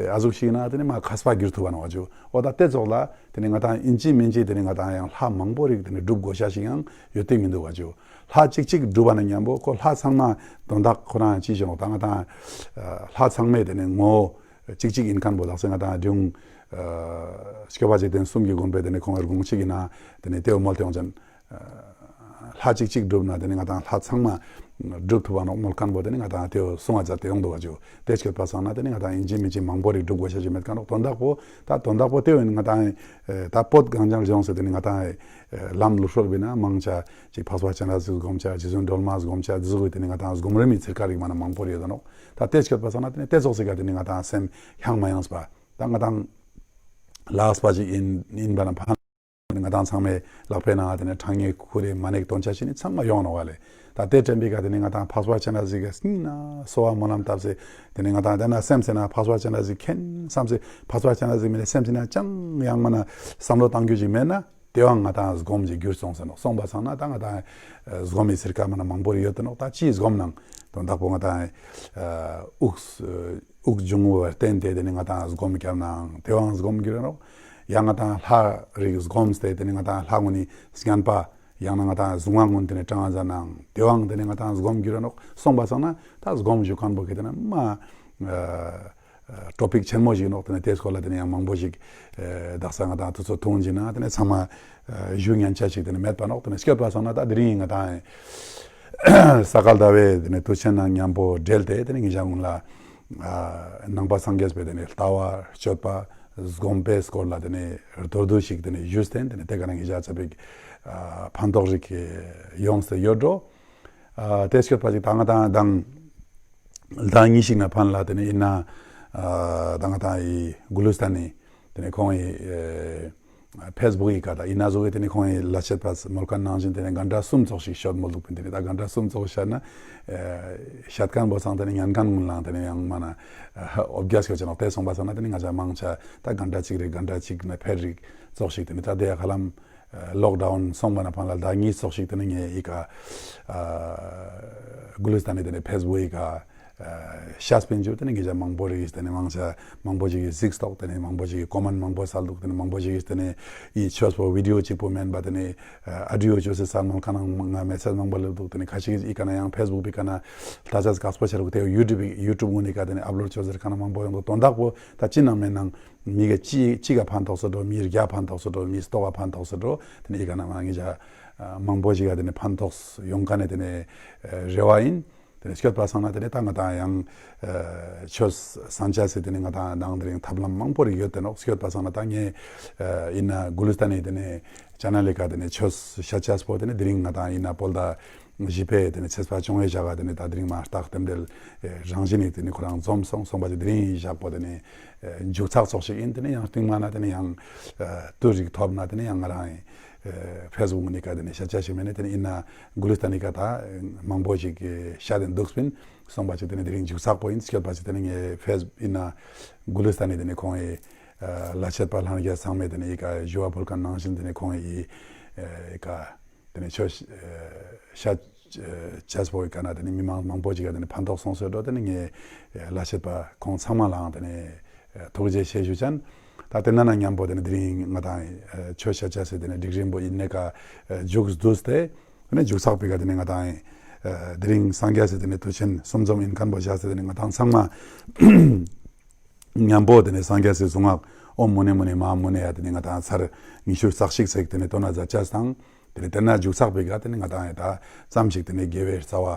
ཨ་ཟུག་ཞིག་ཡིན་ན་དེ་ནི་མ་མཁས་པ་གྱུར་ཐུབ་པ་ནོག་ག་ཇུ། འོ་ད་དེ་ཙོགས་ལ་དེ་ནི་ང་དང་ཡིན་གཅིག་མིན་གཅིག་དེ་ནི་ང་དང་ཡང་ལྷ་མང་པོ་རིག་དེ་ནི་སྒྲུབ་དགོས་ཤ་ཞིག་ཡང་ཡོད་དེ་མི་འདུག་ག་ཇུ། ལྷ་གཅིག་གཅིག་སྒྲུབ་པ་ན་མཉམ་པོ་ཁོ་ལྷ་ཚང་མ་དོན་དག་ཁོ་རང་ཅི་ཞིག་ནོག་ད་ང་དང་ལྷ་ཚང་མའི་དེ་ནི་ངོ་བོ་གཅིག་གཅིག་ཡིན་མཁན་པོ་དག་ས་ང་དང་འབྲིང་སྐྱོབ་པ་འཇིག་རྟེན་གསུམ་གྱི་དགོན་པའི་དེ་ནི་ཁོང་གི་དགོངས་གཅིག་ཡིན་ན་དེ་ནི་དེའོ་མོལ་ཏེ་ཡོང་ཅན། ལྷ་གཅིག་གཅིག་སྒྲུབ་ན་དེ་ནི་ང་དང་ལྷ་ཚང་མ་སྒྲུབ་ཐུབ་པ་ནོག་མོལ་མཁན་པོ་དེ་ནི་ང་དང་དེའོ་གསུང་བ་མཛད་དེ་ཡོང་འདུག་ག་ཇུ། དེ་སྐྱོད་པ་སང་ན་དེ་ནི་ང་དང་ཡིན་གཅིག་མིན་གཅིག་མང་པོ་རིག་སྒྲུབ་དགོས་ཤ་ཞིག་མེད་མཁན་ནོག་དོན་དག་པོ་ད་དོན་དག་པོ་དེའོ་ཡིན། ང་དང་ད་བོད་གངས་ཅན་ལྗོངས་སུ་དེ་ནི་ང་དང་ལམ་ལུགས་སྲོལ་བི་ན་མང་ཆེ་ཅིག་འཕགས་པ་སྤྱན་རས་གཟིགས་སྒོམ་ཆ། རྗེ་བཙུན་སྒྲོལ་མ་སྒོམ་ཆ། འདི་ཟུག་གི་དེ་ནི་ང་དང་སྒོམ་རིམ་མི་ཚིར་ཀ་རིག་མ་ན་མང་པོ་རིག་ཡོད་ནོག་ད་དེ་སྐྱོད་པ་སང་ན་དེ་ནི་དེ་ཙོགས་སི་ཀ་དེ་ནི་ང་དང་སེམས་ཧང་མ་ཡངས་པ་ད་ང་དང་ལགས་པ་ཞིག་ཡིན་ཡིན་པ་ན་ཕན། ང་དང་ཚང་མའི་ལག་པའི་ནང་དེ་ནི་ཕྲེང་ངེ་ཁུ་རེ་མ་ནེ་དོན་ཆ་ཞིག་ནི་ཚང་མ་ཡོང་ནོག་ག་ལེ། ད་དེ་དྲན་པའི་ཀ་དེ་ནི་ང་དང་འཕགས་པ་སྤྱན་རས་གཟིགས་ཀྱི་སྙིང་ན་གསོལ་བ་སྨོན་ལམ་བཏབ་སེ་དེ་ནི་ང་དང་དེ་ན་སེམས་སེ་ན་འཕགས་པ་སྤྱན་རས་གཟིགས་མཁྱེན་བསམ་སེ་འཕགས་པ་སྤྱན་རས་གཟིགས་མི་ནི་སེམས་སེ་ན་ཅང་ཡང་མ་ན་བསམ་བློ་བཏང་རྒྱུ་ཞིག་མེད་ན། དེ་བའང་ང་དང་སྒོམ་གྱི་རྒྱུར་སོང་ཟེར་ནོག་སོང་པ་སང་ན་ད་ང་དང་ཨ་སྒོམ་མི་ཚིར་ཀ་མ་ན་མང་པོ་རེ་ཡོད་དེ་ནོག་ད་ཅི་སྒོམ་ནང་དོན་དག་པོ་ང་དང་ཨ་དབུགས་ཨ་དབུགས་འབྱུང་བར་བརྟེན་ཏེ་དེ་ནི་ང་དང་སྒོམ་རྒྱབ་ནའང་དེ་བའང་སྒོམ་རྒྱུ་རེ་ནོག་ཡང་ང་དང་ལྷ་རིགས་སྒོམ་སྟེ་དེ་ནི་ང་དང་ལྷ་ངོ་ནི་སྙན་པ་ཡང་ན་ང་དང་གཟུང་བ་ངོ་ནི་དེ་ནི་གྲང་ང་ཟ་ནའང་དེ་བའང་དེ་ནི་ང་དང་སྒོམ་རྒྱུ་རེ་ནོག་སོང་པ་སང་ན་ད་སྒོམ་ཞུ་མཁན་པོ་གི་དེ་ནི་མ་ཨ་ཊོ་པིག་ཆེན་མོ་ཞིག་ནོག་དེ་ནི་དེ་སྐོར་ལ་དེ་ནི་ཡང་མང་པོ་ཞིག་ཨེ་དག་ས་ང་དང་དུས་ཚོད་ཐུང་ཅིག་ན་དེ་ནི་ཚང་མ་ཨེ་ཞུ་ཉན་ཆ་ཞིག་དེ་ནི་མེད་པ་ནོག་དེ་ནི་སྐྱོད་པ་སང་ན་ད་དེ་རིང་ང་དང་ས་ག་ཟླ་བའི་དེ་ནི་དུས་ཆེན་ནང་མཉམ་པོ་འབྲེལ་ཏེ་དེ་ནི་ཉེ་ཞ་གུན་ལ་ཨ་ནང་པ་སངས་རྒྱས་པའི་དེ་ནི་ལྟ་བ་སྤྱོད་པ་སྒོམ་པའི་སྐོར་ལ་དེ་ནི་མདོར་བསྡུས་ཤིག་དེ་ནི་ཞུས་ཏེ་དེ་ནི་དེ་ག་ན་ཉེ་ཞ་ཙ་པིག་ཨ་ཕན་ཐོགས་རིག་ཡོངས་ཏེ་ཡོད་འགྲོ། ཨ་དེ་སྐྱོད་པ་ཞིག་ད་ང་དང་དང་ཟླ་གཉིས་ཤིག་ན་ཕན་ལ་དེ་ནི་ཡིན་ན་ཨ་ད་ང་དང་ཨི་གུ་ལུ་སྟན་ནི་དེ་ནི་ཁོང་ཨི་ཨེ་ཕེས་བུག་ཨི་ཀ་ད་ཡིན་ན་ཟུག་གི་དེ་ནི་ཁོང་ཨི་ལ་ཤད་པ་མོལ་མཁན་ནང་བཞིན་དེ་ནི་གན་ཊ་གསུམ་ཙོགས་ཤིག་ཤོད་མོལ་འདུག་པིན། དེ་ནི་ད་གན་ཊ་གསུམ་ཙོགས་ཤད་ན་ཨེ་ཤད་མཁན་པོ་སང་དེ་ནི་ཉན་མཁན་གུན་ལའང་དེ་ནི་ཡང་མ་ན་ཨོ་བརྒྱ་སྐྱོད་ཅེ་ནོག་དེ་སོང་པ་སང་ན་དེ་ནི་ང་ཅག་མང་ཆེ་ད་གན་ཊ་གཅིག་རེ་གན་ཊ་གཅིག་ན་ཕེར་རིག་ཙོགས་ཤིག་དེ་ནི་ད་དེ་ཡ་ཧ་ལམ་ལོག་ཌའུན་སོང་པ་ན་ཕན་ལ་ཟླ་གཉིས་ཙོགས་ཤིག་དེ་ནི་ངས་ཨི་ཀ་ཨ་གུ་ལུ་སྟན་ནི་དེ་ནི་ཕེས་བུག་ཨི་ཀ་ཨ་ཤད་པིན་ཞུ། དེ་ནི་ཉེ་ཞ་མང་པོ་རིག་དེ་ནི་མང་ཆེ་མང་པོ་ཞིག་གི་གཟིགས་ཏོག་དེ་ནི་མང་པོ་ཞིག་གི་ཀོ་མེན་མང་པོ་སལ་འདུག་དེ་ནི་མང་པོ་ཞིག་གི་དེ་ནི་ཨི་ཆོས་པོ་བི་ཌི་ཡོ་གཅིག་པོ་མེན་པ་དེ་ནི་ཨ་ཨོ་ཌི་ཡོ་ཅོས་སེ་སལ་མོལ་མཁན་ནང་ང་མེ་སེཇ་མང་པོ་སླེབས་འདུག་དེ་ནི་ཁ་ཤས་ཀྱིས་ཨི་ཀ་ན་ཡང་ཕེས་བུག་པི་ཀ་ན་ལྟ་ཆ་དཀགས་པོ་ཆ་རུག་དེ་ཡུ་ཊུབ་ཡུ་ཊུབ་ངོ་ནི་ཀ་དེ་ནི་ཨབ་ལོཌ་ཅོས་སེ་ཀ་ན་མང་པོ་ཡོང་འདུག་དོན་དག་པོ་ད་ཅི་ནང་མེན་ནང་མི་ག་ཅི་ཅི་ག་ཕན་ཐོགས་སེ་འགྲོ། མི་བརྒྱ་ཕན་ཐོགས་སེ་འགྲོ། མི་སྟོང་བ་ཕན་ཐོགས་སེ་འགྲོ། དེ་ནི་ཨི་ཀ་ན་མ་ཉེ་ཞ་མང་པོ་ཞིག་ག་དེ་ནི་ཕན་ཐོགས་ཡོང་མཁན་ནི་དེ་ནི་རེ་བ་ཡིན། དེ་ནི་སྐྱོད་པ་སང་ན་དེ་ནི་ད་ང་དང་ཡང་ཆོས་སན་ཆ་སེ་དེ་ནི་ང་དང་ནང་དེ་རིང་ཐབས་ལམ་མང་པོ་རིག་ཡོད་དེ་ནོག་སྐྱོད་པ་སང་ན་ད་ངས་ཨིན་ན་གུ་ལུ་སྟན་ནི་དེ་ནི་ཅེ་ནལ་ལི་ཀ་དེ་ནི་ཆོས་ཤད་ཆས་པོ་དེ་ནི་དེ་རིང་ང་དང་ཨིན་ན་བོད་ཟླ་བཞི་པའི་དེ་ནི་ཚེས་པ་བཅོ་ལྔའི་ཞག་ག་དེ་ནི་ད་དེ་རིང་མ་སྟག་རྟེན་འབྲེལ་རང་བཞིན་ནི་དེ་ནི་ཁོ་རང་འཛོམས་སོང་། སོང་པ་ཅིག་དེ་རིང་ཞག་པོ་དེ་ནི་མཇུག་ཚགས་ཙོགས་ཤིག་ཡིན། དེ་ནི་ཡང་སྟིང་མ་ན་དེ་ནི་ཡང་དུས་རིག་ཐོབ་ན་དེ་ནི་ཡང་ང་རང་ཕེས་བུག་ནི་ཀ་དེ་ནི་ཤད་ཆ་ཞིག་མེད་ནི་དེ་ནི་ཨིན་ན་གུ་ལུ་སྟན་ནི་ཀ་ད་མང་པོ་ཞིག་ཤད་དེ་འདུག་པིན། སོང་པ་ཅིག་དེ་ནི་དེ་རིང་མཇུག་ཚགས་པོ་ཡིན། སྐྱོད་པ་ཅིག་དེ་ནི་ངས་ཕེས་ཨིན་ན་གུ་ལུ་སྟན་ནི་དེ་ནི་ཁོང་ཨི་ལ་ཆད་པ་ལྷན་རྒྱས་ཚང་མས་དེ་ནི་ཨི་ཀ་ཞུ་བ་ཕུལ་མཁན་ནང་བཞིན་དེ་ནི་ཁོང་ཨི་ཨི་ཀ་དེ་ནི་ཆོས་ཤད་ཆས་པོ་ཨི་ཀ་ན་དེ་ནི་མི་མང་མང་པོ་ཅིག་ག་དེ་ནི་ཕན་ཐོགས་སོང་སེ་འགྲོ། དེ་ནི་ངས་ལ་ཆད་པ་ཁོང་ཚང་མ་ལའང་དེ་ནི་ཐུགས་རྗེ་ཆེ་ཞུ་ཅན། ད་དེ་ན་ན་མཉམ་པོ་དེ་ནི་དེ་རིང་ང་དང་ཆོས་ཤད་ཆས་སེ་དེ་ནི་སྒྲིག་རིམ་པོ་ཨིན་ནི་ཀ་མཇུག་བསྡུས་ཏེ་དེ་ནི་མཇུག་ཚགས་པི་ཀ་དེ་ནི་ང་དང་དེ་རིང་སངས་རྒྱས་སི་དེ་ནི་དུས་ཆེན་གསུམ་འཛོམས་ཨིན་མཁན་པོ་བཞག་སྟེ་དེ་ནི་ང་དང་ཚང་མ་མཉམ་པོ་དེ་ནི་སངས་རྒྱས་སི་གཟུངས་སྔགས་ཨོཾ་མུ་ནེ་མུ་ནེ་མ་ཧཱ་མུ་ནེ་ཡ་དེ་ནི་ང་དང་ཚར་ཉི་ཤུ་རྩ་གཅིག་ཙེག་དེ་ནི་བཏོན་ན་མཛད་ཅེས་དང་། དེ་ནི་དེ་ན་མཇུག་ཚགས་པི་ཀ་དེ་ནི་ང་དང་ཡ་ད་ཙམ་ཞིག་དེ་ནི་དགེ་བའི་རྩ་བ་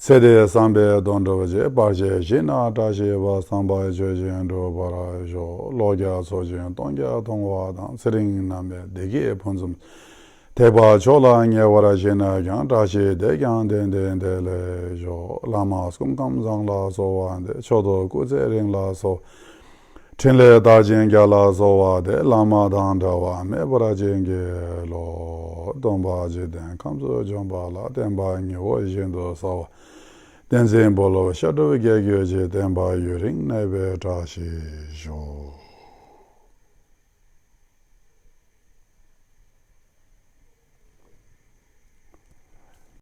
ཚེ་འདི་བསམ་པའི་དོན་གྲུབ་ཅིང་། བར་ཆད་ཞི་ནས་བཀྲ་ཤིས་པ། བསམ་པ་ཆོས་བཞིན་འགྲུབ་པར་ཤོག་ལོ་བརྒྱ་འཚོ་ཞིང་སྟོང་རྒྱ་མཐོང་བ་དང་། ཚེ་རིང་རྣམ་པའི་བདེ་སྐྱིད་ཕུན་སུམ། ཐེག་པ་མཆོག་ལ་ཉེ་བར་ཞི་ནས་ཀྱང་། བཀྲ་ཤིས་བདེ་ཀྱང་ཏན་ཏན་དེ་ལེགས་ཤོག་བླ་མ་སྐུ་ཁམས་བཟང་ལ་གསོལ་བ་འདེབས། མཆོག་ཐུན་སྐུ་ཚེ་རིང་ལ་གསོལ། ཕྲིན་ལས་མཐར་ཕྱིན་རྒྱལ་ལ་གསོལ་བ་འདེབས། བླ་མ་དང་འབྲལ་བ་མེད་པར་བྱིན་གྱིས་རློབས། སྟོན་པ་འཇིག་རྟེན་ཁམས་སུ་བྱོན་པ་ལ། བསྟན་པ་ཉི་འོད་བཞིན་དུ་གསལ་བ། བསྟན་འཛིན་བུ་སློབ་བཤད་སྒྲུབ་རྒྱས་གྱུར་ཅིག་བསྟན་པ་ཡུན་རིང་གནས་པའི་བཀྲ་ཤིས་ཤོག